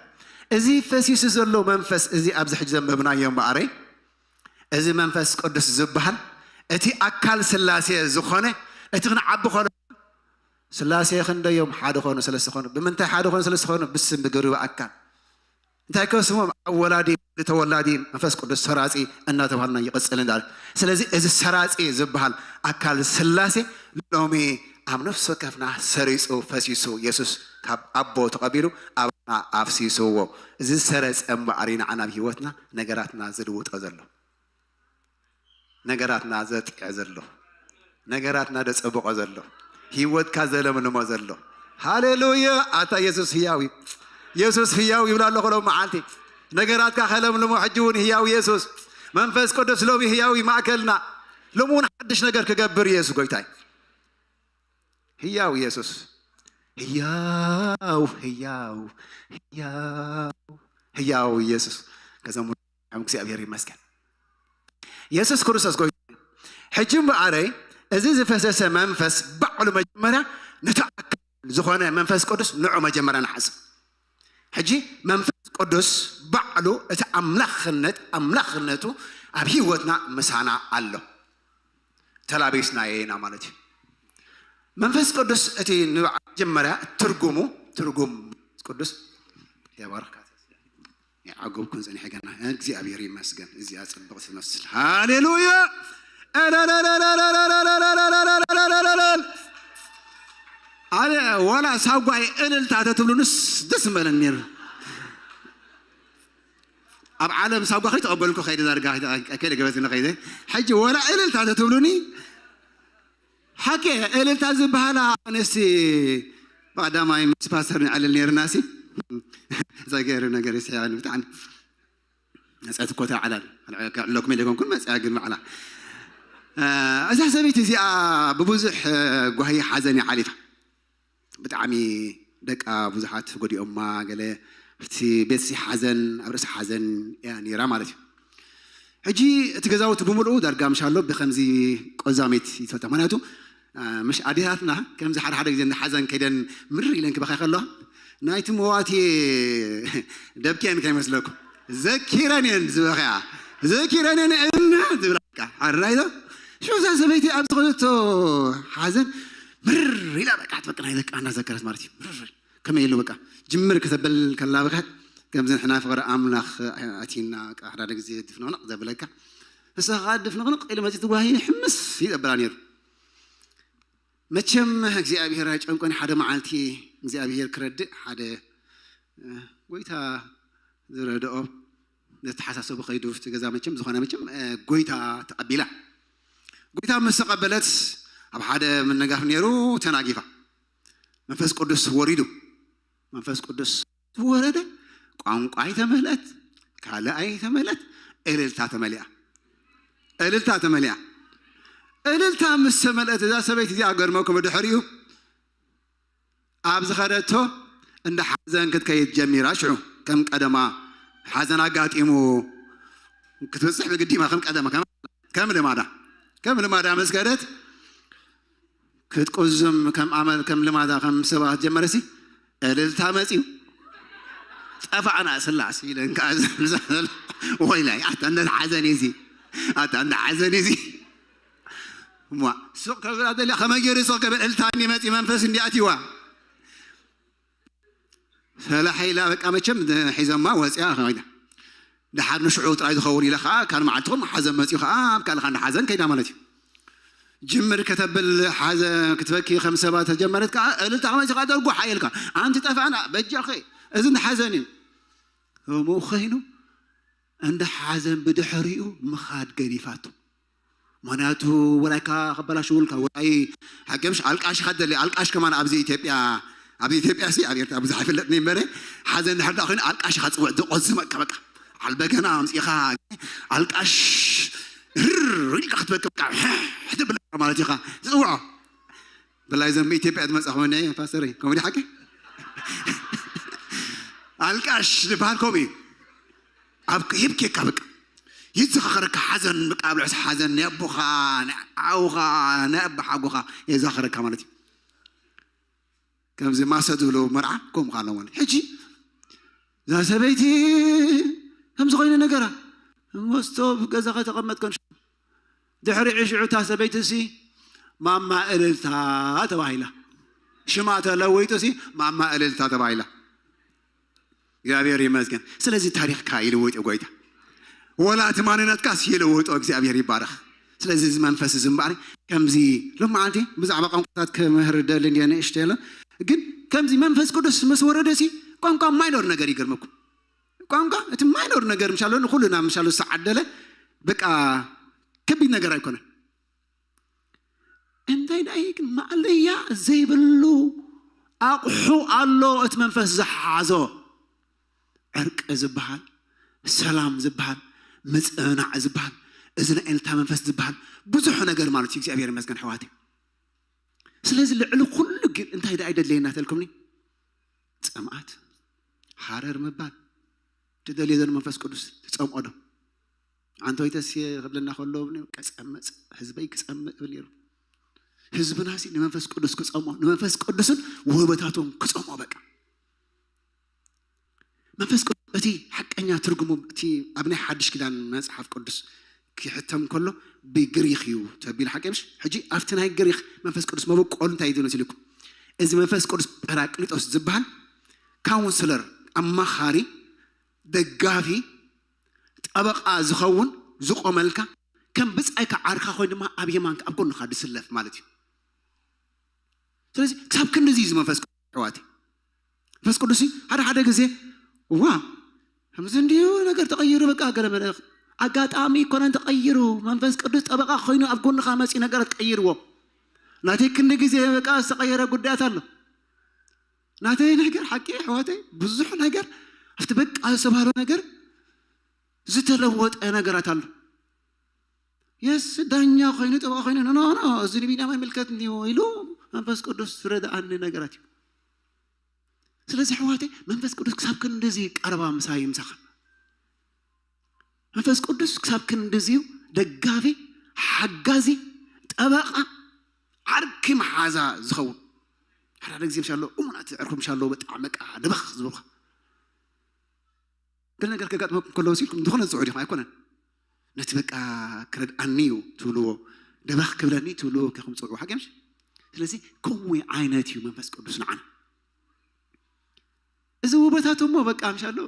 እዚ ፈሲሱ ዘሎ መንፈስ እዚ ኣብዚ ሕጂ ዘንበብናዮ እምበኣረይ፣ እዚ መንፈስ ቅዱስ ዝበሃል እቲ ኣካል ስላሴ ዝኾነ እቲ ክንዓቢ ከሎ ስላሴ ክንደዮም ሓደ ኾኑ ሰለስተ ኾኑ። ብምንታይ ሓደ ኾኑ ሰለስተ ኾኑ? ብስም ብግብሪ ብኣካል። እንታይ ከስሞም? ኣብ ወላዲ፣ ተወላዲ፣ መንፈስ ቅዱስ ሰራጺ እናተባሃልና ይቕጽል እንዳለ። ስለዚ እዚ ሰራጺ ዝበሃል ኣካል ስላሴ ሎሚ ኣብ ነፍሲ ወከፍና ሰሪጹ ፈሲሱ የሱስ ካብ ኣቦ ተቐቢሉ ኣባና ኣፍሲስዎ። እዚ ዝሰረጸ እምበኣር እዩ ንዓና ኣብ ህይወትና ነገራትና ዝልውጦ ዘሎ። ነገራትና ዘጥዕዕ ዘሎ፣ ነገራትና ዘጸብቖ ዘሎ፣ ህይወትካ ዘለምልሞ ዘሎ። ሃሌሉያ! ኣታ የሱስ ህያው እዩ። የሱስ ህያው ይብል ኣለኹ ሎም መዓልቲ። ነገራትካ ከለምልሞ ሕጂ እውን ህያው የሱስ። መንፈስ ቅዱስ ሎሚ ህያው እዩ ማእከልና። ሎሚ እውን ሓድሽ ነገር ክገብር እዩ የሱስ ጎይታይ። ህያው የሱስ። ህያው፣ ህያው፣ ህያው፣ ህያው የሱስ። ከዘሙ እግዚኣብሔር ይመስገን። የሱስ ክርስቶስ ጎይታ። ሕጂ እምበኣረይ እዚ ዝፈሰሰ መንፈስ ባዕሉ መጀመርያ ነቲ ኣካል ዝኾነ መንፈስ ቅዱስ ንዑ መጀመርያ ንሓስብ። ሕጂ መንፈስ ቅዱስ ባዕሉ እቲ ኣምላኽነት፣ ኣምላኽነቱ ኣብ ህይወትና ምሳና ኣሎ። ተላቢስናዮ ኢና ማለት እዩ። መንፈስ ቅዱስ እቲ ንባዕ መጀመርያ ትርጉሙ፣ ትርጉም መንፈስ ቅዱስ የባርኽካ። ይዓገብኩን ጸኒሐ ገና። እግዚኣብሔር ይመስገን። እዚኣ ጽብቕቲ ትመስል። ሃሌሉያ! ኣለ ዋላ ሳጓይ እልልታ ተትብሉንስ ደስ ምበለኒ ነይሩ። ኣብ ዓለም ሳጓ ከይተቐበልኩ ከይደ ዳርጋ ከይደ ገበዝኒ ከይደ። ሕጂ ዋላ እልልታ ተትብሉኒ ሓቂ እልልታ ዝበሃላ ኣንስቲ ብቐዳማይ ምስ ፓስተር ንዕልል ነይርና ሲ። ዘገርም ነገር ይስሕያኒ ብጣዕሚ። መጽያት እኮ ተዓላል። ክዕለኩም ኢለ ኮንኩን መጽያ ግን ባዕላ። እ፣ እዛ ሰበይቲ እዚኣ ብብዙሕ፣ እ፣ ጓሂ ሓዘን እያ ሓሊፋ። ብጣዕሚ ደቃ ብዙሓት ጎዲኦማ፣ ገለ ኣብቲ ቤትሲ ሓዘን፣ ኣብ ርእሲ ሓዘን እያ ነይራ ማለት እዩ። ሕጂ እቲ ገዛውቲ ብምልኡ ዳርጋ ምሻሎ ብኸምዚ ቆዛሚት ይትፈታ። ምኽንያቱ፣ እ፣ ምሽ ኣዴታትና ከምዚ ሓደ ሓደ ግዜ እንዳ ሓዘን ከይደን ምርር ኢለን ክበኽያ ከለዋ፣ ናይቲ መዋቲ ደብኪ እየን ከይመስለኩም። ዘኪረን እየን ዝበኽያ። ዘኪረን እየን እም ዝብላ። በቃ፣ ኣራይ ዶ? ሽዑ እዛ ሰበይቲ ኣብ ዝኾነቶ ሓዘን ምርር ኢላ፣ በቃ፣ በቃ፣ ናይ ደቃ እናዘከረት ማለት እዩ። ምርር ከመይ ኢሉ፣ በቃ፣ ጅምር ከተበል ከላ፣ በቃ፣ ከምዚ ንሕና ፍቕሪ ኣምላኽ ኣቲና፣ በቃ፣ ሓደ ግዜ ድፍንቕንቕ ዘብለካ። ንሳ ኸዓ ድፍንቕንቕ ኢሉ መጺኡ ትጓሂ ሕምስ ይገብራ ነይሩ። መቸም እግዚኣብሔር ኣይጨንቆን። ሓደ መዓልቲ እግዚኣብሔር ክረድእ ሓደ፣ እ፣ ጎይታ ዝረድኦ ዘተሓሳሰቡ ከይዱ እቲ ገዛ መቸም ዝኾነ መቸም፣ እ፣ ጎይታ ተቐቢላ። ጎይታ ምስ ተቐበለት ኣብ ሓደ ምንጋፍ ነይሩ ተናጊፋ። መንፈስ ቅዱስ ወሪዱ። መንፈስ ቅዱስ ወረደ። ቋንቋ ኣይተመልአት፣ ካልእ ኣይተመልአት፣ እልልታ ተመሊኣ። እልልታ ተመሊኣ። እልልታ ምስ ተመልአት እዛ ሰበይቲ እዚኣ ገርመኩም ድሕሪኡ ኣብ ዝኸደቶ እንዳ ሓዘን ክትከይድ ጀሚራ። ሽዑ ከም ቀደማ ሓዘን ኣጋጢሙ ክትብጽሕ ብግዲማ ከም ቀደማ ከም፣ ከም ልማዳ፣ ከም ልማዳ ምስ ከደት ክትቁዝም ከም ኣመል ከም ልማዳ ከም ሰባት ጀመረሲ እልልታ መጺኡ። ጠፋዕና ስላስ ኢለን ከዓ ዘምዛዘል። ወይላይ ኣታ እንደ ሓዘን እዚ፣ ኣታ እንደ ሓዘን እዚ። እሞ ሱቕ ከብላ ደልያ ከመይ ገይሩ ሱቕ ከብል እልልታ እንዲ መጺ መንፈስ እንዲ ኣትይዋ። ሰላሕ ኢላ በቃ መቸም ሒዘማ ወፂኣ ከይዳ። ደሓር ንሽዑ ጥራይ ዝኸውን ኢለ ከዓ ካልእ መዓልቲ ከም ሓዘን መፂኡ ከዓ ኣብ ካልእ ካንዳ ሓዘን ከይዳ ማለት እዩ። ጅምር ከተብል ሓዘ ክትበኪ ከም ሰባት ተጀመረት ከዓ እልልታ ከመፂ ከዓ ደርጉ ሓየልካ ኣንቲ ጠፋና በጃኸ እዚ እንዳ ሓዘን እዩ። ከምኡ ኸይኑ እንዳ ሓዘን ብድሕሪኡ ምኻድ ገዲፋቱ። ምኽንያቱ ወላይካ ከበላሽውልካ ወላይ ሓገምሽ ኣልቃሽ ኢኻ ትደሊ። ኣልቃሽ ከማን ኣብዚ ኢትዮጵያ፣ ኣብዚ ኢትዮጵያ ሲ ኣብ ኤርትራ ብዙሕ ኣይፍለጥን እዩ እምበረ ሓዘን ድሕር ደኣ ኮይኑ ኣልቃሽ ኢኻ ትጽውዕ ዝቆዝመካ በቃ ዓል በገና ኣምጺኻ ኣልቃሽ ርር ኢልካ ክትበካ በቃ ትብለካ ማለት ኢኻ ትጽውዖ። ብላይ ዘም ኢትዮጵያ ትመጻ ኾነ ፓስተር ከምኡ ሓቂ ኣልቃሽ ዝበሃል ከምኡ እዩ። ኣብ ሂብኬካ በቃ ይዘኻኸረካ ሓዘን በቃ ኣብ ልዕሲ ሓዘን ናይ ኣቦኻ ናይ ዓውኻ ናይ ኣቦ ሓጎኻ የዘኻኸረካ ማለት እዩ። ከምዚ ማሰ ዝብሎ መርዓ ከምኡ ካለ ማለት ሕጂ እዛ ሰበይቲ ከምዚ ኮይኑ ነገራ መስቶ ገዛ ከተቐመጥ ከን ድሕሪ ዕሽዑ እታ ሰበይቲ ሲ ማማ እልልታ ተባሂላ ሽማ ተለዊጡ ሲ ማማ እልልታ ተባሂላ። እግዚኣብሔር ይመስገን። ስለዚ ታሪኽካ ይልውጥ ጎይታ፣ ወላ እቲ ማንነትካስ ይልውጦ። እግዚኣብሔር ይባረኽ። ስለዚ እዚ መንፈስ እዚ እምበኣር ከምዚ ሎም መዓልቲ ብዛዕባ ቋንቋታት ክምህር ደሊ እንዲየ ንእሽቶ የለ ግን ከምዚ መንፈስ ቅዱስ ምስ ወረደ ሲ ቋንቋ ማይኖር ነገር ይገርመኩም። ቋንቋ እቲ ማይኖር ነገር ምሻሎ ንኩልና ምሻሎ ዝተዓደለ በቃ ከቢድ ነገር ኣይኮነን። እንታይ ደኣ ግን ማእለያ ዘይብሉ ኣቑሑ ኣሎ እቲ መንፈስ ዝሓዞ። ዕርቂ ዝበሃል፣ ሰላም ዝበሃል፣ ምጽእናዕ ዝበሃል፣ እዚ ናይ ኤልታ መንፈስ ዝበሃል ብዙሕ ነገር ማለት እዩ። እግዚኣብሔር ይመስገን ኣሕዋተይ። ስለዚ ልዕሊ ኩሉ ግን እንታይ ደኣ ይደለየና ተልኩምኒ? ጽምኣት፣ ሃረር ምባል። ትደልዮ ዘሎ መንፈስ ቅዱስ ትጸምኦ ዶ? ኣንቶይ ተስየ ክብለና ከሎ ክጸምእ ህዝበይ ክጸምእ ይብል ነይሩ። ህዝብና ሲ ንመንፈስ ቅዱስ ክጸምኦ ንመንፈስ ቅዱስን ውህበታቱን ክጸምኦ በቃ መንፈስ ቅዱስ እቲ ሓቀኛ ትርጉሙ እቲ ኣብ ናይ ሓድሽ ኪዳን መጽሓፍ ቅዱስ ክሕተም ከሎ ብግሪኽ እዩ ተቢሉ ሓቂ ምሽ ሕጂ ኣብቲ ናይ ግሪኽ መንፈስ ቅዱስ መበቆሉ እንታይ እዩ መሲልኩም እዚ መንፈስ ቅዱስ ጳራቅሊጦስ ዝበሃል ካውንስለር ኣማኻሪ ደጋፊ ጠበቃ ዝኸውን ዝቆመልካ ከም ብፃይካ ዓርካ ኮይኑ ድማ ኣብ የማንካ ኣብ ጎንካ ዝስለፍ ማለት እዩ ስለዚ ክሳብ ክንድዚ እዩ መንፈስ ቅዱስ ኣሕዋተይ መንፈስ ቅዱስ ሓደ ሓደ ግዜ እዋ ከምዚ እንዲዩ ነገር ተቐይሩ በቃ ገለ መለ ኣጋጣሚ ይኮነን ተቐይሩ መንፈስ ቅዱስ ጠበቃ ኮይኑ ኣብ ጎንካ መፂ ነገራት ቀይርዎ ናተይ ክንዲ ግዜ በቃ ዝተቐየረ ጉዳያት ኣሎ ናተይ ነገር ሓቂ ኣሕዋተይ ብዙሕ ነገር ኣብቲ በቃ ዝተባህሎ ነገር ዝተለወጠ ነገራት ኣሎ የስ ዳኛ ኮይኑ ጠበቃ ኮይኑ ኖ ኖ እዚ ንቢንያም ኣይምልከት እንዲዩ ኢሉ መንፈስ ቅዱስ ዝረድኣኒ ነገራት እዩ ስለዚ ኣሕዋተይ መንፈስ ቅዱስ ክሳብ ክንድዚ ቀረባ ምሳይ ምሳኻ መንፈስ ቅዱስ ክሳብ ክንድዚ ደጋፊ ሓጋዚ ጠበቃ ዓርኪ መሓዛ ዝኸውን ሓደ ሓደ ግዜ ምሻሎ እሙናት ዕርኩ ምሻሎ በጣዕሚ በቃ ደበኽ ዝብልካ ገለ ነገር ከጋጥመኩም ከለዎ ሲልኩም ዝኾነ ዝፅዑ ዲኹም ኣይኮነን ነቲ በቃ ክረድኣኒ እዩ ትብልዎ ደበኽ ክብለኒ ትብልዎ ከኹም ፅውዑ ሓቂ ምሽ ስለዚ ከምኡ ዓይነት እዩ መንፈስ ቅዱስ ንዓና እዚ ውበታቱ እሞ በቃ ምሻሎ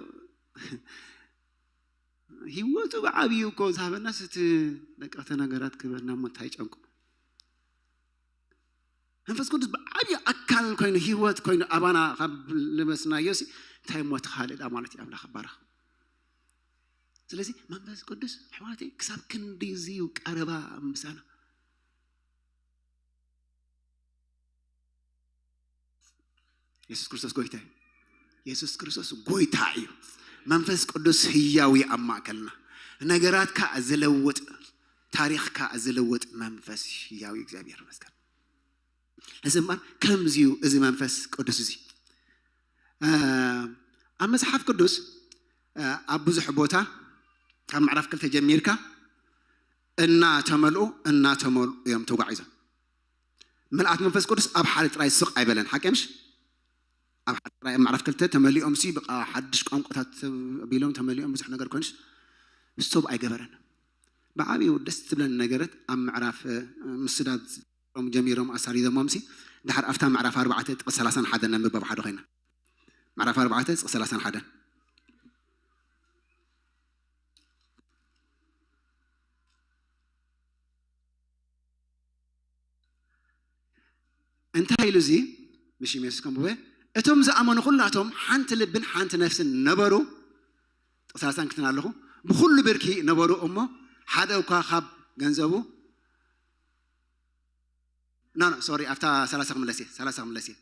ህይወቱ ብዓብዩ እኮ ዝሃበናስ እቲ በቃ እቲ ነገራት ክበና እሞ እንታይ ጨንቁ መንፈስ ቅዱስ ብዓብዪ ኣካል ኮይኑ፣ ህይወት ኮይኑ ኣባና ካብ ልመስናዮ ሲ እንታይ ሞት ካልእ ዳ ማለት እዩ። ኣምላኽ ይባረኽ። ስለዚ መንፈስ ቅዱስ ኣሕዋተይ ክሳብ ክንዲ እዚ እዩ ቀረባ ምሳና። የሱስ ክርስቶስ ጎይታ እዩ። የሱስ ክርስቶስ ጎይታ እዩ። መንፈስ ቅዱስ ህያው እዩ ኣብ ማእከልና። ነገራትካ ዝለውጥ፣ ታሪኽካ ዝለውጥ መንፈስ ህያው እዩ። እግዚኣብሔር ይመስገን። እዚ እምበር ከምዚ እዩ፣ እዚ መንፈስ ቅዱስ እዚ። እ፣ ኣብ መጽሓፍ ቅዱስ፣ እ፣ ኣብ ብዙሕ ቦታ ካብ ምዕራፍ ክልተ ጀሚርካ እናተመልኡ፣ እናተመልኡ እዮም ተጓዒዞም። ምልኣት መንፈስ ቅዱስ ኣብ ሓደ ጥራይ ስቕ ኣይበለን። ሓቂ ምሽ? ኣብ ሓደ ጥራይ ኣብ ምዕራፍ ክልተ ተመሊኦም ሲ በቃ ሓድሽ ቋንቋታት ቢሎም ተመሊኦም ብዙሕ ነገር ኮይኑስ ስቶብ ኣይገበረን። ብዓብዩ ደስ ትብለኒ ነገረት ኣብ ምዕራፍ፣ እ፣ ምስዳድ ጀሚሮም ኣሳሪዞሞም ሲ ድሓር ኣብታ ምዕራፍ ኣርባዕተ ጥቕሲ ሰላሳን ሓደን ነንብብ ኣብ ሓደ ኮይና። ምዕራፍ ኣርባዕተ ጥቕሲ ሰላሳን ሓደን። እንታይ ኢሉ እዚ? ምሽ ኢየሱስ ከም ብበ እቶም ዝኣመኑ ኩላቶም ሓንቲ ልብን ሓንቲ ነፍስን ነበሩ። ጥቕሲ ሰላሳን ክትን ኣለኹ። ብኹሉ ብርኪ ነበሩ እሞ ሓደ እኳ ካብ ገንዘቡ፣ ኖ፣ ኖ፣ ሶሪ፣ ኣብታ ሰላሳ ክምለስ እየ፣ ሰላሳ ክምለስ እየ።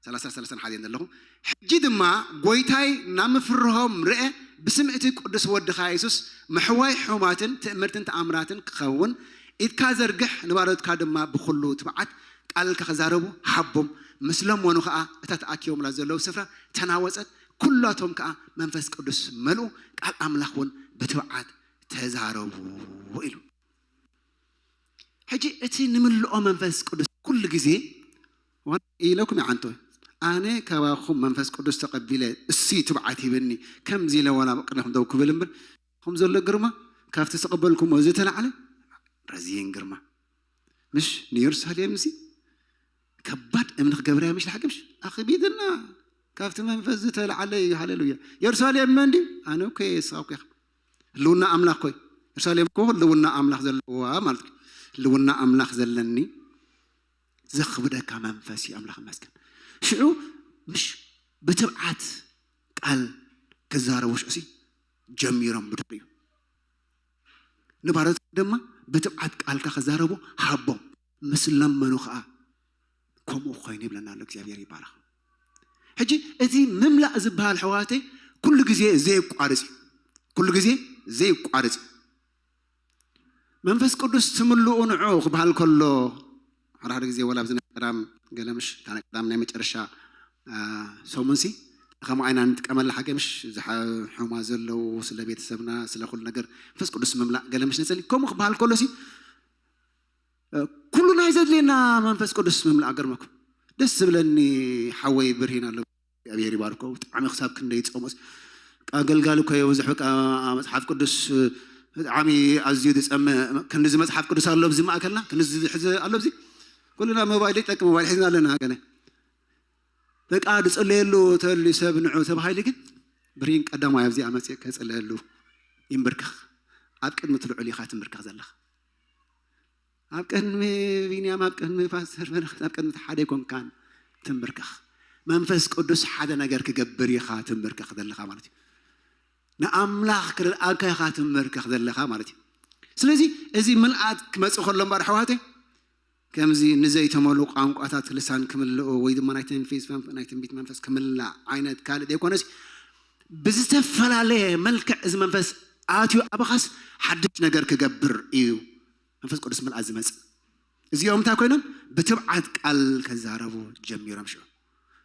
ሰላሳ፣ ሰላሳን ሓደን ዘለኹ። ሕጂ ድማ ጎይታይ ናብ ምፍርሆም ርአ፣ ብስም እቲ ቅዱስ ወድኻ የሱስ ምሕዋይ ሕማማትን ትእምርትን ተኣምራትን ክኸውን ኢድካ ዘርግሕ፣ ንባሮትካ ድማ ብኹሉ ትብዓት ቃልካ ክዛረቡ ሃቦም። ምስ ለመኑ ኸኣ እታ ተኣኪቦምላ ዘለዉ ስፍራ ተናወጸት፣ ኩላቶም ከኣ መንፈስ ቅዱስ መልኡ፣ ቃል ኣምላኽ እውን ብትብዓት ተዛረቡ ኢሉ። ሕጂ እቲ ንምልኦ መንፈስ ቅዱስ ኩሉ ግዜ ዋን ኢለኩም ይዓንቶ፣ ኣነ ካባኹም መንፈስ ቅዱስ ተቐቢለ እሲ ትብዓት ሂብኒ፣ ከምዚ ኢለ ዋላ ቅድሚኹም ደው ክብል እምበር፣ ከም ዘሎ ግርማ ካብቲ ዝተቐበልኩሞ ዝተላዕለ ረዚን ግርማ። ምሽ ንየሩሳሌም እዚ ከባድ እምኒ ክገብርያ ምሽ፣ ሓቂ ምሽ? ኣኽቢድና ካብቲ መንፈስ ዝተላዕለ እዩ። ሃሌሉያ። የሩሳሌም መን ድዩ? ኣነ እኮ እየ፣ ንስኻ እኮ ኢኻ። ህልውና ኣምላኽ እኮ እዩ። የሩሳሌም እኮ ህልውና ኣምላኽ ዘለዋ ማለት እዩ። ህልውና ኣምላኽ ዘለኒ ዘኽብደካ መንፈስ እዩ። ኣምላኽ ይመስገን። ሽዑ ምሽ ብትብዓት ቃል ክዛረቡ ሽዑ ሲ ጀሚሮም ብድሕሪኡ። ንባሮት ድማ ብትብዓት ቃልካ ክዛረቡ ሃቦም፣ ምስ ለመኑ ኸኣ ከምኡ ኮይኑ ይብለና ኣሎ። እግዚኣብሔር ይባረኽ። ሕጂ እቲ ምምላእ ዝበሃል ኣሕዋተይ ኩሉ ግዜ ዘየቋርጽ እዩ። ኩሉ ግዜ ዘየቋርጽ እዩ። መንፈስ ቅዱስ ትምልኡ ንዑ ክበሃል ከሎ፣ ሓደ ሓደ ግዜ ወላ ኣብዚ ናይ ቀዳም ገለ ምሽ፣ እታ ናይ ቀዳም ናይ መጨረሻ፣ አ፣ ሰሙንሲ ከምኡ ዓይና ንጥቀመላ ሓቂ ምሽ፣ ዝሓ-፣ ሕሙማት ዘለዉ፣ ስለ ቤተሰብና፣ ስለ ኩሉ ነገር መንፈስ ቅዱስ ምምላእ ገለ ምሽ ንጸሊ። ከምኡ ክበሃል ከሎሲ፣ እ፣ ኩሉ ናይ ዘድልየና መንፈስ ቅዱስ ምምላእ ገርመኩም። ደስ ዝብለኒ ሓወይ ብርሂን ኣሎ፣ እግዚኣብሔር ይባርኮ። ብጣዕሚ ክሳብ ክንደይ ጸሞስ ኣገልጋሊ እኮ የብዝሕ። በቃ መጽሓፍ ቅዱስ ብጣዕሚ ኣዝዩ ዝጸምእ፣ ክንድዚ መጽሓፍ ቅዱስ ኣሎ ኣብዚ ማእከልና፣ ክንድዚ ዝሕዝ ኣሎ ኣብዚ። ኩልና ሞባይል ይጠቅም፣ ሞባይል ሒዝና ኣለና። ገለ በቃ ዝጽለየሉ ተልዩ ሰብ ንዑ ተባሂሉ፣ ግን ብርሂን ቀዳማይ ኣብዚኣ መጽእ ከጽለየሉ ይንብርክኽ። ኣብ ቅድሚ እቲ ልዑል ኢኻ ትንብርከኽ ዘለኻ። ኣብ ቅድሚ ቢንያም፣ ኣብ ቅድሚ ፓስተር በረኸት፣ ኣብ ቅድሚ እቲ ሓደ ኣይኮንካን ትንብርከኽ። መንፈስ ቅዱስ ሓደ ነገር ክገብር ኢኻ ትንብርከኽ ዘለኻ ማለት እዩ። ንኣምላኽ ክርድኣካ ኢኻ ትንበርከኽ ዘለኻ ማለት እዩ። ስለዚ እዚ ምልኣት ክመጽእ ከሎ እምበር ኣሕዋተይ፣ ከምዚ ንዘይተመሉ ቋንቋታት ልሳን ክምልኡ ወይ ድማ ናይ ትንፊት መንፈ-፣ ናይ ትንቢት መንፈስ ክምላእ ዓይነት ካልእ ዘይኮነስ፣ ብዝተፈላለየ መልክዕ እዚ መንፈስ ኣትዩ ኣባኻስ ሓድሽ ነገር ክገብር እዩ። መንፈስ ቅዱስ ምልኣት ዝመጽእ። እዚኦም እንታይ ኮይኖም? ብትብዓት ቃል ከዛረቡ ጀሚሮም። ሽዑ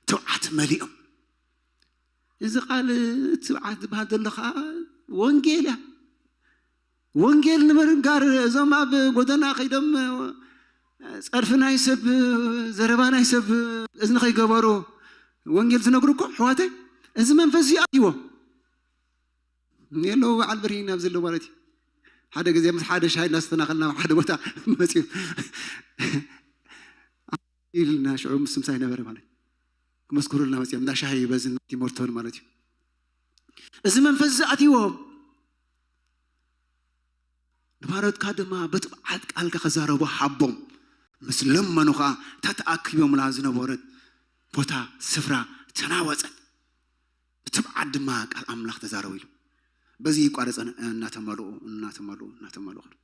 ትብዓት መሊኦም። እዚ ቃል ትብዓት ዝበሃል ዘሎ ኸዓ ወንጌል እያ። ወንጌል ንምንጋር እዞም ኣብ ጎደና ከይዶም ጸርፊ ናይ ሰብ፣ ዘረባ ናይ ሰብ እዝኒ ከይገበሩ ወንጌል ዝነግሩ እኮ፣ ኣሕዋተይ፣ እዚ መንፈስ እዚ ኣትይዎም። የለዉ በዓል ብርሂን ኣብዚ ኣለዉ ማለት እዩ። ሓደ ግዜ ምስ ሓደ ሻሂ እናስተናኸልና ኣብ ሓደ ቦታ መፅዩ ኢልና ሽዑ ምስ ምሳይ ነበረ ማለት እዩ። ክመስክሩልና መፅዮም እንዳ ሻሂ በዚ ቲሞርቶን ማለት እዩ። እዚ መንፈስ እዚ ኣትይዎም። ንባሮትካ ድማ ብትብዓት ቃልካ ክዛረቡ ሃቦም። ምስ ለመኑ ኸዓ እታ ተኣኪቦምላ ዝነበረት ቦታ፣ ስፍራ ተናወጸት። ብትብዓት ድማ ቃል ኣምላኽ ተዛረቡ ኢሉ። በዚ ይቋረጸ፣ እናተመልኡ እናተመልኡ እናተመልኡ ከዱ።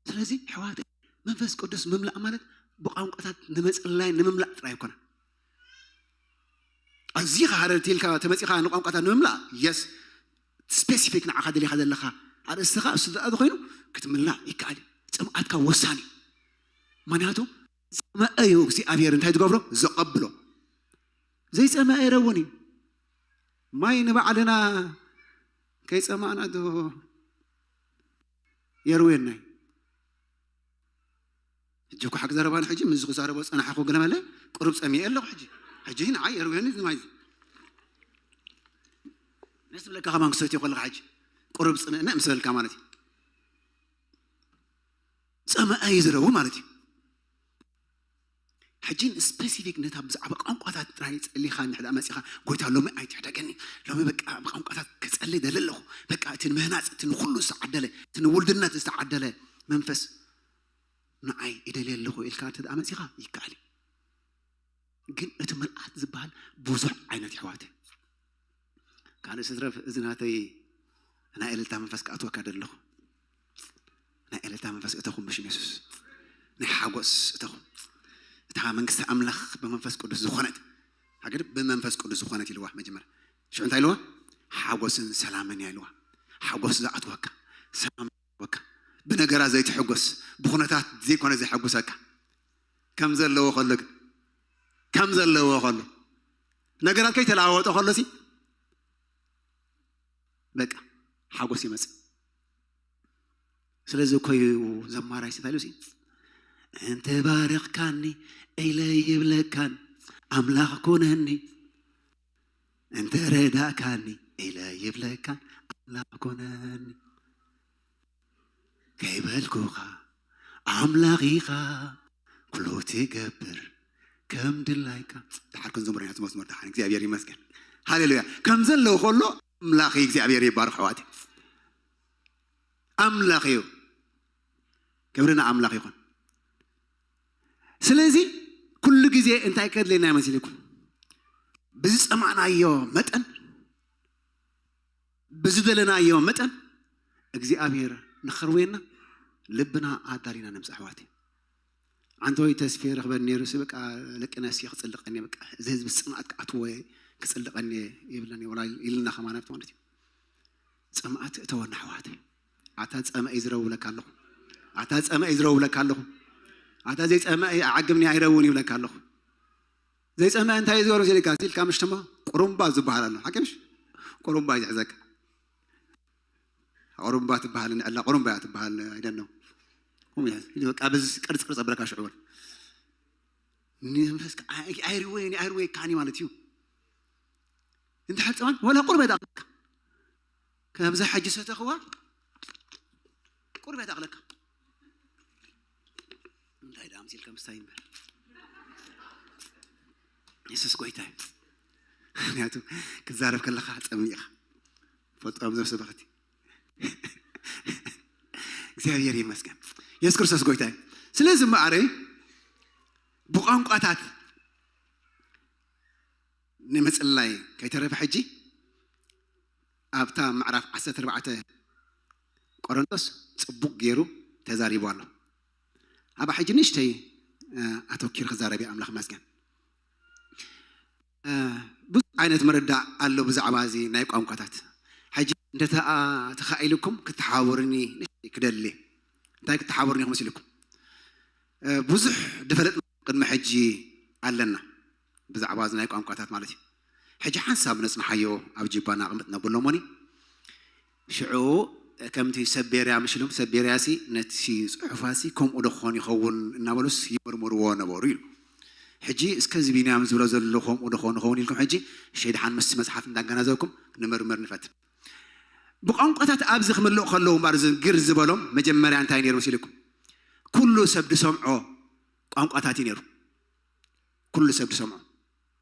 ስለዚ ኣሕዋተይ፣ መንፈስ ቅዱስ ምምላእ ማለት ብቋንቋታት ንምጽላይ ንምምላእ ጥራይ ኣይኮነን። ኣዚኻ ሃረርቲ ኢልካ ተመጺኻ ንቋንቋታት ንምምላእ፣ የስ፣ ስፔሲፊክ ንዓኻ ደሊኻ ዘለኻ ኣርእስትኻ እሱ ደኣ ኮይኑ ክትምላእ ይከኣል እዩ። ጽምኣትካ ወሳኒ እዩ። ምኽንያቱ ዝጸመአ እዩ እግዚኣብሔር እንታይ ትገብሮ? ዘቐብሎ። ዘይጸመአ የረውን እዩ። ማይ ንባዕልና ከይጸማእና ዶ የርውየና እዩ? ሕጂ እኳ ሓቂ ዘረባና ሕጂ ምስ ክዛረቦ ዝጸናሕኩ ገለመለ ቁሩብ ጸሚኤ ኣለኹ። ሕጂ ሕጂ ንዓይ የርውየኒ እዚ ማይ እዚ። ነስ ብለካ ከማን ክሰትዮ ከለኻ ሕጂ ቁሩብ ጽምእና ምስ በልካ ማለት እዩ። ጸመአ እዩ ዝረዊ ማለት እዩ። ሕጂ ስፔሲፊክ ነታ ብዛዕባ ቋንቋታት ጥራይ ጸሊኻ እንድሕር ደኣ መጺኻ፣ "ጎይታ፣ ሎሚ ኣይትሕደገኒ፣ ሎሚ በቃ ብቋንቋታት ክጸሊ ደሊ ኣለኹ፣ በቃ እቲ ንምህናጽ፣ እቲ ንኹሉ ዝተዓደለ፣ እቲ ንውልድነት ዝተዓደለ መንፈስ ንዓይ ይደልየ ኣለኹ" ኢልካ እንተ ደኣ መጺኻ ይከኣል እዩ። ግን እቲ ምልኣት ዝበሃል ብዙሕ ዓይነት፣ ኣሕዋተይ። ካልእ ስድረፍ እዚ ናተይ ናይ እልልታ መንፈስ ክኣትወካ ደለኹ። ናይ እልልታ መንፈስ እተኹም ብሽም የሱስ። ናይ ሓጎስ እተኹም። እታ መንግስቲ ኣምላኽ ብመንፈስ ቅዱስ ዝኾነት። ሃገር ብመንፈስ ቅዱስ ዝኾነት ኢልዋ መጀመርያ። ሽዑ እንታይ ኢልዋ? ሓጎስን ሰላምን እያ ኢልዋ። ሓጎስ ዝኣትወካ፣ ሰላም ዝኣትወካ። ብነገራት ዘይትሕጎስ፣ ብኹነታት ዘይኮነ ዘሐጉሰካ። ከም ዘለዎ ከሎ ግን፣ ከም ዘለዎ ከሎ፣ ነገራት ከይተለዋወጠ ከሎ ሲ፣ በቃ ሓጎስ ይመጽእ። ስለዚ እኮ እዩ ዘማራይ እንታይ ኢሉ ሲ፣ "እንተ ባረኽካኒ ኢለ ይብለካን ኣምላኽ ኩነኒ፣ እንተ ረዳእካኒ ኢለ ይብለካን ኣምላኽ ኩነኒ፣ ከይበልኩኻ ኣምላኽ ኢኻ ኩሉ ትገብር ከም ድላይካ." ደሓር ክንዝምሮ ኢና፣ እቲ መዝሙር ደሓን። እግዚኣብሔር ይመስገን። ሃሌሉያ። ከም ዘለዎ ከሎ ኣምላኽ እግዚኣብሔር ይባርኽ፣ ኣሕዋተይ። ኣምላኽ እዩ። ክብሪ ንኣምላኽ ይኹን። ስለዚ ኩሉ ግዜ እንታይ ከድልየና ይመስለኩም? ብዝጸማዕናዮ መጠን፣ ብዝደለናዮ መጠን እግዚኣብሔር ንኸርውየና ልብና ኣዳሊና ነምጽእ፣ ኣሕዋተይ። ኣንተ ወይ ተስፌ ረኽበኒ ነይሩ ሲ፣ በቃ ለቅነሲ ክጽልቀኒ፣ በቃ እዚ ህዝቢ ጽምኣት ክኣትዎ ክጽልቀኒ ይብለኒ ወላ ኢልና ከማን ኣብቲ ማለት እዩ። ጽምኣት እተወና፣ ኣሕዋተይ። ኣታ ጸመ እዩ ዝረው ብለካ ኣለኹ። ኣታ ጸመ እዩ ዝረው ብለካ ኣለኹ። ኣታ ዘይጸመ እዩ፣ ኣዓግብኒ ኣይረውን ይብለካ ኣለኹ። ዘይጸመ እንታይ እዩ ዝገብሮ ሲልካ፣ ሲልካ ምሽ ትሞ ቁሩምባ ዝበሃል ኣሎ። ሓቂ ምሽ? ቁሩምባ እዩ ዝሕዘካ። ቁሩምባ ትበሃል፣ ንዕላ ቁሩምባ እያ ትበሃል፣ I don't know። ከምኡ እዩ። በቃ በዚ ቅርጽ ቅርጽ ኣብለካ ሽዑ በል። ንመንፈስ ካ-፣ ኣይ-፣ ኣይርወይ፣ ኣይርወይ ካኒ ማለት እዩ። እንድሕር ጸማን ወላ ቁርብ እያ ትኣኽለካ። ከምዛ ሕጂ ሰተኽዋ ቁርብ እያ ትኣኽለካ። እንታይ ደኣ ምሲልካ ምስታይ እምበር። የሱስ ጎይታ እዩ። ምክንያቱ ክትዛረብ ከለኻ ጸሚእኻ። ፈልጦም ዘብ ሰበኽቲ። እግዚኣብሔር ይመስገን። የሱስ ክርስቶስ ጎይታ እዩ። ስለዚ እምበኣረይ ብቋንቋታት ንምጽላይ ከይተረፈ ሕጂ ኣብታ ምዕራፍ ዓሰርተ ኣርባዕተ ቆሮንቶስ ጽቡቕ ገይሩ ተዛሪቡ ኣሎ። ኣብኣ ሕጂ ንእሽተይ፣ እ፣ ኣተኪሩ ክዛረብ እየ፣ ኣምላኽ ይመስገን። እ፣ ብዙሕ ዓይነት ምርዳእ ኣሎ ብዛዕባ እዚ ናይ ቋንቋታት። ሕጂ እንተ ተኣ-፣ ተኻኢልኩም ክትሓባበሩኒ ንእሽተይ ክደሊ። እንታይ ክትሓባበሩኒ ኢኹም መሲልኩም? እ፣ ብዙሕ ድፈለጥ ቅድሚ ሕጂ ኣለና፣ ብዛዕባ እዚ ናይ ቋንቋታት ማለት እዩ። ሕጂ ሓንሳብ ነጽንሓዮ፣ ኣብ ጅባና ኣቕምጥ ነብሎ እሞኒ። ሽዑ ከምቲ ሰብ ቤርያ፣ ምሽ ኢሎም ሰብ ቤርያ ሲ ነቲ ጽሑፋ ሲ ከምኡ ዶ ክኾን ይኸውን እናበሉስ ይምርምርዎ ነበሩ ኢሉ። ሕጂ እስከ እዚ ቢንያም ዝብሎ ዘሎ ከምኡ ዶ ክኾን ይኸውን ኢልኩም ሕጂ እሸይ ደሓን ምስቲ መጽሓፍ እንዳገናዘብኩም ክንምርምር ንፈትን። ብቋንቋታት ኣብዚ ክምልኡ ከለዉ እምበኣር እዚ ግር ዝበሎም መጀመርያ እንታይ ነይሩ መሲልኩም? ኩሉ ሰብ ዝሰምዖ ቋንቋታት እዩ ነይሩ። ኩሉ ሰብ ዝሰምዖ።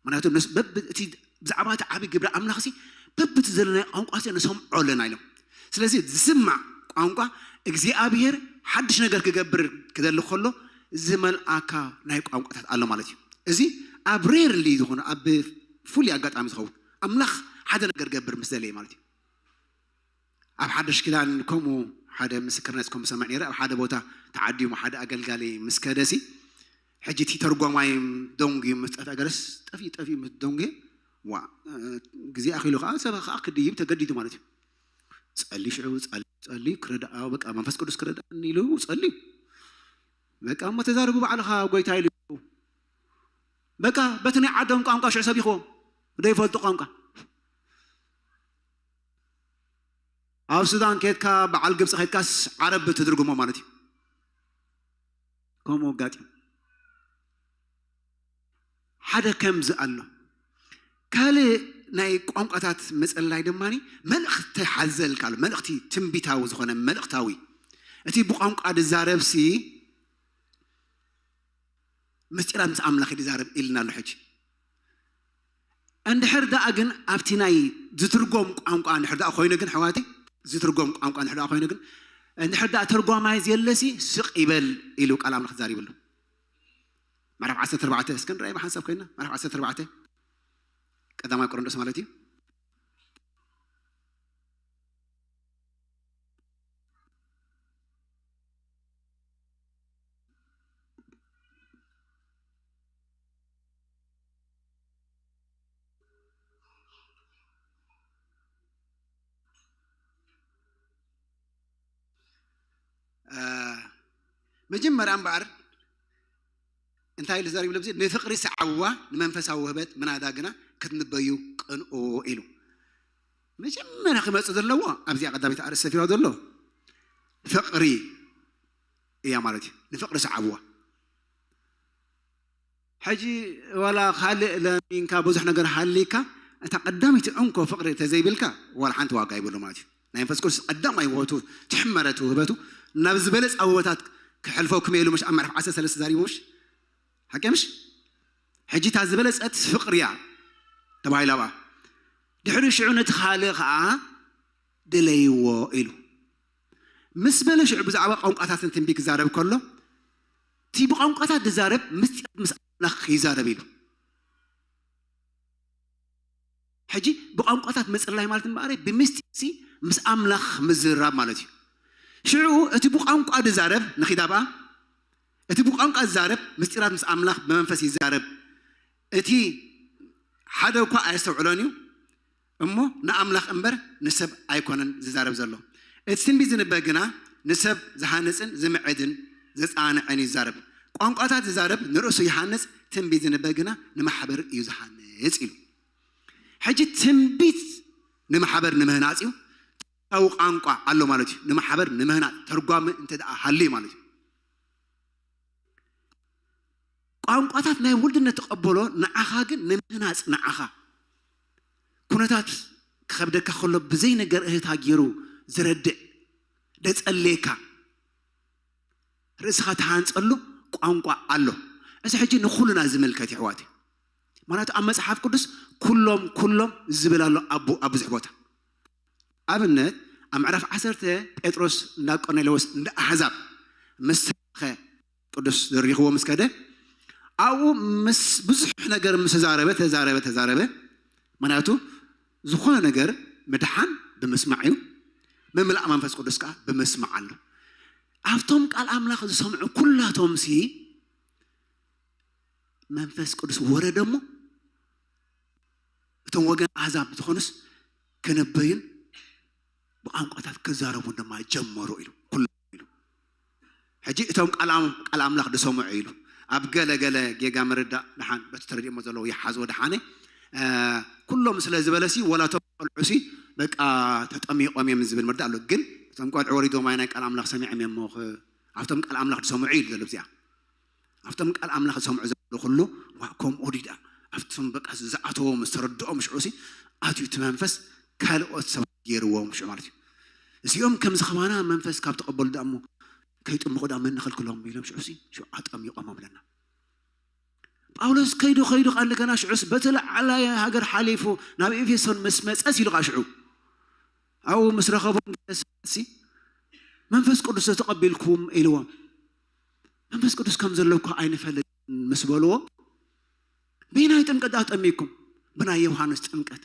ምክንያቱ ነስ-፣ በብ-፣ እቲ ብዛዕባ እቲ ዓቢ ግብሪ ኣምላኽ ሲ በብቲ ዘለናዮ ቋንቋ ሲ ንሰምዖ ኣለና ኢሎም። ስለዚ ዝስማዕ ቋንቋ እግዚኣብሔር ሓድሽ ነገር ክገብር ክደሊ ከሎ ዝመልኣካ ናይ ቋንቋታት ኣሎ ማለት እዩ። እዚ ኣብ ሬርሊ ዝኾነ ኣብ ፍሉይ ኣጋጣሚ ዝኸውን ኣምላኽ ሓደ ነገር ገብር ምስ ደለየ ማለት እዩ። ኣብ ሓድሽ ኪዳን ከምኡ ሓደ ምስክርነት ከም ሰማዕ ነይረ። ኣብ ሓደ ቦታ ተዓዲሙ ሓደ ኣገልጋሊ ምስ ከደሲ ሕጂ እቲ ተርጓማይ ደንጉ ምስ ጠፍአ ገለስ ጠፊ ጠፊ ምስ ደንጉ ዋ ግዜ ኣኺሉ ከዓ ሰብ ከዓ ክድይብ ተገዲዱ ማለት እዩ። ጸሊ ሽዑ ጸሊ ጸሊ ክረዳኣ በቃ መንፈስ ቅዱስ ክረዳእኒ ኢሉ ጸሊ በቃ እሞ ተዛርቡ ባዕልኻ ጎይታ ኢሉ በቃ በቲ ናይ ዓዶም ቋንቋ ሽዑ ሰቢኽዎም ዘይፈልጡ ቋንቋ ኣብ ሱዳን ከድካ በዓል ግብፂ ከድካስ ዓረብ ትድርግሞ ማለት እዩ። ከምኡ ኣጋጢሙ ሓደ ከምዚ ኣሎ። ካልእ ናይ ቋንቋታት ምፅላይ ድማ መልእኽቲ ሓዘል ካል መልእኽቲ ትንቢታዊ ዝኾነ መልእኽታዊ እቲ ብቋንቋ ድዛረብሲ ምስጢራት ምስ ኣምላኽ ድዛረብ ኢልና ኣሎ ሕጂ። እንድሕር ደኣ ግን ኣብቲ ናይ ዝትርጎም ቋንቋ እንድሕር ደኣ ኮይኑ ግን ሕዋቲ ዝትርጎም ቋንቋ እንድሕር ደኣ ኮይኑ ግን እንድሕር ደኣ ተርጓማይ ዘየለሲ ስቕ ይበል ኢሉ ቃል ኣምላኽ ዛሪብሉ። ምዕራፍ ዓሰርተ ኣርባዕተ እስከ ንርኣይ ብሓንሳብ ኮይና ምዕራፍ ዓሰርተ ኣርባዕተ ቀዳማይ ቆሮንቶስ ማለት እዩ። መጀመርያ እምበኣር እንታይ ኢሉ ተዛሪቡ? ለብዚ ንፍቕሪ ሰዓብዋ ንመንፈሳዊ ውህበት ምናዳ ግና ክትንበዩ ቅንኡ ኢሉ። መጀመርያ ክመጽእ ዘለዎ ኣብዚኣ ቀዳሚት ኣርእስቲ ሰፊራ ዘሎ ፍቕሪ እያ ማለት እዩ። ንፍቕሪ ሰዓብዋ። ሕጂ ዋላ ካልእ ለሚንካ ብዙሕ ነገር ሃሊካ እታ ቀዳሚት እንኮ ፍቕሪ ተዘይብልካ ዋላ ሓንቲ ዋጋ ይብሉ ማለት እዩ። ናይ መንፈስ ቅዱስ ቀዳማይ ወቱ ትሕመረት ውህበቱ ናብ ዝበለጸ ውህበታት ክሕልፈው ክመይ ኢሉ ምሽ ኣብ ምዕራፍ ዓሰርተ ሰለስተ ዛሪቡ ምሽ ሓቂ ምሽ ሕጂ እታ ዝበለጸት ፍቕሪ እያ ተባሂላ ብኣ ድሕሪ ሽዑ ነቲ ካልእ ከዓ ድለይዎ ኢሉ ምስ በለ ሽዑ ብዛዕባ ቋንቋታትን ትንቢት ክዛረብ ከሎ እቲ ብቋንቋታት ዝዛረብ ምስጢራት ምስ ኣምላኽ ይዛረብ ኢሉ። ሕጂ ብቋንቋታት ምጽላይ ማለት እምበኣር ብምስጢር ሲ ምስ ኣምላኽ ምዝራብ ማለት እዩ። ሽዑ እቲ ብቋንቋ ዝዛረብ ንኺዳ በኣ እቲ ብቋንቋ ዝዛረብ ምስጢራት ምስ ኣምላኽ ብመንፈስ ይዛረብ። እቲ ሓደ እኳ ኣየስተውዕሎን እዩ እሞ ንኣምላኽ እምበር ንሰብ ኣይኮነን ዝዛረብ ዘሎ። እቲ ትንቢት ዝንበ ግና ንሰብ ዝሃንጽን ዝምዕድን ዘጸናንዕን እዩ ዝዛረብ። ቋንቋታት ዝዛረብ ንርእሱ ይሃንጽ፣ ትንቢት ዝንበ ግና ንማሕበር እዩ ዝሃንጽ ኢሉ። ሕጂ ትንቢት ንማሕበር ንምህናጽ እዩ። ታዊ ቋንቋ ኣሎ ማለት እዩ። ንማሕበር ንምህናጽ ተርጓሚ እንተ ደኣ ሃልዩ ማለት እዩ። ቋንቋታት ናይ ውልድነት ተቐበሎ ንዓኻ ግን ንምህናጽ ንዓኻ ኩነታት ክኸብደካ ከሎ ብዘይ ነገር እህታ ገይሩ ዝረድእ ደጸልየካ ርእስኻ ትሃንጸሉ ቋንቋ ኣሎ። እዚ ሕጂ ንኹልና ዝምልከት ይሕዋት እዩ። ምክንያቱ ኣብ መጽሓፍ ቅዱስ ኩሎም ኩሎም ዝብል ኣሎ ኣቡ ኣብ ብዙሕ ቦታ ኣብነት ኣብ ምዕራፍ ዓሰርተ ጴጥሮስ እንዳ ቆርኔሌዎስ እንዳ ኣሕዛብ ምስ ተላኸ ቅዱስ ዝሪኽዎ ምስ ከደ ኣብኡ ምስ ብዙሕ ነገር ምስ ተዛረበ ተዛረበ ተዛረበ ምክንያቱ ዝኾነ ነገር ምድሓን ብምስማዕ እዩ ምምላእ መንፈስ ቅዱስ ከዓ ብምስማዕ ኣሎ ኣብቶም ቃል ኣምላኽ ዝሰምዑ ኩላቶም ሲ መንፈስ ቅዱስ ወረደ እሞ እቶም ወገን ኣሕዛብ ዝኾኑስ ክንበዩን ብቋንቋታት ክዛረቡን ድማ ጀመሩ ኢሉ ኩሉ ኢሉ ሕጂ እቶም ቃል ኣም- ቃል ኣምላኽ ዝሰምዑ ኢሉ ኣብ ገለ ገለ ጌጋ ምርዳእ ድሓን በቲ ተረዲኦሞ ዘለዉ ይሓዝዎ ድሓነ እ፣ ኩሎም ስለ ዝበለሲ ወላ እቶም ቆልዑሲ በቃ ተጠሚቆም እዮም ዝብል ምርዳእ ኣሎ ግን እቶም ቆልዑ ወሪዶም ኣይ ናይ ቃል ኣምላኽ ሰሚዖም እዮም እሞ ኽ- ኣብቶም ቃል ኣምላኽ ዝሰምዑ ኢሉ ዘሎ እዚኣ ኣብቶም ቃል ኣምላኽ ዝሰምዑ ዘለዉ ኩሉ ዋ ከምኡ ድዩ ደኣ ኣብቶም በቃ ዝኣተዎም ዝተረድኦም ሽዑ ሲ ኣትዩ እቲ መንፈስ ካልኦት ሰባት ገይርዎም ሽዑ ማለት እዩ እዚኦም ከምዚ ከማና መንፈስ ካብ ተቐበሉ ደኣ እሞ ከይጥምቑ ደኣ መን ንኸልክሎም ኢሎም ሽዑ ሲ ሽዑ ኣጠሚቖም ኣለና ጳውሎስ ከይዱ ከይዱ ቃ እንደገና ሽዑስ በቲ ላዕላይ ሃገር ሓሊፉ ናብ ኤፌሶን ምስ መፀስ ኢሉ ቃ ሽዑ ኣብኡ ምስ ረኸቦም ገለ ሰባት ሲ መንፈስ ቅዱስ ተቐቢልኩም ኢልዎም። መንፈስ ቅዱስ ከም ዘለኩ ኣይንፈልጥ ምስ በልዎ፣ በየናይ ጥምቀት ኣጠሚኩም? ብናይ ዮሃንስ ጥምቀት።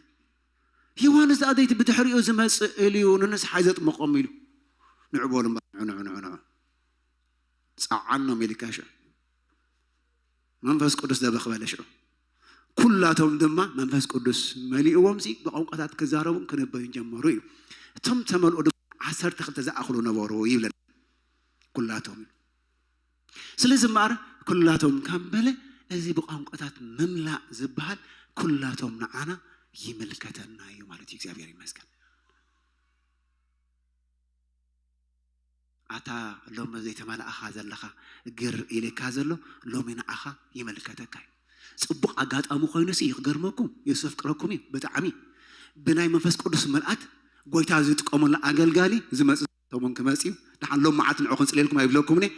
ዮሃንስ ደኣ ደይቲ ብድሕሪኡ ዝመጽእ እልዩ ንንስሓ ዘጥምቖም ኢሉ። ንዑ በሉ እምበር፣ ንዑ፣ ንዑ፣ ንዑ፣ ንዑ። ጸዓኖም ኢልካ ሽዑ። መንፈስ ቅዱስ ደበኽ በለ ሽዑ። ኩላቶም ድማ መንፈስ ቅዱስ መሊእዎም ሲ ብቋንቋታት ክዛረቡን ክንበዩን ጀመሩ እዩ። እቶም ተመልኡ ድማ ዓሰርተ ክልተ ዝኣኽሉ ነበሩ ይብለና። ኩላቶም እዩ። ስለዚ እምበኣር ኩላቶም ከም በለ፣ እዚ ብቋንቋታት ምምላእ ዝበሃል ኩላቶም ንዓና ይምልከተና እዩ ማለት እዩ። እግዚኣብሔር ይመስገን። ኣታ ሎሚ ዘይተመላእኻ ዘለኻ ግር ኢልካ ዘሎ ሎሚ ንዓኻ ይምልከተካ እዩ። ጽቡቕ ኣጋጣሚ ኮይኑ ሲ ክገርመኩም፣ የፍቅረኩም እዩ ብጣዕሚ። ብናይ መንፈስ ቅዱስ ምልኣት ጎይታ ዝጥቀመሉ ኣገልጋሊ ዝመጽእ ሰሙን ክመጽእ እዩ። ደሓን ሎም መዓልቲ ንዑ ክንጽልየልኩም ኣይብለኩምን እየ።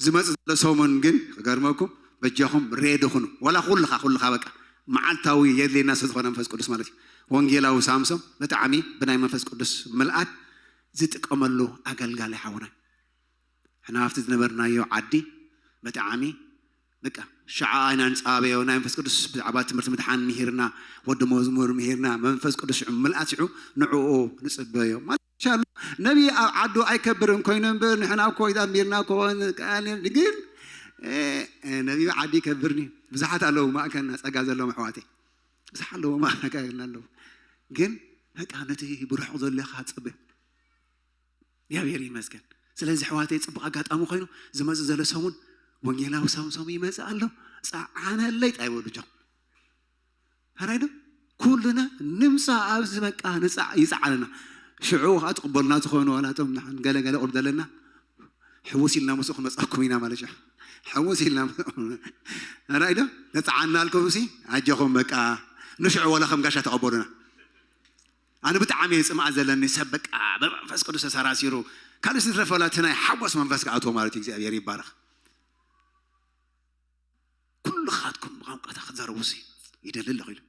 ዝመጽእ ዘሎ ሰሙን ግን ክገርመኩም፣ በጃኹም ሬዲ ኩኑ። ዋላ ኩልኻ፣ ኩልኻ በቃ መዓልታዊ የድልየና ስለ ዝኾነ መንፈስ ቅዱስ ማለት እዩ። ወንጌላዊ ሳምሶም ብጣዕሚ ብናይ መንፈስ ቅዱስ ምልኣት ዝጥቀመሉ ኣገልጋሊ ሓውና። ሕና ኣብቲ ዝነበርናዮ ዓዲ ብጣዕሚ በቃ ሽዓ ኢና ንጻበዮ። ናይ መንፈስ ቅዱስ ብዛዕባ ትምህርቲ ምድሓን ምሂርና፣ ወዲ መዝሙር ምሂርና፣ መንፈስ ቅዱስ ሽዑ ምልኣት ሽዑ ንዕኡ ንጽበዮ። ማለት ይሻሉ ነቢ ኣብ ዓዱ ኣይከብርን ኮይኑ እምበር ንሕና እኮ ኣንቢርና እኮ ግን፣ እ፣ እ፣ ነቢ ዓዲ ይከብርኒ። ብዙሓት ኣለዉ ማእከልና ጸጋ ዘለዎም ኣሕዋተይ። ብዙሓት ኣለዉ ማእከልና ኣለዉ። ግን በቃ ነቲ ብርሑቕ ዘሎ ኢኻ ትጽበ። እግዚኣብሔር ይመስገን። ስለዚ ኣሕዋተይ ጽቡቕ ኣጋጣሚ ኮይኑ ዝመጽእ ዘሎ ሰሙን ወንጌላዊ ሳምሶም ይመጽእ ኣሎ። ጸዓነለይ ጣይ በሉ ጆም። ሕራይ ዶ? ኩልና ንምሳ ኣብዚ በቃ ንጻዕ-፣ ይጸዓነና። ሽዑ ኸዓ ትቕበሉና ዝኾኑ ዋላ እቶም ንሕን ገለ ገለ ቁርብ ዘለና ሕውስ ኢልና ምስኡ ክንመጽኣኩም ኢና ማለት እዩ። ሕውስ ኢልና ምስኡ። ሕራይ ዶ? ነጸዓናልኩም ሲ ኣጆኹም በቃ ንሽዑ ዋላ ከም ጋሻ ተቐበሉና። ኣነ ብጣዕሚ እየ ጽምኣት ዘለኒ ሰብ በቃ ብመንፈስ ቅዱስ ተሰራሲሩ ካልእ ዝትረፈ ዋላ እቲ ናይ ሓጎስ መንፈስ ክኣትዎ ማለት እዩ። እግዚኣብሔር ይባረኽ። ኩልኻትኩም ብቋንቋታት ክትዛረቡ ሲ ይደሊ ኣለኹ ኢሉ።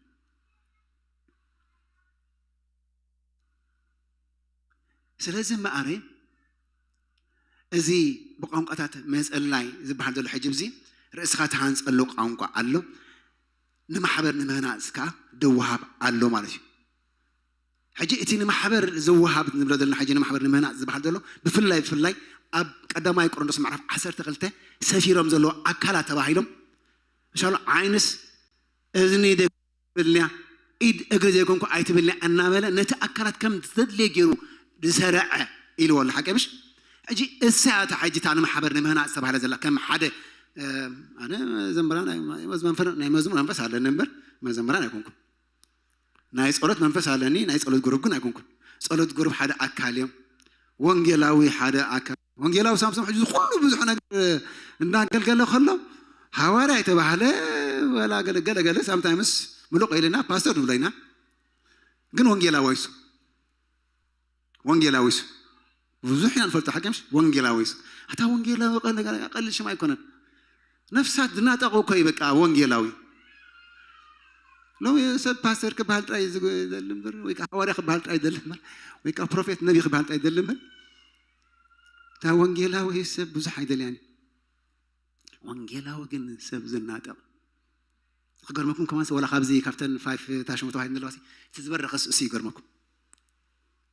ስለዚ እምበኣር እዚ ብቋንቋታት ምጽላይ ዝበሃል ዘሎ ሕጂ እዚ ርእስኻ ትሃንጸሉ ቋንቋ ኣሎ። ንማሕበር ንምህናጽ ከኣ ድወሃብ ኣሎ ማለት እዩ። ሕጂ እቲ ንማሕበር ዝወሃብ ንብሎ ዘለና ሕጂ ንማሕበር ንምህናጽ ዝበሃል ዘሎ ብፍላይ ብፍላይ ኣብ ቀዳማይ ቆሮንቶስ ምዕራፍ ዓሰርተ ክልተ ሰፊሮም ዘለዉ ኣካላት ተባሂሎም ምሻሉ ዓይንስ እዝኒ ዘይብልንያ ኢድ እግሪ ዘይኮንኩ ኣይትብልንያ እናበለ ነቲ ኣካላት ከም ዘድልየ ገይሩ ዝሰረዐ ኢልዎ ኣሎ። ሓቂ ምሽ? ሕጂ እሳ እታ ሕጂ እታ ንማሕበር ንምህናጽ ዝተባህለ ዘላ ከም ሓደ፣ እ፣ ኣነ መዘምራን ኣይ-፣ መዝ-፣ መንፈ-፣ ናይ መዝሙር መንፈስ ኣለኒ እምበር መዘምራን ኣይኮንኩን። ናይ ጸሎት መንፈስ ኣለኒ፣ ናይ ጸሎት ግሩፕ ግን ኣይኮንኩን። ጸሎት ግሩፕ ሓደ ኣካል እዮም። ወንጌላዊ ሓደ ኣካል። ወንጌላዊ ሳምሶም ሕጂ ኩሉ ብዙሕ ነገር እናገልገለ ከሎ ሃዋርያ የተባህለ ወላ ገለ ገለ ገለ ሳምታይምስ ምሉቕ ኢልና ፓስተር ንብሎ ኢና። ግን ወንጌላዊ ኣይሱ። ወንጌላዊ ሱ ብዙሕ ኢና ንፈልጦ ሓቂ ምሽ? ወንጌላዊ ሱ። ኣታ ወንጌላዊ ቀል-፣ ቀልል ሽም ኣይኮነን። ነፍሳት ዝናጠቑ እኮ እዩ በቃ ወንጌላዊ። ሎሚ ሰብ ፓስተር ክበሃል ጥራይ ዝግ-፣ ይደሊ እምበር፣ ወይ ከዓ ሃዋርያ ክበሃል ጥራይ ይደሊ እምበር፣ ወይ ከዓ ፕሮፌት ነቢ ክበሃል ጥራይ ይደሊ እምበር፣ እታ ወንጌላዊ ሰብ ብዙሕ ኣይደልያን እዩ። ወንጌላዊ ግን ሰብ ዝናጠቕ። ክገርመኩም ከማን ወላ ካብዚ ካብተን ፋይፍ ታሽሙ ተባሂለን ዘለዋ ሲ፣ እቲ ዝበረኸ እሱ ይገርመኩም።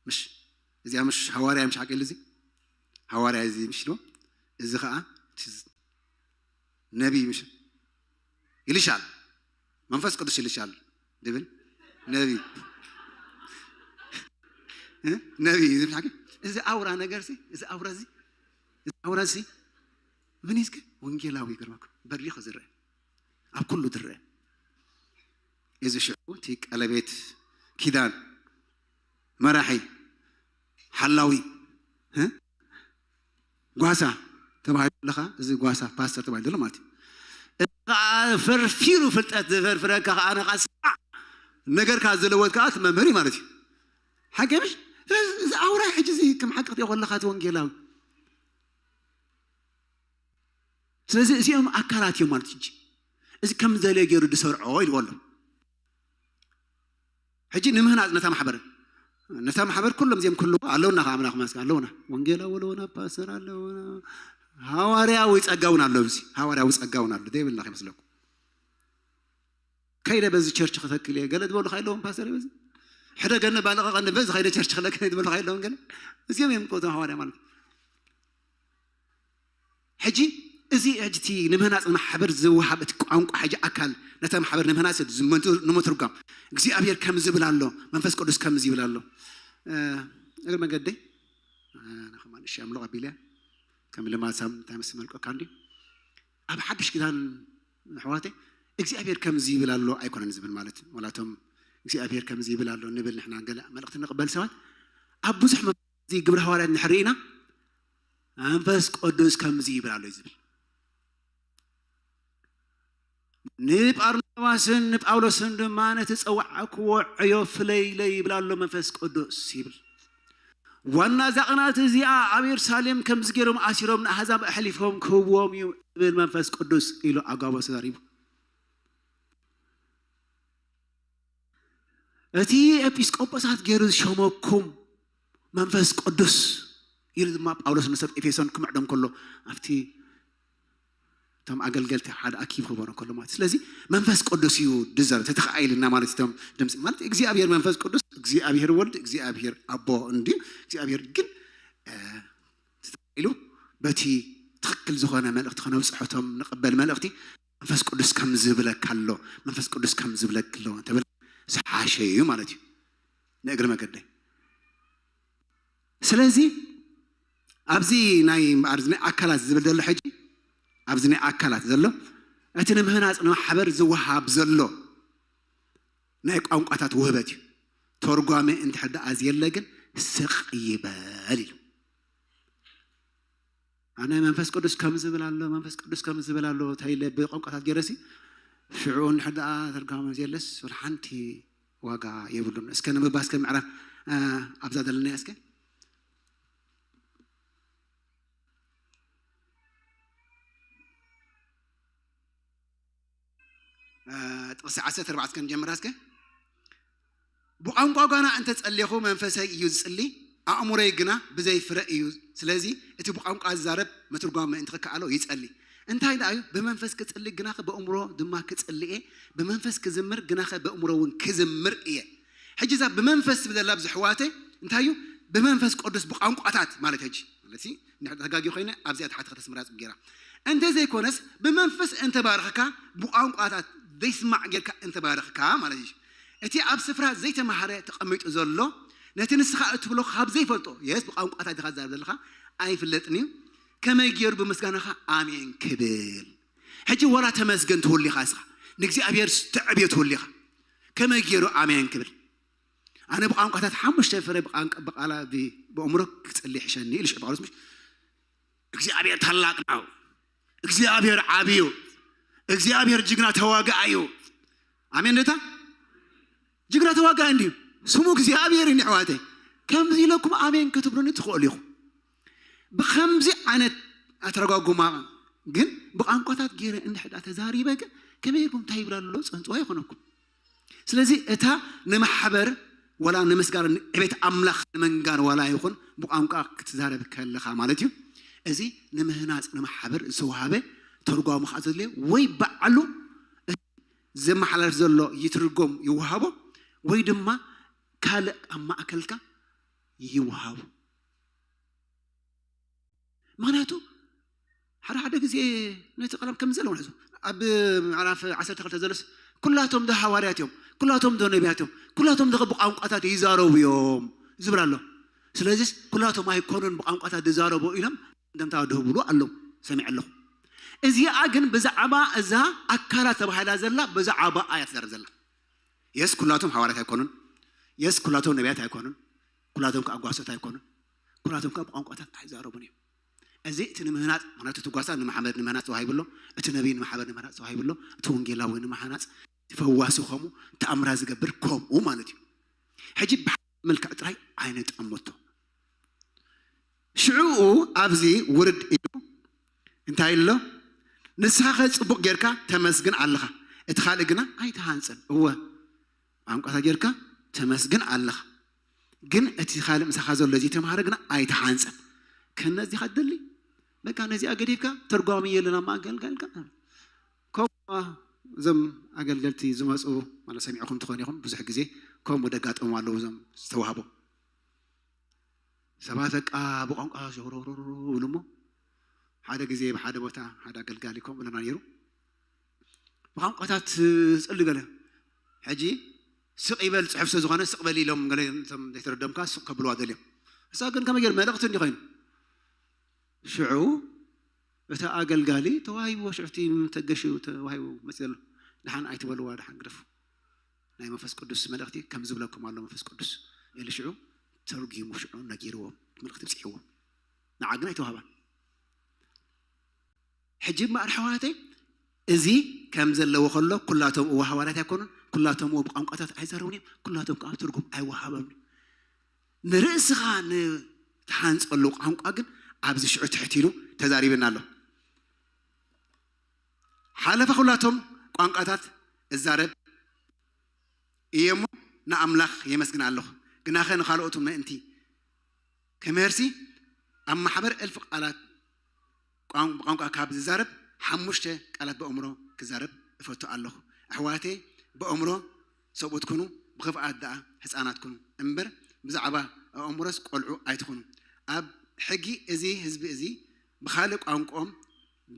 ምሽ እዚኣ ምሽ ሃዋርያ ምሽ ሓቂ ኢሉ እዚ ሃዋርያ እዚ ምሽ ኢልዎ። እዚ ኸዓ እቲ ነቢይ ምሽ ይልሻል፣ መንፈስ ቅዱስ ይልሻል ድብል ነቢይ። እ? ነቢይ እዚ ምሽ ሓቂ እዚ ኣውራ ነገር ሲ፣ እዚ ኣውራ እዚ፣ እዚ ኣውራ እዚ ምን ይዝከ ወንጌላዊ ይገርመኩም በሪኹ ዝረአ ኣብ ኩሉ ዝረአ። እዚ ሽዑ እቲ ቀለቤት ኪዳን መራሒ ሓላዊ እ? ጓሳ ተባሂሉ ኣለኻ። እዚ ጓሳ ፓስተር ተባሂሉ ዘሎ ማለት እዩ። እዚ ከዓ ፈርፊሩ ፍልጠት ዝፈርፍረካ ከዓ ንኻ ስማዕ ነገርካ ዝለወጥ ከዓ እቲ መምህር እዩ ማለት እዩ። ሓቂ ምሽ? ስለዚ እዚ ኣውራይ ሕጂ እዚ ከም ሓቂ ክትሪኦ ከለኻ እቲ ወንጌላዊ። ስለዚ እዚኦም ኣካላት እዮም ማለት እዩ። እዚ ከም ዘለ ገይሩ ዝሰርዖ ኢልዎ ኣሎ። ሕጂ ንምህናጽ ነታ ማሕበር ነታ ማሕበር ኩሎም እዚኦም ክህልዎ ኣለውና፣ ከ ኣምላኽ መስገን ኣለውና። ወንጌላዊ ኣለውና፣ ፓስተር ኣለውና፣ ሃዋርያዊ ጸጋ እውን ኣሎ። እዚ ሃዋርያዊ ጸጋ እውን ኣሎ። ዘይብልና ከይመስለኩም። ከይደ በዚ ቸርች ክተክል እየ ገለ ዝበሉ ካይለዎም ፓስተር በዚ ሕደገኒ ባለቐቐኒ በዚ ከይደ ቸርች ክለከ ዝበሉ ካይለዎም ገለ እዚኦም እዮም። ቆቶም ሃዋርያ ማለት ሕጂ እዚ ሕጂ እቲ ንምህናፅ ማሕበር ዝወሃብ እቲ ቋንቋ ሕጂ ኣካል ነታ ማሕበር ንምህናፅ ዝመንቱ-፣ ንምትርጓም እግዚኣብሔር ከም ዝብል ኣሎ፣ መንፈስ ቅዱስ ከም ዝብል ኣሎ። እ፣ እግሪ መገደይ፣ እ፣ ንኸማን እሺ ኣምልቕ ኣቢለ ከም ልማሳም እንታይ ምስ መልቀካ እንዲ ኣብ ሓድሽ ኪዳን ኣሕዋተይ እግዚኣብሔር ከምዚ ይብል ኣሎ ኣይኮነን ዝብል ማለት እዩ። ወላቶም እግዚኣብሔር ከምዚ ይብል ኣሎ ንብል ንሕና ገለ መልእኽቲ ንቕበል ሰባት ኣብ ብዙሕ መ-፣ እዚ ግብረ ሃዋርያት እንድሕር ርኢና መንፈስ ቅዱስ ከምዚ ይብል ኣሎ እዩ ዝብል። ንጳርናባስን ንጳውሎስን ድማ ነቲ ጸዋዕክዎ ዕዮ ፍለይለይ ይብል ኣሎ መንፈስ ቅዱስ ይብል። ዋና እዛ ቅናት እዚኣ ኣብ የሩሳሌም ከምዚ ገይሮም ኣሲሮም ንኣህዛብ ኣሕሊፎም ክህብዎም እዩ ዝብል መንፈስ ቅዱስ ኢሉ ኣጋቦ ተዛሪቡ። እቲ ኤጲስቆጶሳት ገይሩ ዝሸመኩም መንፈስ ቅዱስ ኢሉ ድማ ጳውሎስ ንሰብ ኤፌሶን ክምዕዶም ከሎ ኣብቲ እቶም ኣገልገልቲ ሓደ ኣኪቡ ክበሮ ከሎ ማለት። ስለዚ መንፈስ ቅዱስ እዩ ድዘር ተተኸኣይልና ማለት እቶም ድምፂ ማለት እግዚኣብሔር መንፈስ ቅዱስ እግዚኣብሔር ወልድ እግዚኣብሔር ኣቦ እንዲ እግዚኣብሔር ግን እ፣ ኢሉ በቲ ትኽክል ዝኾነ መልእኽቲ ከነብፅሖ እቶም ንቕበል መልእኽቲ መንፈስ ቅዱስ ከም ዝብለካ ኣሎ፣ መንፈስ ቅዱስ ከም ዝብለክ ኣሎ እንተበለ ዝሓሸ እዩ ማለት እዩ ንእግሪ መገደይ። ስለዚ ኣብዚ ናይ ኣብዚ ናይ ኣካላት ዝብል ዘሎ ሕጂ ኣብዚ ናይ ኣካላት ዘሎ እቲ ንምህናፅ ንማሕበር ዝወሃብ ዘሎ ናይ ቋንቋታት ውህበት እዩ። ተርጓሚ እንድሕር ደኣ ዝየለ ግን ስቕ ይበል ኢሉ። ኣነ መንፈስ ቅዱስ ከም ዝብል ኣሎ፣ መንፈስ ቅዱስ ከም ዝብል ኣሎ እንታይ ኢለ ብቋንቋታት ገይረሲ ሽዑ እንድሕር ደኣ ተርጓሚ ዘየለስ ወላ ሓንቲ ዋጋ የብሉን። እስከ ንምባስ ከም ምዕራፍ እ፣ ኣብዛ ዘለናያ እስከ እ፣ ጥቕሲ ዓሰርተ ኣርባዕተ እስከ ንጀምራ እስከ። ብቋንቋ ጓና እንተ ጸሊኹ መንፈሰይ እዩ ዝጽሊ፣ ኣእምሮይ ግና ብዘይ ፍረ እዩ። ስለዚ እቲ ብቋንቋ ዝዛረብ ምትርጓም ምእንቲ ክከኣሎ ይጸሊ። እንታይ ደኣ እዩ? ብመንፈስ ክጽሊ ግናኸ ብእምሮ ድማ ክጽሊ እየ፣ ብመንፈስ ክዝምር ግናኸ ብእምሮ እውን ክዝምር እየ። ሕጂ እዛ ብመንፈስ ትብል ዘላ ኣብዚ ኣሕዋተይ እንታይ እዩ? ብመንፈስ ቅዱስ ብቋንቋታት ማለት ሕጂ ማለት ሲ ንሕና ተጋጊ ኮይነ ኣብዚኣ ተሓተ ከተስምራ ጽቡቅ ጌራ። እንተ ዘይኮነስ ብመንፈስ እንተባረኽካ ብቋንቋታት ዘይስማዕ ጌርካ እንተባረኽካ ማለት እዩ። እቲ ኣብ ስፍራ ዘይተማህረ ተቐሚጡ ዘሎ ነቲ ንስኻ እትብሎ ካብ ዘይፈልጦ የስ ብቋንቋታት ዲኻ ትዛረብ ዘለኻ ኣይፍለጥን እዩ። ከመይ ገይሩ ብምስጋናኻ ኣሜን ክብል? ሕጂ ወላ ተመስገን ትህሉ ኢኻ እስኻ ንእግዚኣብሔር ተዕብዮ ትህሉ ኢኻ። ከመይ ገይሩ ኣሜን ክብል? ኣነ ብቋንቋታት ሓሙሽተ ፍረ ብቋንቋ ብቃላ ብ-፣ ብእምሮ ክጽሊ ይሕሸኒ ኢሉ ሽዑ ጳውሎስ ምሽ እግዚኣብሔር ታላቅ ነው። እግዚኣብሔር ዓብዩ። እግዚኣብሔር ጅግና ተዋጋእ እዩ። ኣሜን ነታ ጅግና ተዋጋእ እንዲዩ ስሙ እግዚኣብሔር እዩ። ኣሕዋተይ ከምዚ ኢለኩም ኣሜን ክትብሉኒ ትኽእሉ ኢኹም። ብከምዚ ዓይነት ኣተረጓጉማ ግን ብቋንቋታት ገይረ እንድሕዳ ተዛሪበ ግን ከመይ ኢልኩም እንታይ ይብላ ኣሎ ፀንፅዋ ይኾነኩም። ስለዚ እታ ንማሕበር ወላ ንምስጋር ዕቤት ኣምላኽ ንምንጋር ዋላ ይኹን ብቋንቋ ክትዛረብ ከለኻ ማለት እዩ። እዚ ንምህናፅ ንማሕበር ዝተዋሃበ ተርጓሚ ከዓ ዘድልዮ ወይ ባዕሉ ዘመሓላልፍ ዘሎ ይትርጎም ይወሃቦ ወይ ድማ ካልእ ኣብ ማእከልካ ይወሃቦ። ምክንያቱ ሓደ ሓደ ግዜ ነቲ ቀለም ከም ዘለዎ ንሕዞ ኣብ ምዕራፍ ዓሰርተ ክልተ ዘሎስ ኩላቶም ዶ ሃዋርያት እዮም፣ ኩላቶም ዶ ነቢያት እዮም፣ ኩላቶም ዶ ብቋንቋታት ይዛረቡ እዮም ዝብል ኣሎ። ስለዚስ ኩላቶም ኣይኮኑን ብቋንቋታት ዝዛረቡ ኢሎም እንደምታ ድህብሉ ኣለዉ ሰሚዐ ኣለኹ። እዚኣ ግን ብዛዕባ እዛ ኣካላት ተባሂላ ዘላ ብዛዕባ እያ ትዛረብ ዘላ። የስ ኩላቶም ሃዋርያት ኣይኮኑን፣ የስ ኩላቶም ነቢያት ኣይኮኑን፣ ኩላቶም ከዓ ጓሶት ኣይኮኑን፣ ኩላቶም ከዓ ብቋንቋታት ኣይዛረቡን እዮም። እዚ እቲ ንምህናፅ ምክንያቱ እቲ ጓሳ ንማሕበር ንምህናፅ ተዋሂቡ ኣሎ፣ እቲ ነቢይ ንማሕበር ንምህናፅ ተዋሂቡ ኣሎ፣ እቲ ወንጌላዊ ንመሃናፅ እቲ ፈዋሲ ከምኡ ተኣምራ ዝገብር ከምኡ ማለት እዩ። ሕጂ ብሓ-፣ መልክዕ ጥራይ ኣይነጠመቶ። ሽዑኡ ኣብዚ ውርድ ኢሉ እንታይ ኣሎ? ንስኻ ኸ ጽቡቕ ጌርካ ተመስግን ኣለኻ፣ እቲ ካልእ ግና ኣይትሃንጽን። እወ፣ ቋንቋታ ጌርካ ተመስግን ኣለኻ። ግን እቲ ካልእ ምሳኻ ዘሎ እዚ ተምሃረ ግና ኣይተሓንጸን። ከነዚኻ ትደሊ በቃ ነዚኣ ገዲፍካ ተርጓሚ የለና ማገልገልካ ከምኡ እዞም ኣገልገልቲ ዝመፁ ማለት ሰሚዕኹም ትኾን ኢኹም። ብዙሕ ግዜ ከምኡ ደጋጠሙ ኣለዉ እዞም ዝተዋህቦ ሰባት በቃ ብቋንቋ ሸውረውረው ይብሉ እሞ ሓደ ግዜ ብሓደ ቦታ ሓደ ኣገልጋሊ ከምኡ ኢሉና ነይሩ። ብቋንቋታት ዝፅሊ ገለ ሕጂ ስቕ ይበል ፅሑፍ ስለ ዝኾነ ስቕ በል ኢሎም ገለ እቶም ዘይተረደምካ ስቕ ከብልዋ ደልዮም። እሳ ግን ከመይ ገይሩ መልእኽቲ እንዲ ኮይኑ ሽዑ እቲ ኣገልጋሊ ተዋሂብዎ ሽዑ እቲ ተገሽኡ ተዋሂቡ መፅእ ዘሎ ድሓን ኣይትበልዋ ድሓን ግደፉ ናይ መንፈስ ቅዱስ መልእኽቲ ከም ዝብለኩም ኣሎ መንፈስ ቅዱስ ኢሉ ሽዑ ተርጊሙ ሽዑ ነጊርዎም መልእኽቲ ብፅሕዎም ንዓ ግን ኣይተዋህባን። ሕጂ እምበኣር ኣሕዋተይ እዚ ከም ዘለዎ ከሎ ኩላቶም እወ ሃዋርያት ኣይኮኑን፣ ኩላቶም እወ ብቋንቋታት ኣይዛረቡን እዮም፣ ኩላቶም ከዓ ትርጉም ኣይወሃቦምን። ንርእስኻ ንትሓንፀሉ ቋንቋ ግን ኣብዚ ሽዑ ትሕት ኢሉ ተዛሪብና ኣሎ። ሓለፈ ኩላቶም ቋንቋታት እዛረብ እየ እሞ ንኣምላኽ የመስግን ኣለኹ፣ ግናኸ ንኻልኦቱ ምእንቲ ክምህርሲ ኣብ ማሕበር እልፊ ቃላት ቋን- ብቋንቋ ካብ ዝዛረብ ሓሙሽተ ቃላት ብኣእምሮ ክዛረብ እፈቱ ኣለኹ። ኣሕዋተይ ብኣእምሮ ሰብኡት ኩኑ ብኽፍኣት ደኣ ህፃናት ኩኑ እምበር ብዛዕባ ኣእምሮስ ቆልዑ ኣይትኹኑ። ኣብ ሕጊ እዚ ህዝቢ እዚ ብኻልእ ቋንቋኦም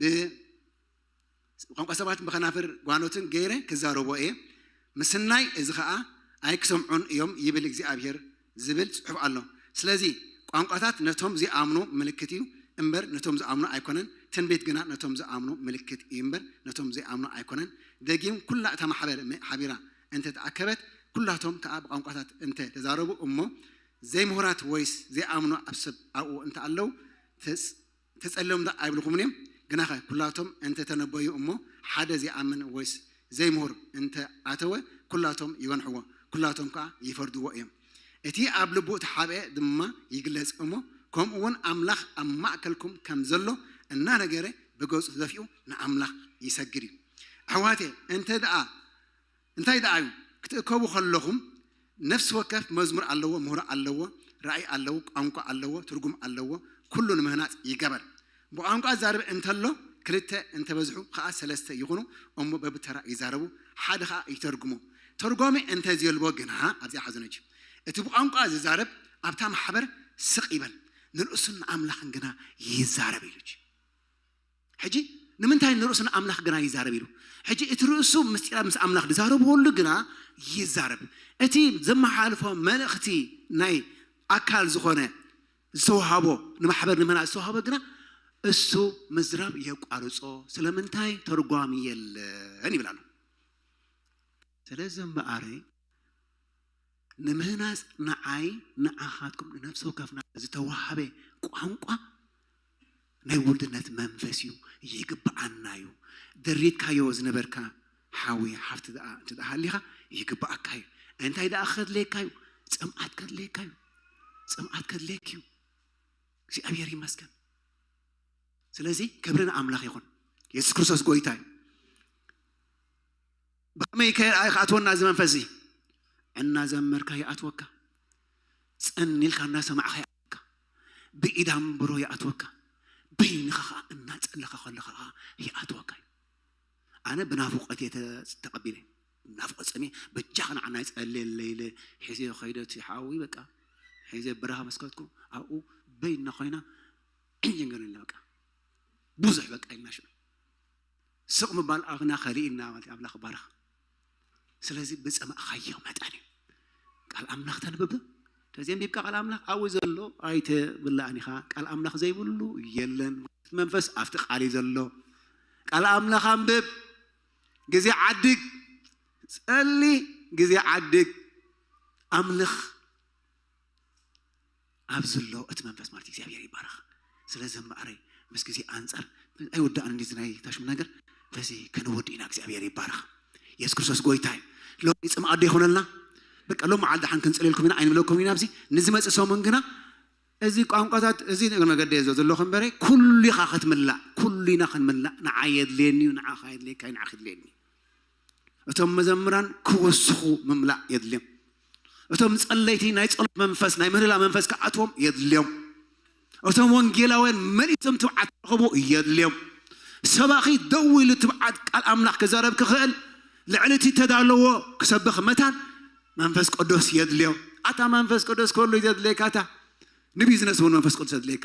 ብ ቋንቋ ሰባትን ብኸናፍር ጓኖትን ገይረ ክዛረቦ እየ፣ ምስናይ እዚ ኸኣ ኣይክሰምዑን እዮም ይብል እግዚኣብሄር ዝብል ጽሑፍ ኣሎ። ስለዚ ቋንቋታት ነቶም ዚኣምኑ ምልክት እዩ እምበር ነቶም ዝኣምኑ ኣይኮነን። ትንቢት ግና ነቶም ዝኣምኑ ምልክት እዩ እምበር ነቶም ዘይኣምኑ ኣይኮነን። ደጊም ኩላ እታ ማሕበር ሓቢራ እንተ ተኣከበት ኩላቶም ከኣ ብቋንቋታት እንተ ተዛረቡ እሞ ዘይምሁራት ወይስ ዘይኣምኑ ኣብ ሰብ ኣብኡ እንተ ኣለዉ ተጸልዮም ዶ ኣይብልኹምን እዮም? ግናኸ ኩላቶም እንተ ተነበዩ እሞ ሓደ ዘይኣምን ወይስ ዘይምሁር እንተ ኣተወ ኩላቶም ይገንሕዎ፣ ኩላቶም ከኣ ይፈርድዎ እዮም። እቲ ኣብ ልቡ እተሓብኤ ድማ ይግለጽ እሞ ከምኡ እውን ኣምላኽ ኣብ ማእከልኩም ከም ዘሎ እናነገረ ብገጹ ተደፊኡ ንኣምላኽ ይሰግድ እዩ። ኣሕዋቴ እንተ ደኣ እንታይ ደኣ እዩ ክትእከቡ ከለኹም ነፍሲ ወከፍ መዝሙር ኣለዎ፣ ምህሮ ኣለዎ፣ ራእይ ኣለዎ፣ ቋንቋ ኣለዎ፣ ትርጉም ኣለዎ፣ ኩሉ ንምህናጽ ይገበር። ብቋንቋ ዛርብ እንተሎ ክልተ እንተበዝሑ ከኣ ሰለስተ ይኹኑ እሞ በብተራ ይዛረቡ፣ ሓደ ከኣ ይተርጉሙ። ተርጓሚ እንተዘየልቦ ግና ኣብዚኣ ሓዘነች እቲ ብቋንቋ ዝዛረብ ኣብታ ማሕበር ስቕ ይበል፣ ንርእሱን ንኣምላኽን ግና ይዛረብ ኢሉች። ሕጂ ንምንታይ ንርእሱ ንኣምላኽ ግና ይዛረብ ኢሉ? ሕጂ እቲ ርእሱ ምስጢራት ምስ ኣምላኽ ዝዛረብሉ ግና ይዛረብ። እቲ ዘመሓላልፎ መልእኽቲ ናይ ኣካል ዝኾነ ዝተዋሃቦ ንማሕበር ንምና ዝተዋሃቦ ግና እሱ ምዝራብ የቋርጾ። ስለምንታይ ተርጓሚ የለን ይብል ኣሎ። ስለዚ እምበኣር ንምህናጽ ንዓይ ንዓኻትኩም ንነፍሲ ወከፍና ዝተዋሃበ ቋንቋ ናይ ውልድነት መንፈስ እዩ። ይግብኣና እዩ። ደሪትካዮ ዝነበርካ ሓዊ ሓፍቲ ደኣ እንተ ደኣ ሃሊኻ ይግብኣካ እዩ። እንታይ ደኣ ከድልየካ እዩ? ጽምኣት ከድልየካ እዩ። ጽምኣት ከድልየክ እዩ። እግዚኣብሔር ይመስገን። ስለዚ ክብሪ ንኣምላኽ ይኹን። የሱስ ክርስቶስ ጎይታ እዩ። ብኸመይ ከ ይኣትወና እዚ መንፈስ እዚ? እናዘመርካ ይኣትወካ፣ ጸኒልካ እናሰማዕካ ይኣትወካ፣ ብኢድ ኣንብሮ ይኣትወካ፣ በይንኻ ኸዓ እናጸለኻ ከለኻ ኸዓ ይኣትወካ እዩ። ኣነ ብናፍቆት እየ ተ- ተቐቢለ ናፍቆት ጸሚየ በጃኻ ንዓና ይጸልየለይ ኢለ ሒዘዮ ከይደ እቲ ሓዊ በቃ ሒዘ በረኻ መስከትኩ ኣብኡ በይንና ኮይና ዕንጀንገር ኢልና በቃ ብዙሕ በቃ ኢልና ሽዑ ስቕ ምባል ኣብና ከሊእና ማለት ኣምላኽ ባርኽ። ስለዚ ብጸማእኻዮ መጠን እዩ ቃል ኣምላኽ ተንብብ። ተዘንቢብካ ቃል ኣምላኽ ኣብኡ ዘሎ ኣይተብላዕን ኢኻ። ቃል ኣምላኽ ዘይብሉ የለን። መንፈስ ኣብቲ ቃል እዩ ዘሎ። ቃል ኣምላኽ ኣንብብ፣ ግዜ ዓድግ፣ ጸሊ፣ ግዜ ዓድግ፣ ኣምልኽ። ኣብ ዘሎ እቲ መንፈስ ማለት እግዚኣብሔር ይባረኽ። ስለዚ እምበኣረይ ምስ ግዜ ኣንጻር ኣይወዳእን እንዲ ናይ ታሽም ነገር በዚ ከነወዲ ኢና። እግዚኣብሔር ይባረኽ። የሱስ ክርስቶስ ጎይታ እዩ። ሎሚ ጽምኣት ዶ ይኾነልና? በቃ ሎም መዓል ደሓን ክንጽልልኩም ኢና ኣይንብለኩም ኢና። ኣብዚ ንዝመጽእ ሰሙን ግና እዚ ቋንቋታት እዚ ነገር መገዲ እየ ዘለኹ እምበረ ኩሉ ኢኻ ክትምላእ፣ ኩሉ ኢና ክንምላእ። ንዓ የድልየኒ እዩ፣ ንዓኻ የድልየካ እዩ፣ ንዓኺ የድልየኒ እዩ። እቶም መዘምራን ክወስኹ ምምላእ የድልዮም። እቶም ጸለይቲ ናይ ጸሎት መንፈስ፣ ናይ ምህልላ መንፈስ ክኣትዎም የድልዮም። እቶም ወንጌላውያን መሊሶም ትብዓት ክረኽቡ የድልዮም። ሰባኺ ደው ኢሉ ትብዓት ቃል ኣምላኽ ክዛረብ ክኽእል፣ ልዕሊ እቲ ተዳለዎ ክሰብኽ መታን መንፈስ ቅዱስ የድልዮ። ኣታ መንፈስ ቅዱስ ከሉ ዘድልየካ፣ ኣታ ንቢዝነስ እውን መንፈስ ቅዱስ የድልየካ።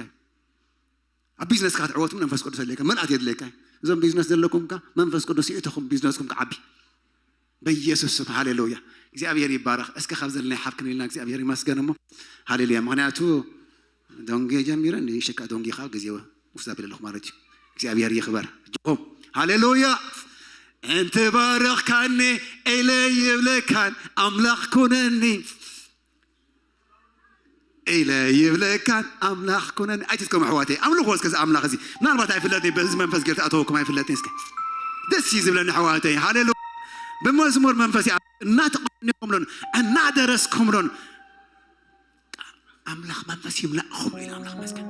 ኣብ ቢዝነስካ ክትዕወት እውን መንፈስ ቅዱስ የድልየካ። መልኣት የድልየካ። እዞም ቢዝነስ ዘለኩም ከ መንፈስ ቅዱስ ይእተኹም፣ ቢዝነስኩም ክዓቢ በኢየሱስ ስም። ሃሌሉያ። እግዚኣብሔር ይባረኽ። እስከ ካብ ዘለናይ ሓፍ ክንብል ኢና፣ እግዚኣብሔር ይመስገን እሞ። ሃሌሉያ። ምኽንያቱ ዶንጌ ጀሚረ ንሽካ ዶንጌ ካብ ግዜ ውስድ ኣቢለ ኣለኹ ማለት እዩ። እግዚኣብሔር ይኽበር። እጅኹም። ሃሌሉያ። እንተ ባረኽካኒ ኢለ ይብለካን ኣምላኽ ኩነኒ ኢለ ይብለካን ኣምላኽ ኩነኒ። ኣይትትከሙ ኣሕዋተይ፣ ኣምልኽዎ እስከ እዚ ኣምላኽ እዚ። ምናልባት ኣይፍለጥን፣ በዚ መንፈስ ገይሩ ተኣተወኩም ኣይፍለጥን። እስከ ደስ እዩ ዝብለኒ ኣሕዋተይ። ሃሌሉያ። ብመዝሙር መንፈስ ይኣ-፣ እናተቐኒኹምሎን እናደረስኩምሎን ኣምላኽ መንፈስ ይምላእኹም ኢሉ ኣምላኽ መስገን።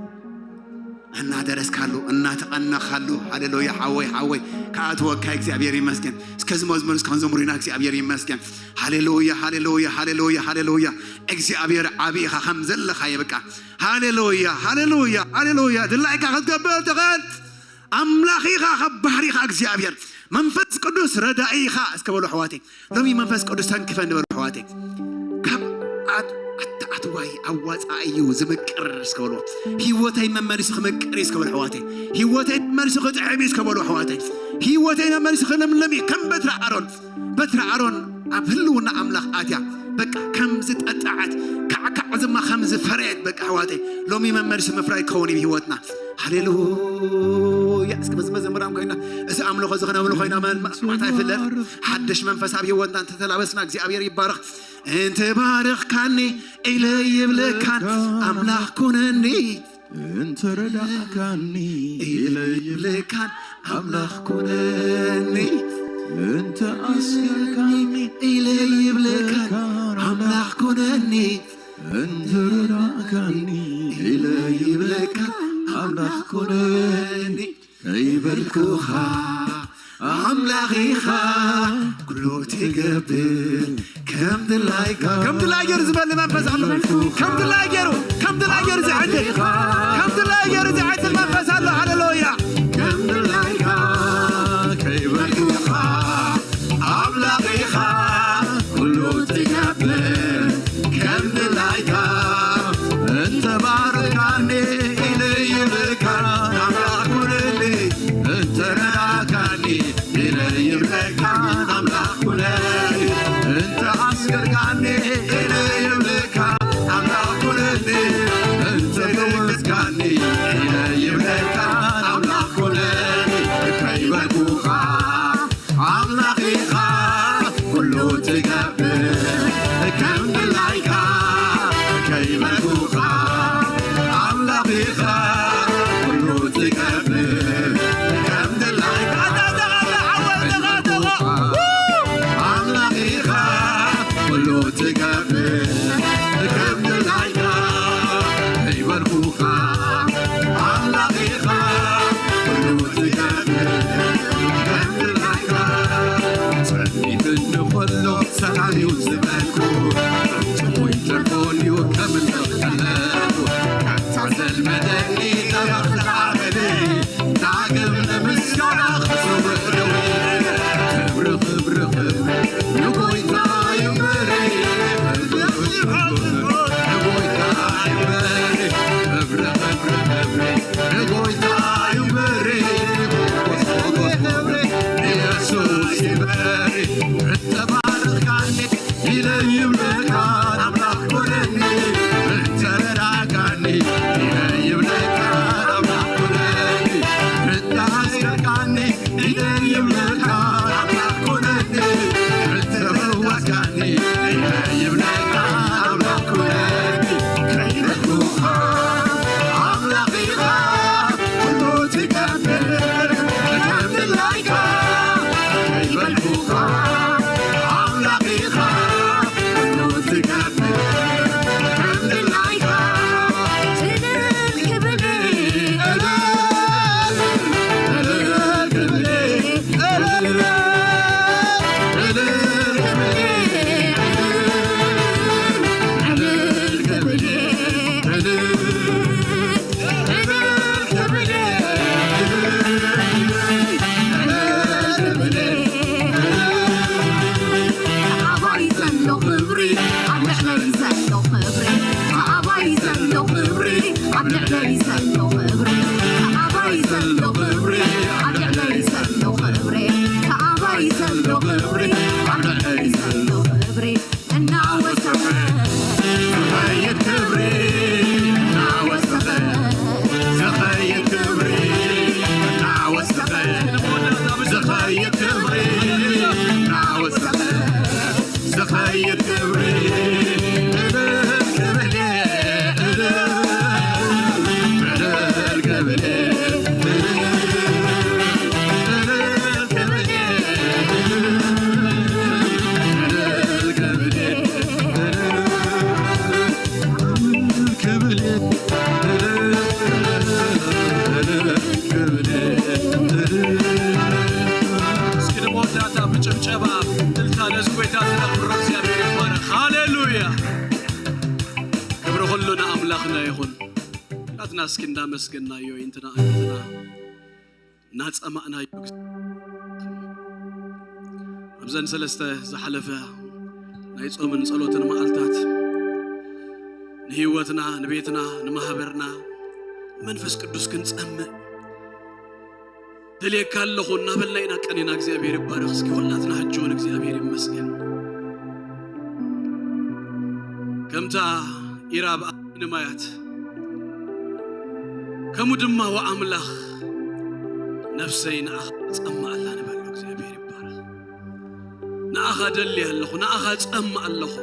እናደረስካሉ፣ እናተቐነኻሉ፣ ሃሌሉያ፣ ሓወይ፣ ሓወይ፣ ከኣትወካ እግዚኣብሔር ይመስገን። እስከ እዚ መዝሙር እስከ ክንዘምሩ ኢና፣ እግዚኣብሔር ይመስገን። ሃሌሉያ፣ ሃሌሉያ፣ ሃሌሉያ፣ ሃሌሉያ። እግዚኣብሔር ዓቢ ኢኻ፣ ከም ዘለኻዮ በቃ። ሃሌሉያ፣ ሃሌሉያ፣ ሃሌሉያ። ድላይካ ክትገብር ትኽእል ኣምላኽ ኢኻ፣ ካብ ባህሪ ኢኻ እግዚኣብሔር። መንፈስ ቅዱስ ረዳኢ ኢኻ እስከ በሉ ኣሕዋተይ። ሎሚ መንፈስ ቅዱስ ተንክፈ ንበሉ ኣሕዋተይ። ካብ ኣት-፣ ኣተኣትዋይ ኣዋፃኢ እዩ ዝምቅር እስከ በሉ። ህይወተይ መመሊሱ ክምቅር እዩ እስከ በሉ ኣሕዋተይ። ህይወተይ መመሊሱ ክጥዕም እዩ እስከ በሉ ኣሕዋተይ። ህይወተይ መመሊሱ ክልምልም እዩ ከም በትሪ ኣሮን። በትሪ ኣሮን ኣብ ህልውና ኣምላኽ ኣትያ በቃ ከም ዝጠጣዐት፣ ካዕካዕ ድማ ከም ዝፈረየት በቃ ኣሕዋተይ። ሎሚ መመሊሱ ምፍራይ ክኸውን እዩ ህይወትና። ሃሌሉያ። እስኪ በዚ መዘምራን ኮይና፣ እዚ ኣምልኾ እዚ ክነምልኾ ኢና። መን-፣ መቕጻዕታ ይፍለጥ። ሓድሽ መንፈስ ኣብ ህይወትና እንተተላበስና እግዚኣብሔር ይባረኽ። እንተ ባረኽካኒ ኢለ ይብለካን ኣምላኽ ኩነኒ። እንተ ረዳእካኒ ኢለ ይብለካን ኣምላኽ ኩነኒ። እንተ ኣስገርካኒ ኢለ ይብለካን ኣምላኽ ኩነኒ። እንተ ረዳእካኒ ኢለ ይብለካን ኣምላኽ ኩነኒ። ከይበልኩኻ ኣምላኽ ኢኻ ኩሉ ትገብር ከም ድላይካ። ከም ድላይ ገይሩ ዝበሊ መንፈስ ኣሎ። ከም ድላይ ገይሩ፣ ከም ድላይ ገይሩ ዝዕድል፣ ከም ድላይ ገይሩ ዝዕድል መንፈስ ኣሎ። ሃሌሉያ። ከም ድላይካ ከይበልኩኻ ኣምላኽ ኢኻ ኩሉ ትገብር ከም ድላይካ። እንተ ባረኽካኒ ኢለ ይብለካ ኣምላኽ ኩነኒ። እንተ ረዳእካኒ ኢለ ይብለካ ኣምላኽ ኩነኒ። እንተ ኣስገርካኒ ኢለ ይብለካ ኣምላኽ ኩነኒ። እንተ ገወዝካኒ ኢለ ይብለካ ዘሎ ክብሪ ኣብ ልዕለይ ዘሎ ክብሪ ኣባይ ዘሎ ክብሪ ኣብ ልዕለይ ዘሎ ክብሪ እናወሰኸ ዝኸይድ ክብሪ እናወሰኸ ዝኸይድ ክብሪ እናወሰኸ ዝኸይድ ክብሪ እናወሰኸ ዝኸይድ ክብሪ እልል ክብል እልል እልል ክብል እስኪ ንመወዳእታ ብጭብጨባ እልልታ ነዚ ጎይታ ተነኽብሮ እግዚኣብሔር ይባረኽ። ሃሌሉያ! ክብሪ ኩሉ ንኣምላኽና ይኹን። ናትና እስኪ እንዳመስገናዮ ኢንትና ኣንገትና እናጸማእናዮ ግዜ ኣብዘን ሰለስተ ዝሓለፈ ናይ ጾምን ጸሎትን መዓልታት ንህይወትና፣ ንቤትና፣ ንማህበርና መንፈስ ቅዱስ ክንጸምእ ደልየካ ኣለኹ እናበልና ኢና ቀኒና። እግዚኣብሔር ይባረኽ። እስኪ ሁላትና ሕጂ እውን እግዚኣብሔር ይመስገን። ከምታ ኢራ ኣብ ዓይኒ ማያት ከምኡ ድማ ወኣምላኽ ነፍሰይ ንኣኻ ጸምእ ኣላ ንበሎ። እግዚኣብሔር ይባረኽ። ንኣኻ ደሊ ኣለኹ፣ ንኣኻ ጸምእ ኣለኹ።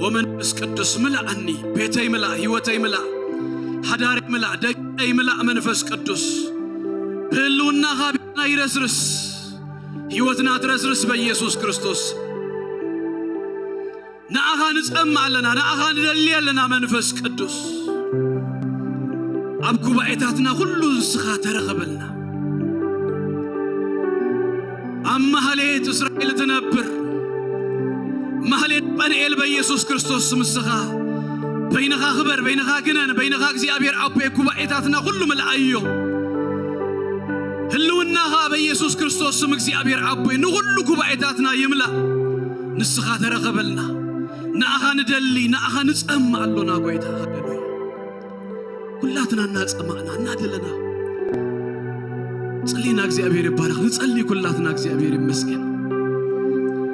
ወመንፈስ ቅዱስ ምላኣኒ፣ ቤተይ ምላእ፣ ህይወተይ ምላእ፣ ሓዳረይ ምላእ፣ ደቀይ ምላእ። መንፈስ ቅዱስ ብህልውናኻ ቤትና ይረስርስ፣ ህይወትና ትረስርስ በኢየሱስ ክርስቶስ። ንኣኻ ንጸምእ ኣለና፣ ንኣኻ ንደሊ ኣለና። መንፈስ ቅዱስ ኣብ ጉባኤታትና ኩሉ ንስኻ ተረኸበልና። ኣብ ማህሌት እስራኤል ትነብር ማህሌት ጳንኤል በኢየሱስ ክርስቶስ ስም ንስኻ በይንኻ ክበር፣ በይንኻ ግነን፣ በይንኻ እግዚኣብሔር ኣቦይ ጉባኤታትና ኩሉ ምልኣዮ። ህልውናኻ በኢየሱስ ክርስቶስ ስም እግዚኣብሔር ኣቦይ ንኹሉ ጉባኤታትና ይምላእ። ንስኻ ተረኸበልና። ንኣኻ ንደሊ፣ ንኣኻ ንጸምእ ኣሎና ጎይታ። ሃሌሉያ። ኩላትና እናጸማእና እናደለና ጸሊና እግዚኣብሔር ይባረኽ። ንጸሊ ኩላትና እግዚኣብሔር ይመስገን።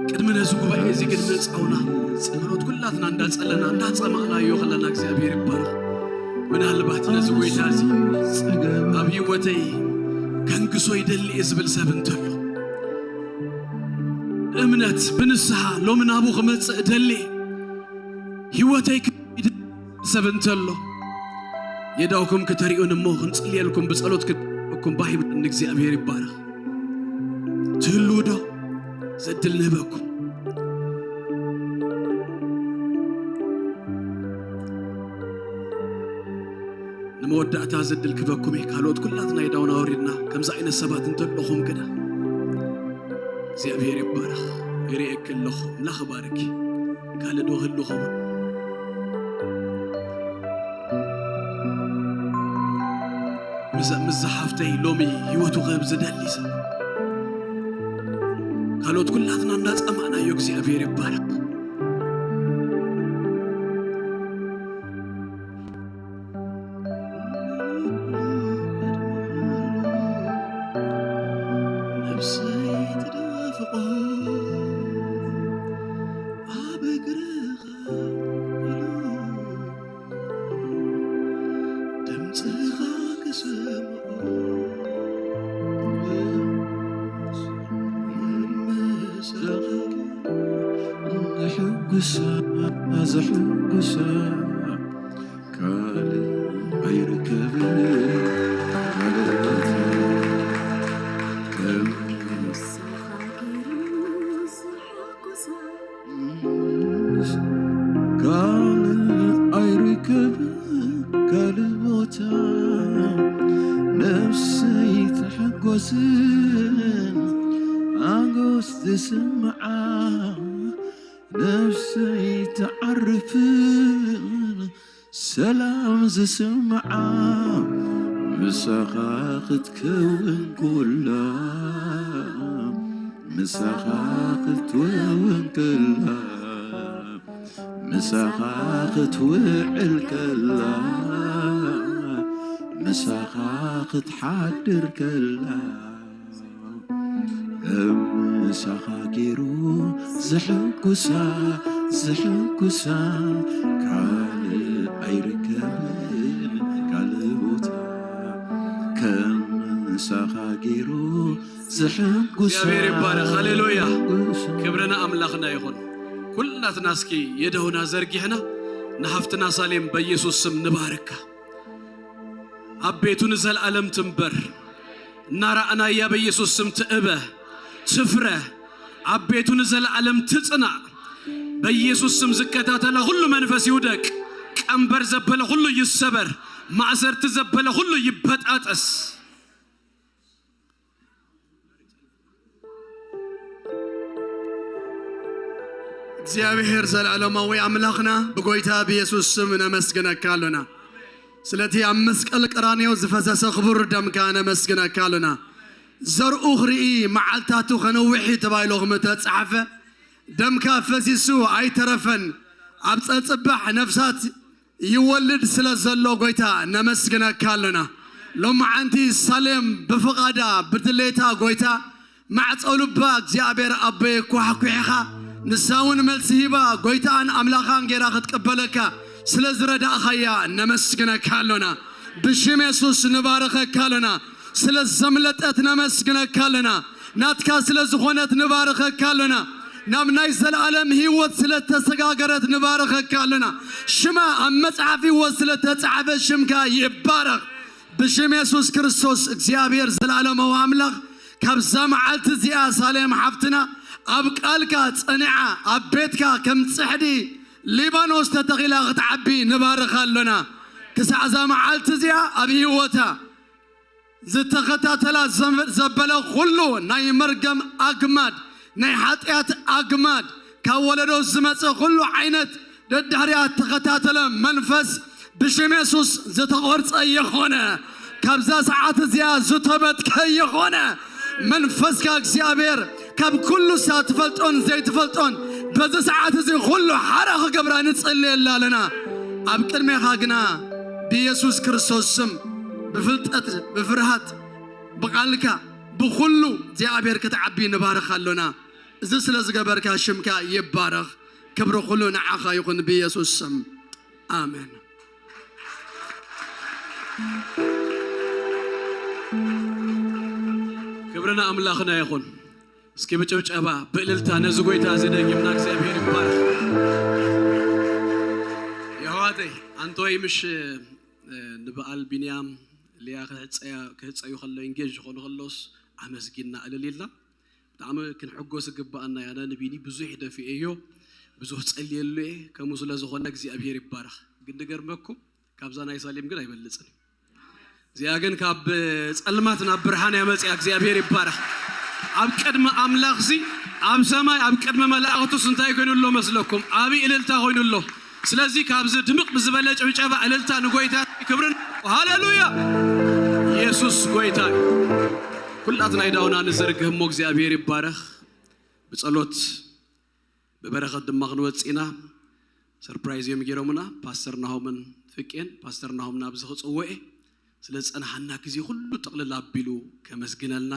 ቅድሚ ነዚ ጉባኤ እዚ ግን መጻውና ጸሎት ኩላትና እንዳጸለና እንዳጸማእናዮ ከለና እግዚኣብሔር ይባረኽ። ምናልባት ነዚ ጎይታ እዚ ኣብ ህይወተይ ከንግሶ ይደሊ እየ ዝብል ሰብ እንተሎ እምነት ብንስሓ ሎሚ ናቡ ክመጽእ ደሊ ህይወተይ ክይድ ሰብ እንተሎ የዳውኩም ክተሪኡን እሞ ክንጽልየልኩም ብጸሎት ክኩም ባሂብን እግዚኣብሔር ይባረኽ። ትህልው ዶ ዘድል ንህበኩም። ንመወዳእታ ዘድል ክበኩም እየ። ካልኦት ኩላትና የዳውና ወሪድና ከምዚ ዓይነት ሰባት እንተለኹም ግና እግዚኣብሔር ይባረኽ። ይርእየኪ ኣለኹ። ኣምላኽ ይባርኪ። ካልእ ዶ ህሉ ኸውን? ምዛ ምዛ ሓፍተይ ሎሚ ህይወቱ ክህብ ዝደሊ ሰብ ካልኦት ኩላትና እንዳጸማእናዮ እግዚኣብሔር ይባረኽ። ነፍሰይ ትደፍቆ ኣብ እግርኻ ድምፅኻ ክሰምዖ ምሳኻ ዝሕጉሳ ዝሕጉሳ ካልእ ኣይርከብን ማለት ከም ካልእ ኣይርከብ ካልእ ቦታ ነፍሰይ ትሕጎስን ሓጎስ ትስምዓ ነፍሰይ ትዓርፍን ሰላም ዝስምዓ ምሳኻ ክትከውን ኩላ ምሳኻ ክትከውን ከላ ምሳኻ ክትውዕል ከላ ምሳኻ ክትሓድር ከላ፣ ከም ምሳኻ ገይሩ ዝሕጉሳ፣ ዝሕጉሳ ካልእ ኣይርከብን ካልእ ቦታ። ከም ምሳኻ ገይሩ ዝሕጉሳ፣ እግዚኣብሔር ይባረክ። ሃሌሉያ። ዝሕጉሳ። ክብሪ ንኣምላኽና ይኹን። ኩላትና እስኪ የደውና ዘርጊሕና ንሃፍትና ሳሌም በኢየሱስ ስም ንባርካ። ኣብ ቤቱ ንዘለኣለም ትንበር። እናረኣናያ በኢየሱስ ስም ትእበ፣ ትፍረ። ኣብ ቤቱ ንዘለኣለም ትጽናዕ። በኢየሱስ ስም ዝከታተላ ኩሉ መንፈስ ይውደቅ። ቀንበር ዘበለ ኩሉ ይሰበር። ማእሰርቲ ዘበለ ኩሉ ይበጣጠስ። እግዚኣብሔር ዘላለማዊ ኣምላኽና ብጎይታ ብየሱስ ስም ነመስግነካ ኣሎና። ስለቲ ኣብ መስቀል ቀራንዮ ዝፈሰሰ ክቡር ደምካ ነመስግነካ ኣሎና። ዘርኡ ክርኢ መዓልታቱ ከነውሕ እዩ ተባሂሉ ከም እተጻሕፈ፣ ደምካ ፈሲሱ ኣይተረፈን። ኣብ ጸጽባሕ ነፍሳት ይወልድ ስለ ዘሎ ጎይታ ነመስግነካ ኣሎና። ሎማዓንቲ ሳሌም ብፍቓዳ ብድሌታ ጎይታ ማዕጾ ልባ እግዚኣብሔር ኣቦይ ኳሕኲሕኻ ንሳ እውን መልሲ ሂባ ጎይታኣን ኣምላኻን ገይራ ክትቅበለካ ስለ ዝረዳእኻያ ነመስግነካ ኣሎና። ብሽም የሱስ ንባርኸካ ኣሎና። ስለ ዘምለጠት ነመስግነካ ኣለና። ናትካ ስለ ዝኾነት ንባርኸካ ኣለና። ናብ ናይ ዘለኣለም ህይወት ስለ ተሰጋገረት ንባርኸካ ኣለና። ሽማ ኣብ መጽሓፍ ህይወት ስለ ተጻሕፈ ሽምካ ይባረኽ። ብሽም የሱስ ክርስቶስ እግዚኣብሔር ዘለኣለማዊ ኣምላኽ ካብዛ መዓልቲ እዚኣ ሳሌም ሓፍትና ኣብ ቃልካ ጸኒዓ ኣብ ቤትካ ከም ጽሕዲ ሊባኖስ ተተኺላ ክትዓቢ ንባርኻ ኣሎና። ክሳዕ እዛ መዓልቲ እዚኣ ኣብ ህይወታ ዝተኸታተላ ዘም-፣ ዘበለ ኩሉ ናይ መርገም ኣግማድ፣ ናይ ሓጢኣት ኣግማድ፣ ካብ ወለዶ ዝመጸ ኩሉ ዓይነት ደድሕሪያ ተኸታተለ መንፈስ ብሽም የሱስ ዝተቖርጸ ይኾነ። ካብዛ ሰዓት እዚኣ ዝተበትከ ይኾነ። መንፈስካ እግዚኣብሔር ካብ ኩሉ ሳ ትፈልጦን ዘይትፈልጦን በዚ ሰዓት እዚ ኩሉ ሓራ ክገብራ ንጽልየላ ኣለና። ኣብ ቅድሜኻ ግና ብየሱስ ክርስቶስ ስም ብፍልጠት፣ ብፍርሃት፣ ብቓልካ፣ ብኹሉ እግዚኣብሔር ክትዓቢ ንባርኽ ኣሎና። እዚ ስለ ዝገበርካ ሽምካ ይባረኽ። ክብሪ ኩሉ ንዓኻ ይኹን ብየሱስ ስም። ኣሜን። ክብሪ ንኣምላኽና ይኹን። እስኪ ብጭብጨባ ብእልልታ ነዚ ጎይታ እዚ ደጊምና እግዚኣብሔር ይባረኽ። የሕዋተይ ኣንቶይ ምሽ፣ እ፣ ንበዓል ቢንያም ሊያ ክህጸያ-፣ ክህጸዩ ከሎ ኢንጌጅ ዝኾኑ ከሎስ ኣመስጊንና እልል ኢልና ብጣዕሚ ክንሕጎስ ይግባኣና ኢና። ንቢኒ ብዙሕ ደፊኤዮ፣ ብዙሕ ጸልየሉ እየ። ከምኡ ስለ ዝኾነ እግዚኣብሔር ይባረኽ። ግን ድገርመኩም ካብዛ ናይ ሳሌም ግን ኣይበልጽን እዩ። እዚኣ ግን ካብ ጸልማት ናብ ብርሃን ያመጽያ እግዚኣብሔር ይባረኽ። ኣብ ቅድሚ ኣምላኽሲ ኣብ ሰማይ ኣብ ቅድሚ መላእኽቱስ እንታይ ኮይኑ ኣሎ መስለኩም? ዓቢ እልልታ ኮይኑ ኣሎ። ስለዚ ካብዚ ድምቕ ብዝበለ ጭብጨባ እልልታ ንጎይታ ክብርን ሃሌሉያ። ኢየሱስ ጎይታ እዩ። ኩላትና ኢዳውና ንዘርግህ እሞ እግዚኣብሔር ይባረኽ። ብጸሎት ብበረኸት ድማ ክንወጽእ ኢና። ሰርፕራይዝ እዮም ገይሮምና ፓስተር ናሆምን ፍቄን። ፓስተር ናሆም ናብዚ ክጽውዕ እየ። ስለ ዝጸንሓና ግዜ ኩሉ ጥቕልል ኣቢሉ ከመስግነልና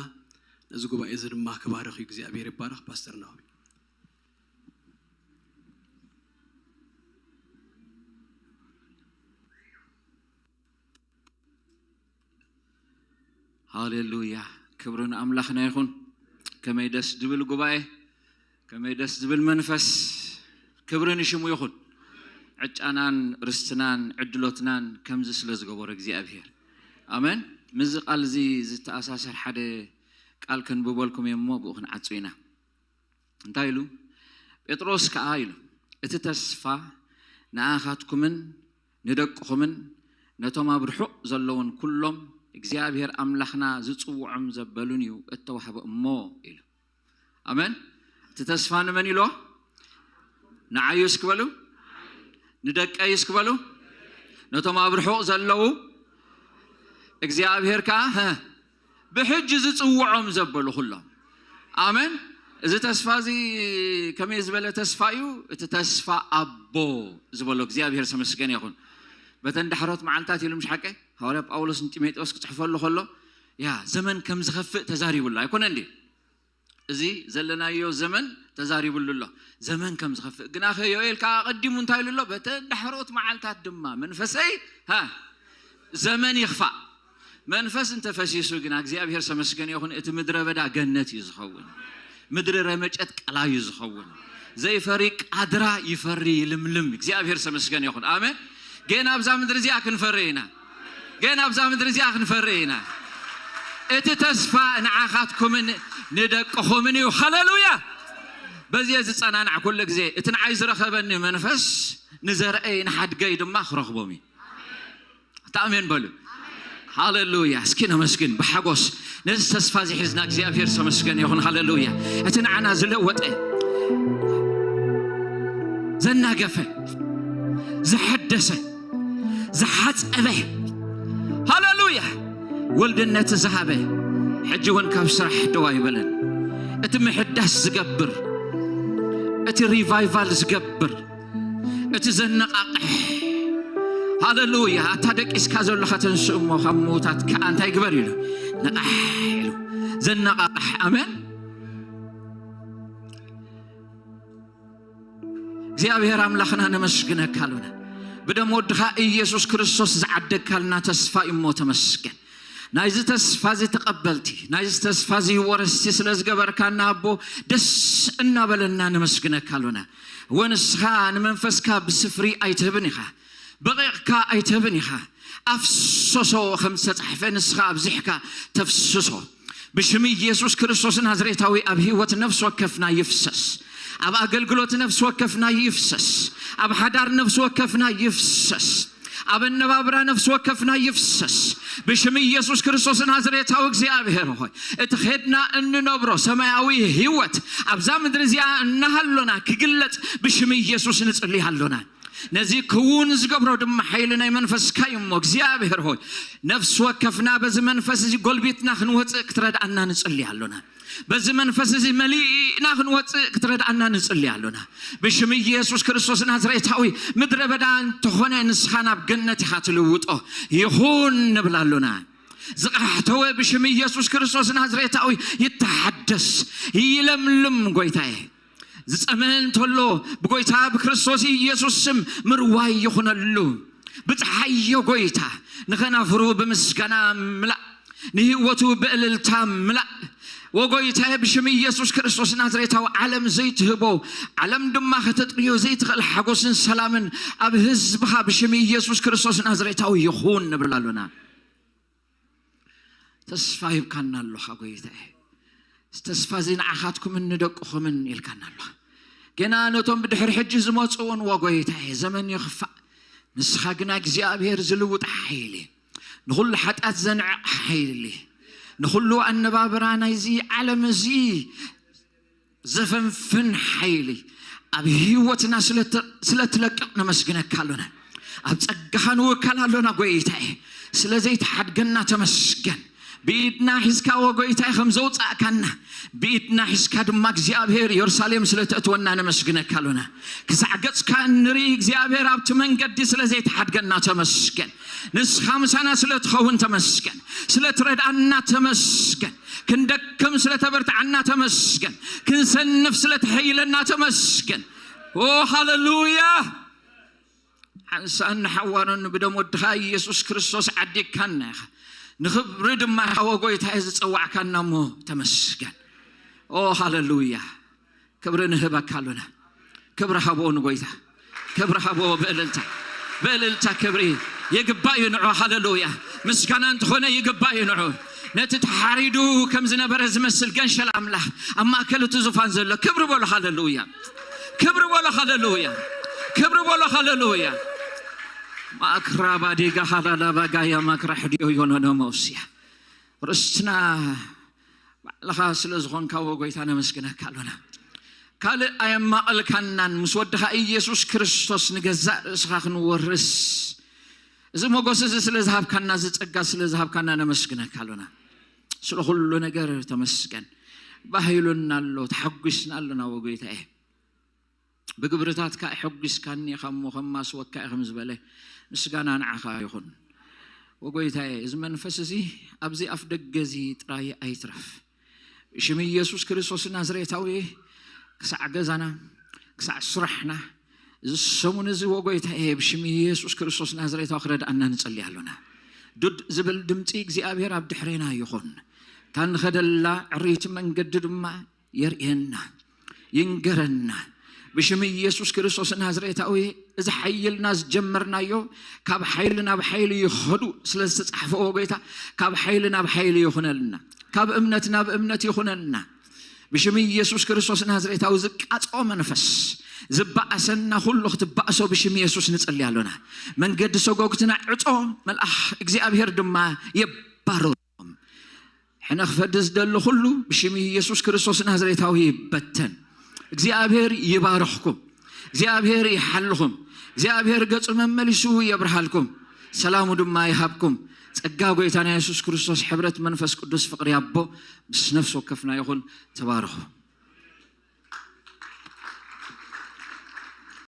ነዚ ጉባኤ እዚ ድማ ክባርኽ እዩ። እግዚኣብሔር ይባረኽ። ፓስተር ናሆም። ሃሌሉያ። ክብሪ ንኣምላኽና ይኹን። ከመይ ደስ ዝብል ጉባኤ፣ ከመይ ደስ ዝብል መንፈስ። ክብሪ ንሽሙ ይኹን። ዕጫናን ርስትናን ዕድሎትናን ከምዚ ስለ ዝገበሮ እግዚኣብሔር። ኣሜን። ምስዚ ቃል እዚ ዝተኣሳሰር ሓደ ቃል ከንብበልኩም እየ እሞ ብኡ ክንዓጹ ኢና። እንታይ ኢሉ? ጴጥሮስ ከኣ ኢሉ፣ እቲ ተስፋ ንኣኻትኩምን ንደቅኹምን ነቶም ኣብ ርሑቕ ዘለውን ኩሎም እግዚኣብሔር ኣምላኽና ዝጽውዖም ዘበሉን እዩ እተዋህበ እሞ ኢሉ። ኣሜን። እቲ ተስፋ ንመን ኢሎ? ንዓዩ እስኪ በሉ። ንደቀይ እስኪ በሉ። ነቶም ኣብ ርሑቕ ዘለዉ እግዚኣብሔር ከኣ፣ ሀ፣ ብሕጂ ዝጽውዖም ዘበሉ ኩሎም። ኣሜን። እዚ ተስፋ እዚ ከመይ ዝበለ ተስፋ እዩ? እቲ ተስፋ ኣቦ ዝበሎ እግዚኣብሔር ዝተመስገነ ይኹን። በተን ዳሕሮት መዓልታት ኢሉ፣ ምሽ ሓቀ? ሃዋርያ ጳውሎስ ንጢሞቴዎስ ክጽሕፈሉ ከሎ፣ ያ ዘመን ከም ዝኸፍእ ተዛሪቡሉ ኣይኮነ እንዴ? እዚ ዘለናዮ ዘመን ተዛሪቡሉ ኣሎ። ዘመን ከም ዝኸፍእ ግናኸ፣ ዮኤል ከዓ ኣቐዲሙ እንታይ ኢሉ ኣሎ? በተን ዳሕሮት መዓልታት ድማ መንፈሰይ፣ ሃ፣ ዘመን ይኽፋእ። መንፈስ እንተፈሲሱ ግና፣ እግዚኣብሔር ሰመስገን ይኹን፣ እቲ ምድረ በዳ ገነት እዩ ዝኸውን። ምድሪ ረመጨት ቀላይ እዩ ዝኸውን። ዘይፈሪ ቃድራ ይፈሪ ይልምልም። እግዚኣብሔር ሰመስገን ይኹን። ኣሜን። ገና ኣብዛ ምድሪ እዚኣ ክንፈሪ ኢና። ገና ኣብዛ ምድሪ እዚኣ ክንፈሪ ኢና። እቲ ተስፋ ንዓኻትኩምን ንደቅኹምን እዩ። ሃሌሉያ። በዚ እየ ዝጸናናዕ ኩሉ ግዜ። እቲ ንዓይ ዝረኸበኒ መንፈስ ንዘርአይ ንሓድገይ ድማ ክረኽቦም እዩ። ኣሜን በሉ። ሃሌሉያ። እስኪ ነመስግን ብሓጎስ። ነዚ ተስፋ እዚ ሒዝና እግዚኣብሔር ሰመስገን ይኹን። ሃሌሉያ። እቲ ንዓና ዝለወጠ፣ ዘናገፈ፣ ዘሐደሰ፣ ዝሓጸበ፣ ሃሌሉያ፣ ወልድነት ዝሃበ፣ ሕጂ እውን ካብ ስራሕ ደው ኣይበለን። እቲ ምሕዳስ ዝገብር፣ እቲ ሪቫይቫል ዝገብር፣ እቲ ዘነቃቅሕ፣ ሃሌሉያ። ኣታ ደቂስካ ዘለኻ ተንስእ እሞ ካብ ምዉታት ከኣ እንታይ ግበር ኢሉ? ንቃሕ ኢሉ ዘነቃቅሕ። ኣሜን። እግዚኣብሔር ኣምላኽና ነመስግነካ ኣሎና። ብደም ወድኻ ኢየሱስ ክርስቶስ ዝዓደግካልና ተስፋ እዩ እሞ ተመስገን። ናይዚ ተስፋ እዚ ተቐበልቲ፣ ናይዚ ተስፋ እዚ ወረስቲ ስለ ዝገበርካና ኣቦ፣ ደስ እናበለና ነመስግነካ ኣሎና። እወ ንስኻ ንመንፈስካ ብስፍሪ ኣይትህብን ኢኻ፣ በቒቕካ ኣይትህብን ኢኻ። ኣፍሰሶ ከም ዝተጻሕፈ ንስኻ ኣብዚሕካ ተፍስሶ። ብሽም ኢየሱስ ክርስቶስ ናዝሬታዊ ኣብ ህይወት ነፍሲ ወከፍና ይፍሰስ። ኣብ ኣገልግሎት ነፍሲ ወከፍና ይፍሰስ። ኣብ ሓዳር ነፍሲ ወከፍና ይፍሰስ። ኣብ ኣነባብራ ነፍሲ ወከፍና ይፍሰስ። ብሽም ኢየሱስ ክርስቶስ ናዝሬታዊ እግዚኣብሔር ሆይ፣ እቲ ኸድና እንነብሮ ሰማያዊ ህይወት ኣብዛ ምድሪ እዚኣ እናሃሎና ክግለጽ ብሽም ኢየሱስ ንጽሊ ኣሎና። ነዚ ክውን ዝገብሮ ድማ ሓይሊ ናይ መንፈስካ እዩ እሞ እግዚኣብሔር ሆይ፣ ነፍሲ ወከፍና በዚ መንፈስ እዚ ጎልቢትና ክንወጽእ ክትረድኣና ንጽሊ ኣሎና። በዚ መንፈስ እዚ መሊእና ክንወጽእ ክትረድኣና ንጽሊ ኣሎና። ብሽም ኢየሱስ ክርስቶስ ናዝሬታዊ፣ ምድረ በዳ እንተኾነ ንስኻ ናብ ገነት ኢኻ ትልውጦ። ይኹን ንብል ኣሎና። ዝቃሕተወ ብሽም ኢየሱስ ክርስቶስ ናዝሬታዊ ይተሓደስ፣ ይለምልም። ጎይታየ፣ ዝጸመ እንተሎ ብጎይታ ብክርስቶስ ኢየሱስ ስም ምርዋይ ይኹነሉ። ብጽሓዮ ጎይታ፣ ንኸናፍሩ ብምስጋና ምላእ፣ ንህይወቱ ብእልልታ ምላእ። ወጎይታየ፣ ብሽም ኢየሱስ ክርስቶስ ናዝሬታዊ፣ ዓለም ዘይትህቦ፣ ዓለም ድማ ከተጥርዮ ዘይትኽእል ሓጎስን ሰላምን ኣብ ህዝብኻ ብሽም ኢየሱስ ክርስቶስ ናዝሬታዊ ይኹን ንብል ኣሎና። ተስፋ ሂብካና ኣለኻ ጎይታየ። እዚ ተስፋ እዚ ንዓኻትኩምን ንደቅኹምን ኢልካና ኣለኻ። ገና ነቶም ብድሕሪ ሕጂ ዝመጹ እውን፣ ወጎይታየ፣ ዘመን ይኽፋእ፣ ንስኻ ግና እግዚኣብሔር ዝልውጥ ሓይሊ፣ ንኹሉ ሓጢኣት ዘንዕቕ ሓይሊ፣ ንኹሉ ኣነባብራ ናይዚ ዓለም እዚ ዘፈንፍን ሓይሊ ኣብ ህይወትና ስለ ተ-፣ ስለ ትለቅቕ ነመስግነካ ኣሎና። ኣብ ጸጋኻ ንውከል ኣሎና ጎይታየ። ስለ ዘይትሓድገና ተመስገን። ብኢድና ሒዝካ ወጎይታየ ከም ዘውጻእካና፣ ብኢድና ሒዝካ ድማ እግዚኣብሔር ኢየሩሳሌም ስለ ተእትወና ነመስግነካ ኣሎና። ክሳዕ ገጽካ እንርኢ እግዚኣብሔር ኣብቲ መንገዲ ስለ ዘይትሓድገና ተመስገን። ንስኻ ምሳና ስለ ትኸውን ተመስገን። ስለ ትረድኣና ተመስገን። ክንደክም ስለ ተበርትዓና ተመስገን። ክንሰንፍ ስለ ተሐይለና ተመስገን። ኦ ሃሌሉያ። ሓንሳእን ንሓዋሩን ብደም ወድኻ ኢየሱስ ክርስቶስ ዓዲግካና ኢኻ። ንኽብሪ ድማ ኢኻ ወጎይታየ ዝጸዋዕካና እሞ ተመስገን። ኦ ሃሌሉያ። ክብሪ ንህበካ ኣሎና። ክብሪ ሃቦ ንጎይታ። ክብሪ ሃቦ ብእልልታ። ብእልልታ ክብሪ ይግባእ እዩ ንዑ። ሃሌሉያ። ምስጋና እንተኾነ ይግባእ እዩ ንዑ። ነቲ ተሓሪዱ ከም ዝነበረ ዝመስል ገንሸል ኣምላኽ ኣብ ማእከል እቲ ዙፋን ዘሎ ክብሪ በሎ። ሃሌሉያ። ክብሪ በሎ። ሃሌሉያ። ክብሪ በሎ። ሃሌሉያ። ማክራባዲጋ ሃላላባጋያ ማክራሕድዮ ዮኖኖ መውስያ ርስትና ባዕልኻ ስለ ዝኾንካ ወጎይታ ነመስግነካ ኣሎና። ካልእ ኣየማቐልካናን፣ ምስ ወድኻ ኢየሱስ ክርስቶስ ንገዛእ ርእስኻ ክንወርስ እዚ ሞገስ እዚ ስለ ዝሃብካና፣ እዚ ጸጋ ስለ ዝሃብካና ነመስግነካ ኣሎና። ስለ ኩሉ ነገር ተመስገን። ባህ ኢሉና ኣሎ፣ ተሓጒስና ኣሎና ወጎይታየ። ብግብርታትካ ኣሐጒስካኒ ኢኻ እሞ ከማስወካ እየ ከም ዝበለ፣ ምስጋና ንዓኻ ይኹን። ወጎይታየ፣ እዚ መንፈስ እዚ ኣብዚ ኣፍ ደገ እዚ ጥራይ ኣይትረፍ። ብሽም ኢየሱስ ክርስቶስ ናዝሬታዊ፣ ክሳዕ ገዛና፣ ክሳዕ ስራሕና፣ እዚ ሰሙን እዚ ወጎይታየ፣ ብሽም ኢየሱስ ክርስቶስ ናዝሬታዊ ክረድኣና ንጸሊ ኣሎና። ዱድ ዝብል ድምጺ እግዚኣብሔር ኣብ ድሕሬና ይኹን። እታ ንኸደላ ዕርይቲ መንገዲ ድማ የርእየና፣ ይንገረና። ብሽም ኢየሱስ ክርስቶስ ናዝሬታዊ፣ እዚ ሓይልና ዝጀመርናዮ ካብ ሓይሊ ናብ ሓይሊ ይኸዱ ስለ ዝተጻሕፈዎ ጎይታ፣ ካብ ሓይሊ ናብ ሓይሊ ይኹነልና፣ ካብ እምነት ናብ እምነት ይኹነልና። ብሽም ኢየሱስ ክርስቶስ ናዝሬታዊ፣ ዝቃጽኦ መንፈስ ዝበኣሰና ኩሉ ክትባእሶ ብሽም ኢየሱስ ንጸሊ ኣሎና። መንገዲ ሰጎግትና ዕጾ፣ መልኣኽ እግዚኣብሔር ድማ የባርሮም። ሕነ ክፈዲ ዝደሊ ኩሉ ብሽም ኢየሱስ ክርስቶስ ናዝሬታዊ ይበተን። እግዚኣብሔር ይባርኽኩም፣ እግዚኣብሔር ይሓልኹም፣ እግዚኣብሔር ገጹ መመሊሱ የብርሃልኩም፣ ሰላሙ ድማ ይሃብኩም። ጸጋ ጎይታና የሱስ ክርስቶስ፣ ሕብረት መንፈስ ቅዱስ፣ ፍቕሪ ኣቦ ምስ ነፍሲ ወከፍና ይኹን። ተባረኹ።